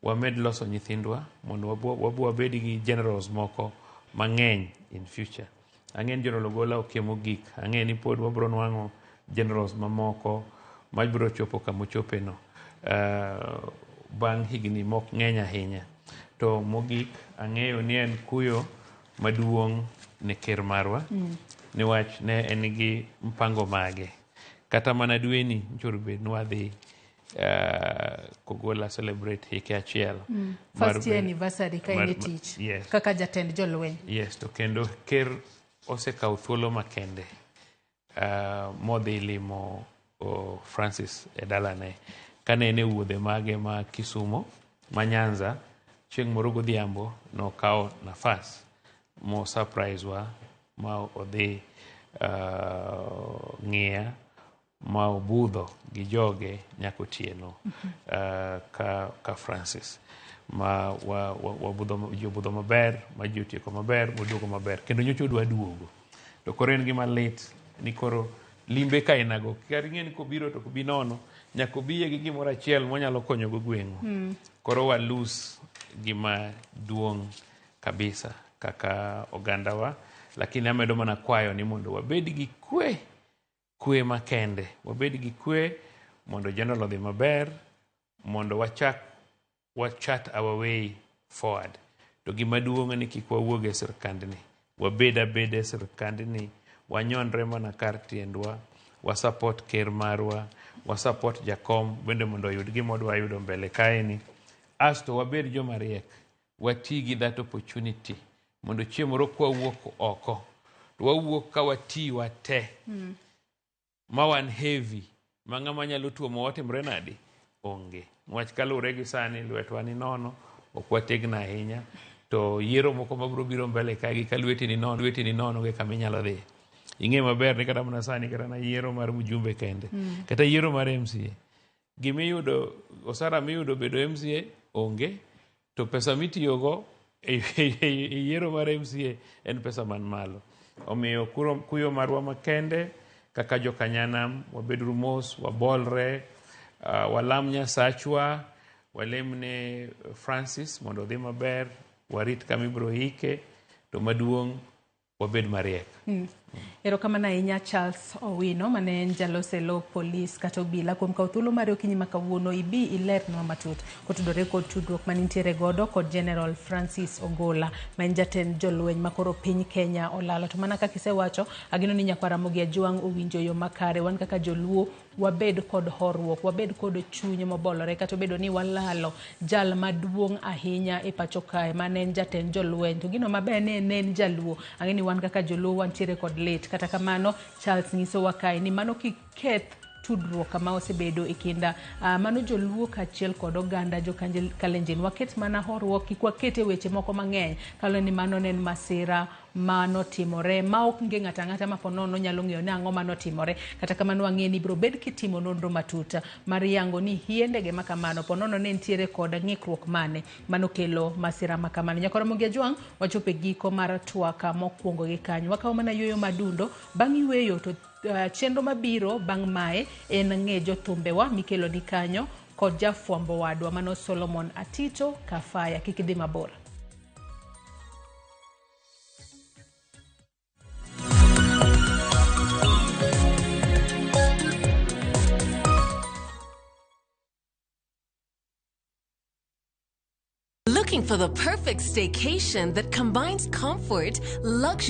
wamed loso nyithindwa mondo wabo wabed gi generals moko mang'eny in future. Ang'e ni General Ogola ok e mogik. Ang'e ni pod wabiro nwang'o generals mamoko mabiro chopo kamochope no bang' higni mok ng'eny ahinya. To mogik ang'eyo ni en kuyo maduong' ne ker marwa niwach ne en gi mpango mage. Kata mana dweni nchoro bed ni wadhi Kogola celebrate hike achiel. First year anniversary ka in e tich kaka jatend jolweny. Yes, to kendo ker osekawo thuolo makende modhi limo Francis e dalane kane en e wuodhe mage ma Kisumo ma Nyanza. Chieng' moro godhiambo nokawo nafas mo surprise wa ma odhi ng'iya ma obudho gi joge nyaka otieno ka Francis ma wabudho ji obudho maber ma ji otieko maber moduogo maber kendo nyocha odwa duogo. To koro en gima lit ni koro limbe kainago kar ing'e ni kobiro to ok obi nono, nyaka obiye gi gimoro achiel monyalo konyogo gweng'u. Koro wa lose gima duong' kabisa kaka ogandawa, lakini amedo mana kwayo ni mondo wabed gi kwe, kwe makende, wabed gi kwe mondo general odhi maber mondo wachak wa chart our way forward. To gima duong' ni kik wawuog e sirkandni. Wabed abeda e sirkandni, wanyonre mana kar tiendwa, wa support ker marwa, wa support jakom bende mondo oyud gima odwa yudo mbele kaeni. Asto wabed joma riek, wati gi that opportunity mondo chieng' moro kwawuok oko, to wawuok ka wati wate ma wan heavy ma ng'ama nyalo tuomo watimre nadi onge. Niwach kaluwore gi sani lwetwa ni nono, ok wategno ahinya to yiero moko mabiro biro mbele kae ka lweti ni nono, lweti ni nono onge kama inyalo dhiye. Ing'e maber ni kata mana sani kata na yiero mar mjumbe kende kata yiero mar MCA gimiyudo osara miyudo bedo MCA onge to pesa mitiyogo e yiero mar MCA en pesa man malo. Omiyo kuyo marwa makende kaka jokanyanam wabeduru mos, wabolre, walam Nyasachwa, walemne Francis mondo odhi maber, warit kama ibiro ike, to maduong' wabed mariek. Erokamano ahinya Charles Owino mane en jalos e lo polis kata obila kuom kawo thuolo mari okinyi ma kawuono ibi ilernwa matut kotudore kod tudruok manintiere godo kod General Francis Ogola ma en jatend jolweny makoro piny Kenya olalo. To mana kaka isewacho, ageno ni nyakwar Ramogi Ajwang' owinjo yo makare. Wan kaka joluo wabed kod horuok, wabed kod chuny mobolore kata obedo ni walalo jal maduong' ahinya e pacho kae mane en jatend jolweny. To gino maber ni ne en jaluo. Ang'e ni wan kaka joluo wantiere kod lit. Kata kamano, Charles nyisowa kae ni mano kik keth tudruok kama osebedo e kind mano joluo kaachiel kod oganda jo Kalenjin. Waket mana horuok, kik waket e weche moko mang'eny kaluwore ni mano ne en masira manotimore ma ok onge ng'ato ang'ata ma ponono nyalo ng'eyo ni ang'o manotimore. Kata kamano wang'e ni ibiro bed kitimo nonro matut mar yango ni hie ndege ma kamano ponono ne nitiere kod ng'ikruok mane manokelo masira ma kamano. Nyakoro Ramogi Ajwang' wachopo e giko mar twak mokwongo gi kanyo. Wakawo mana yueyo madundo, bang' yueyo to chenro mabiro bang' mae en ng'e jothumbewa mikelo ni kanyo kod jafwambo wadwa mano Solomon Atito Kafaya. Kik idhi mabor. Looking for the perfect staycation that combines comfort, luxury,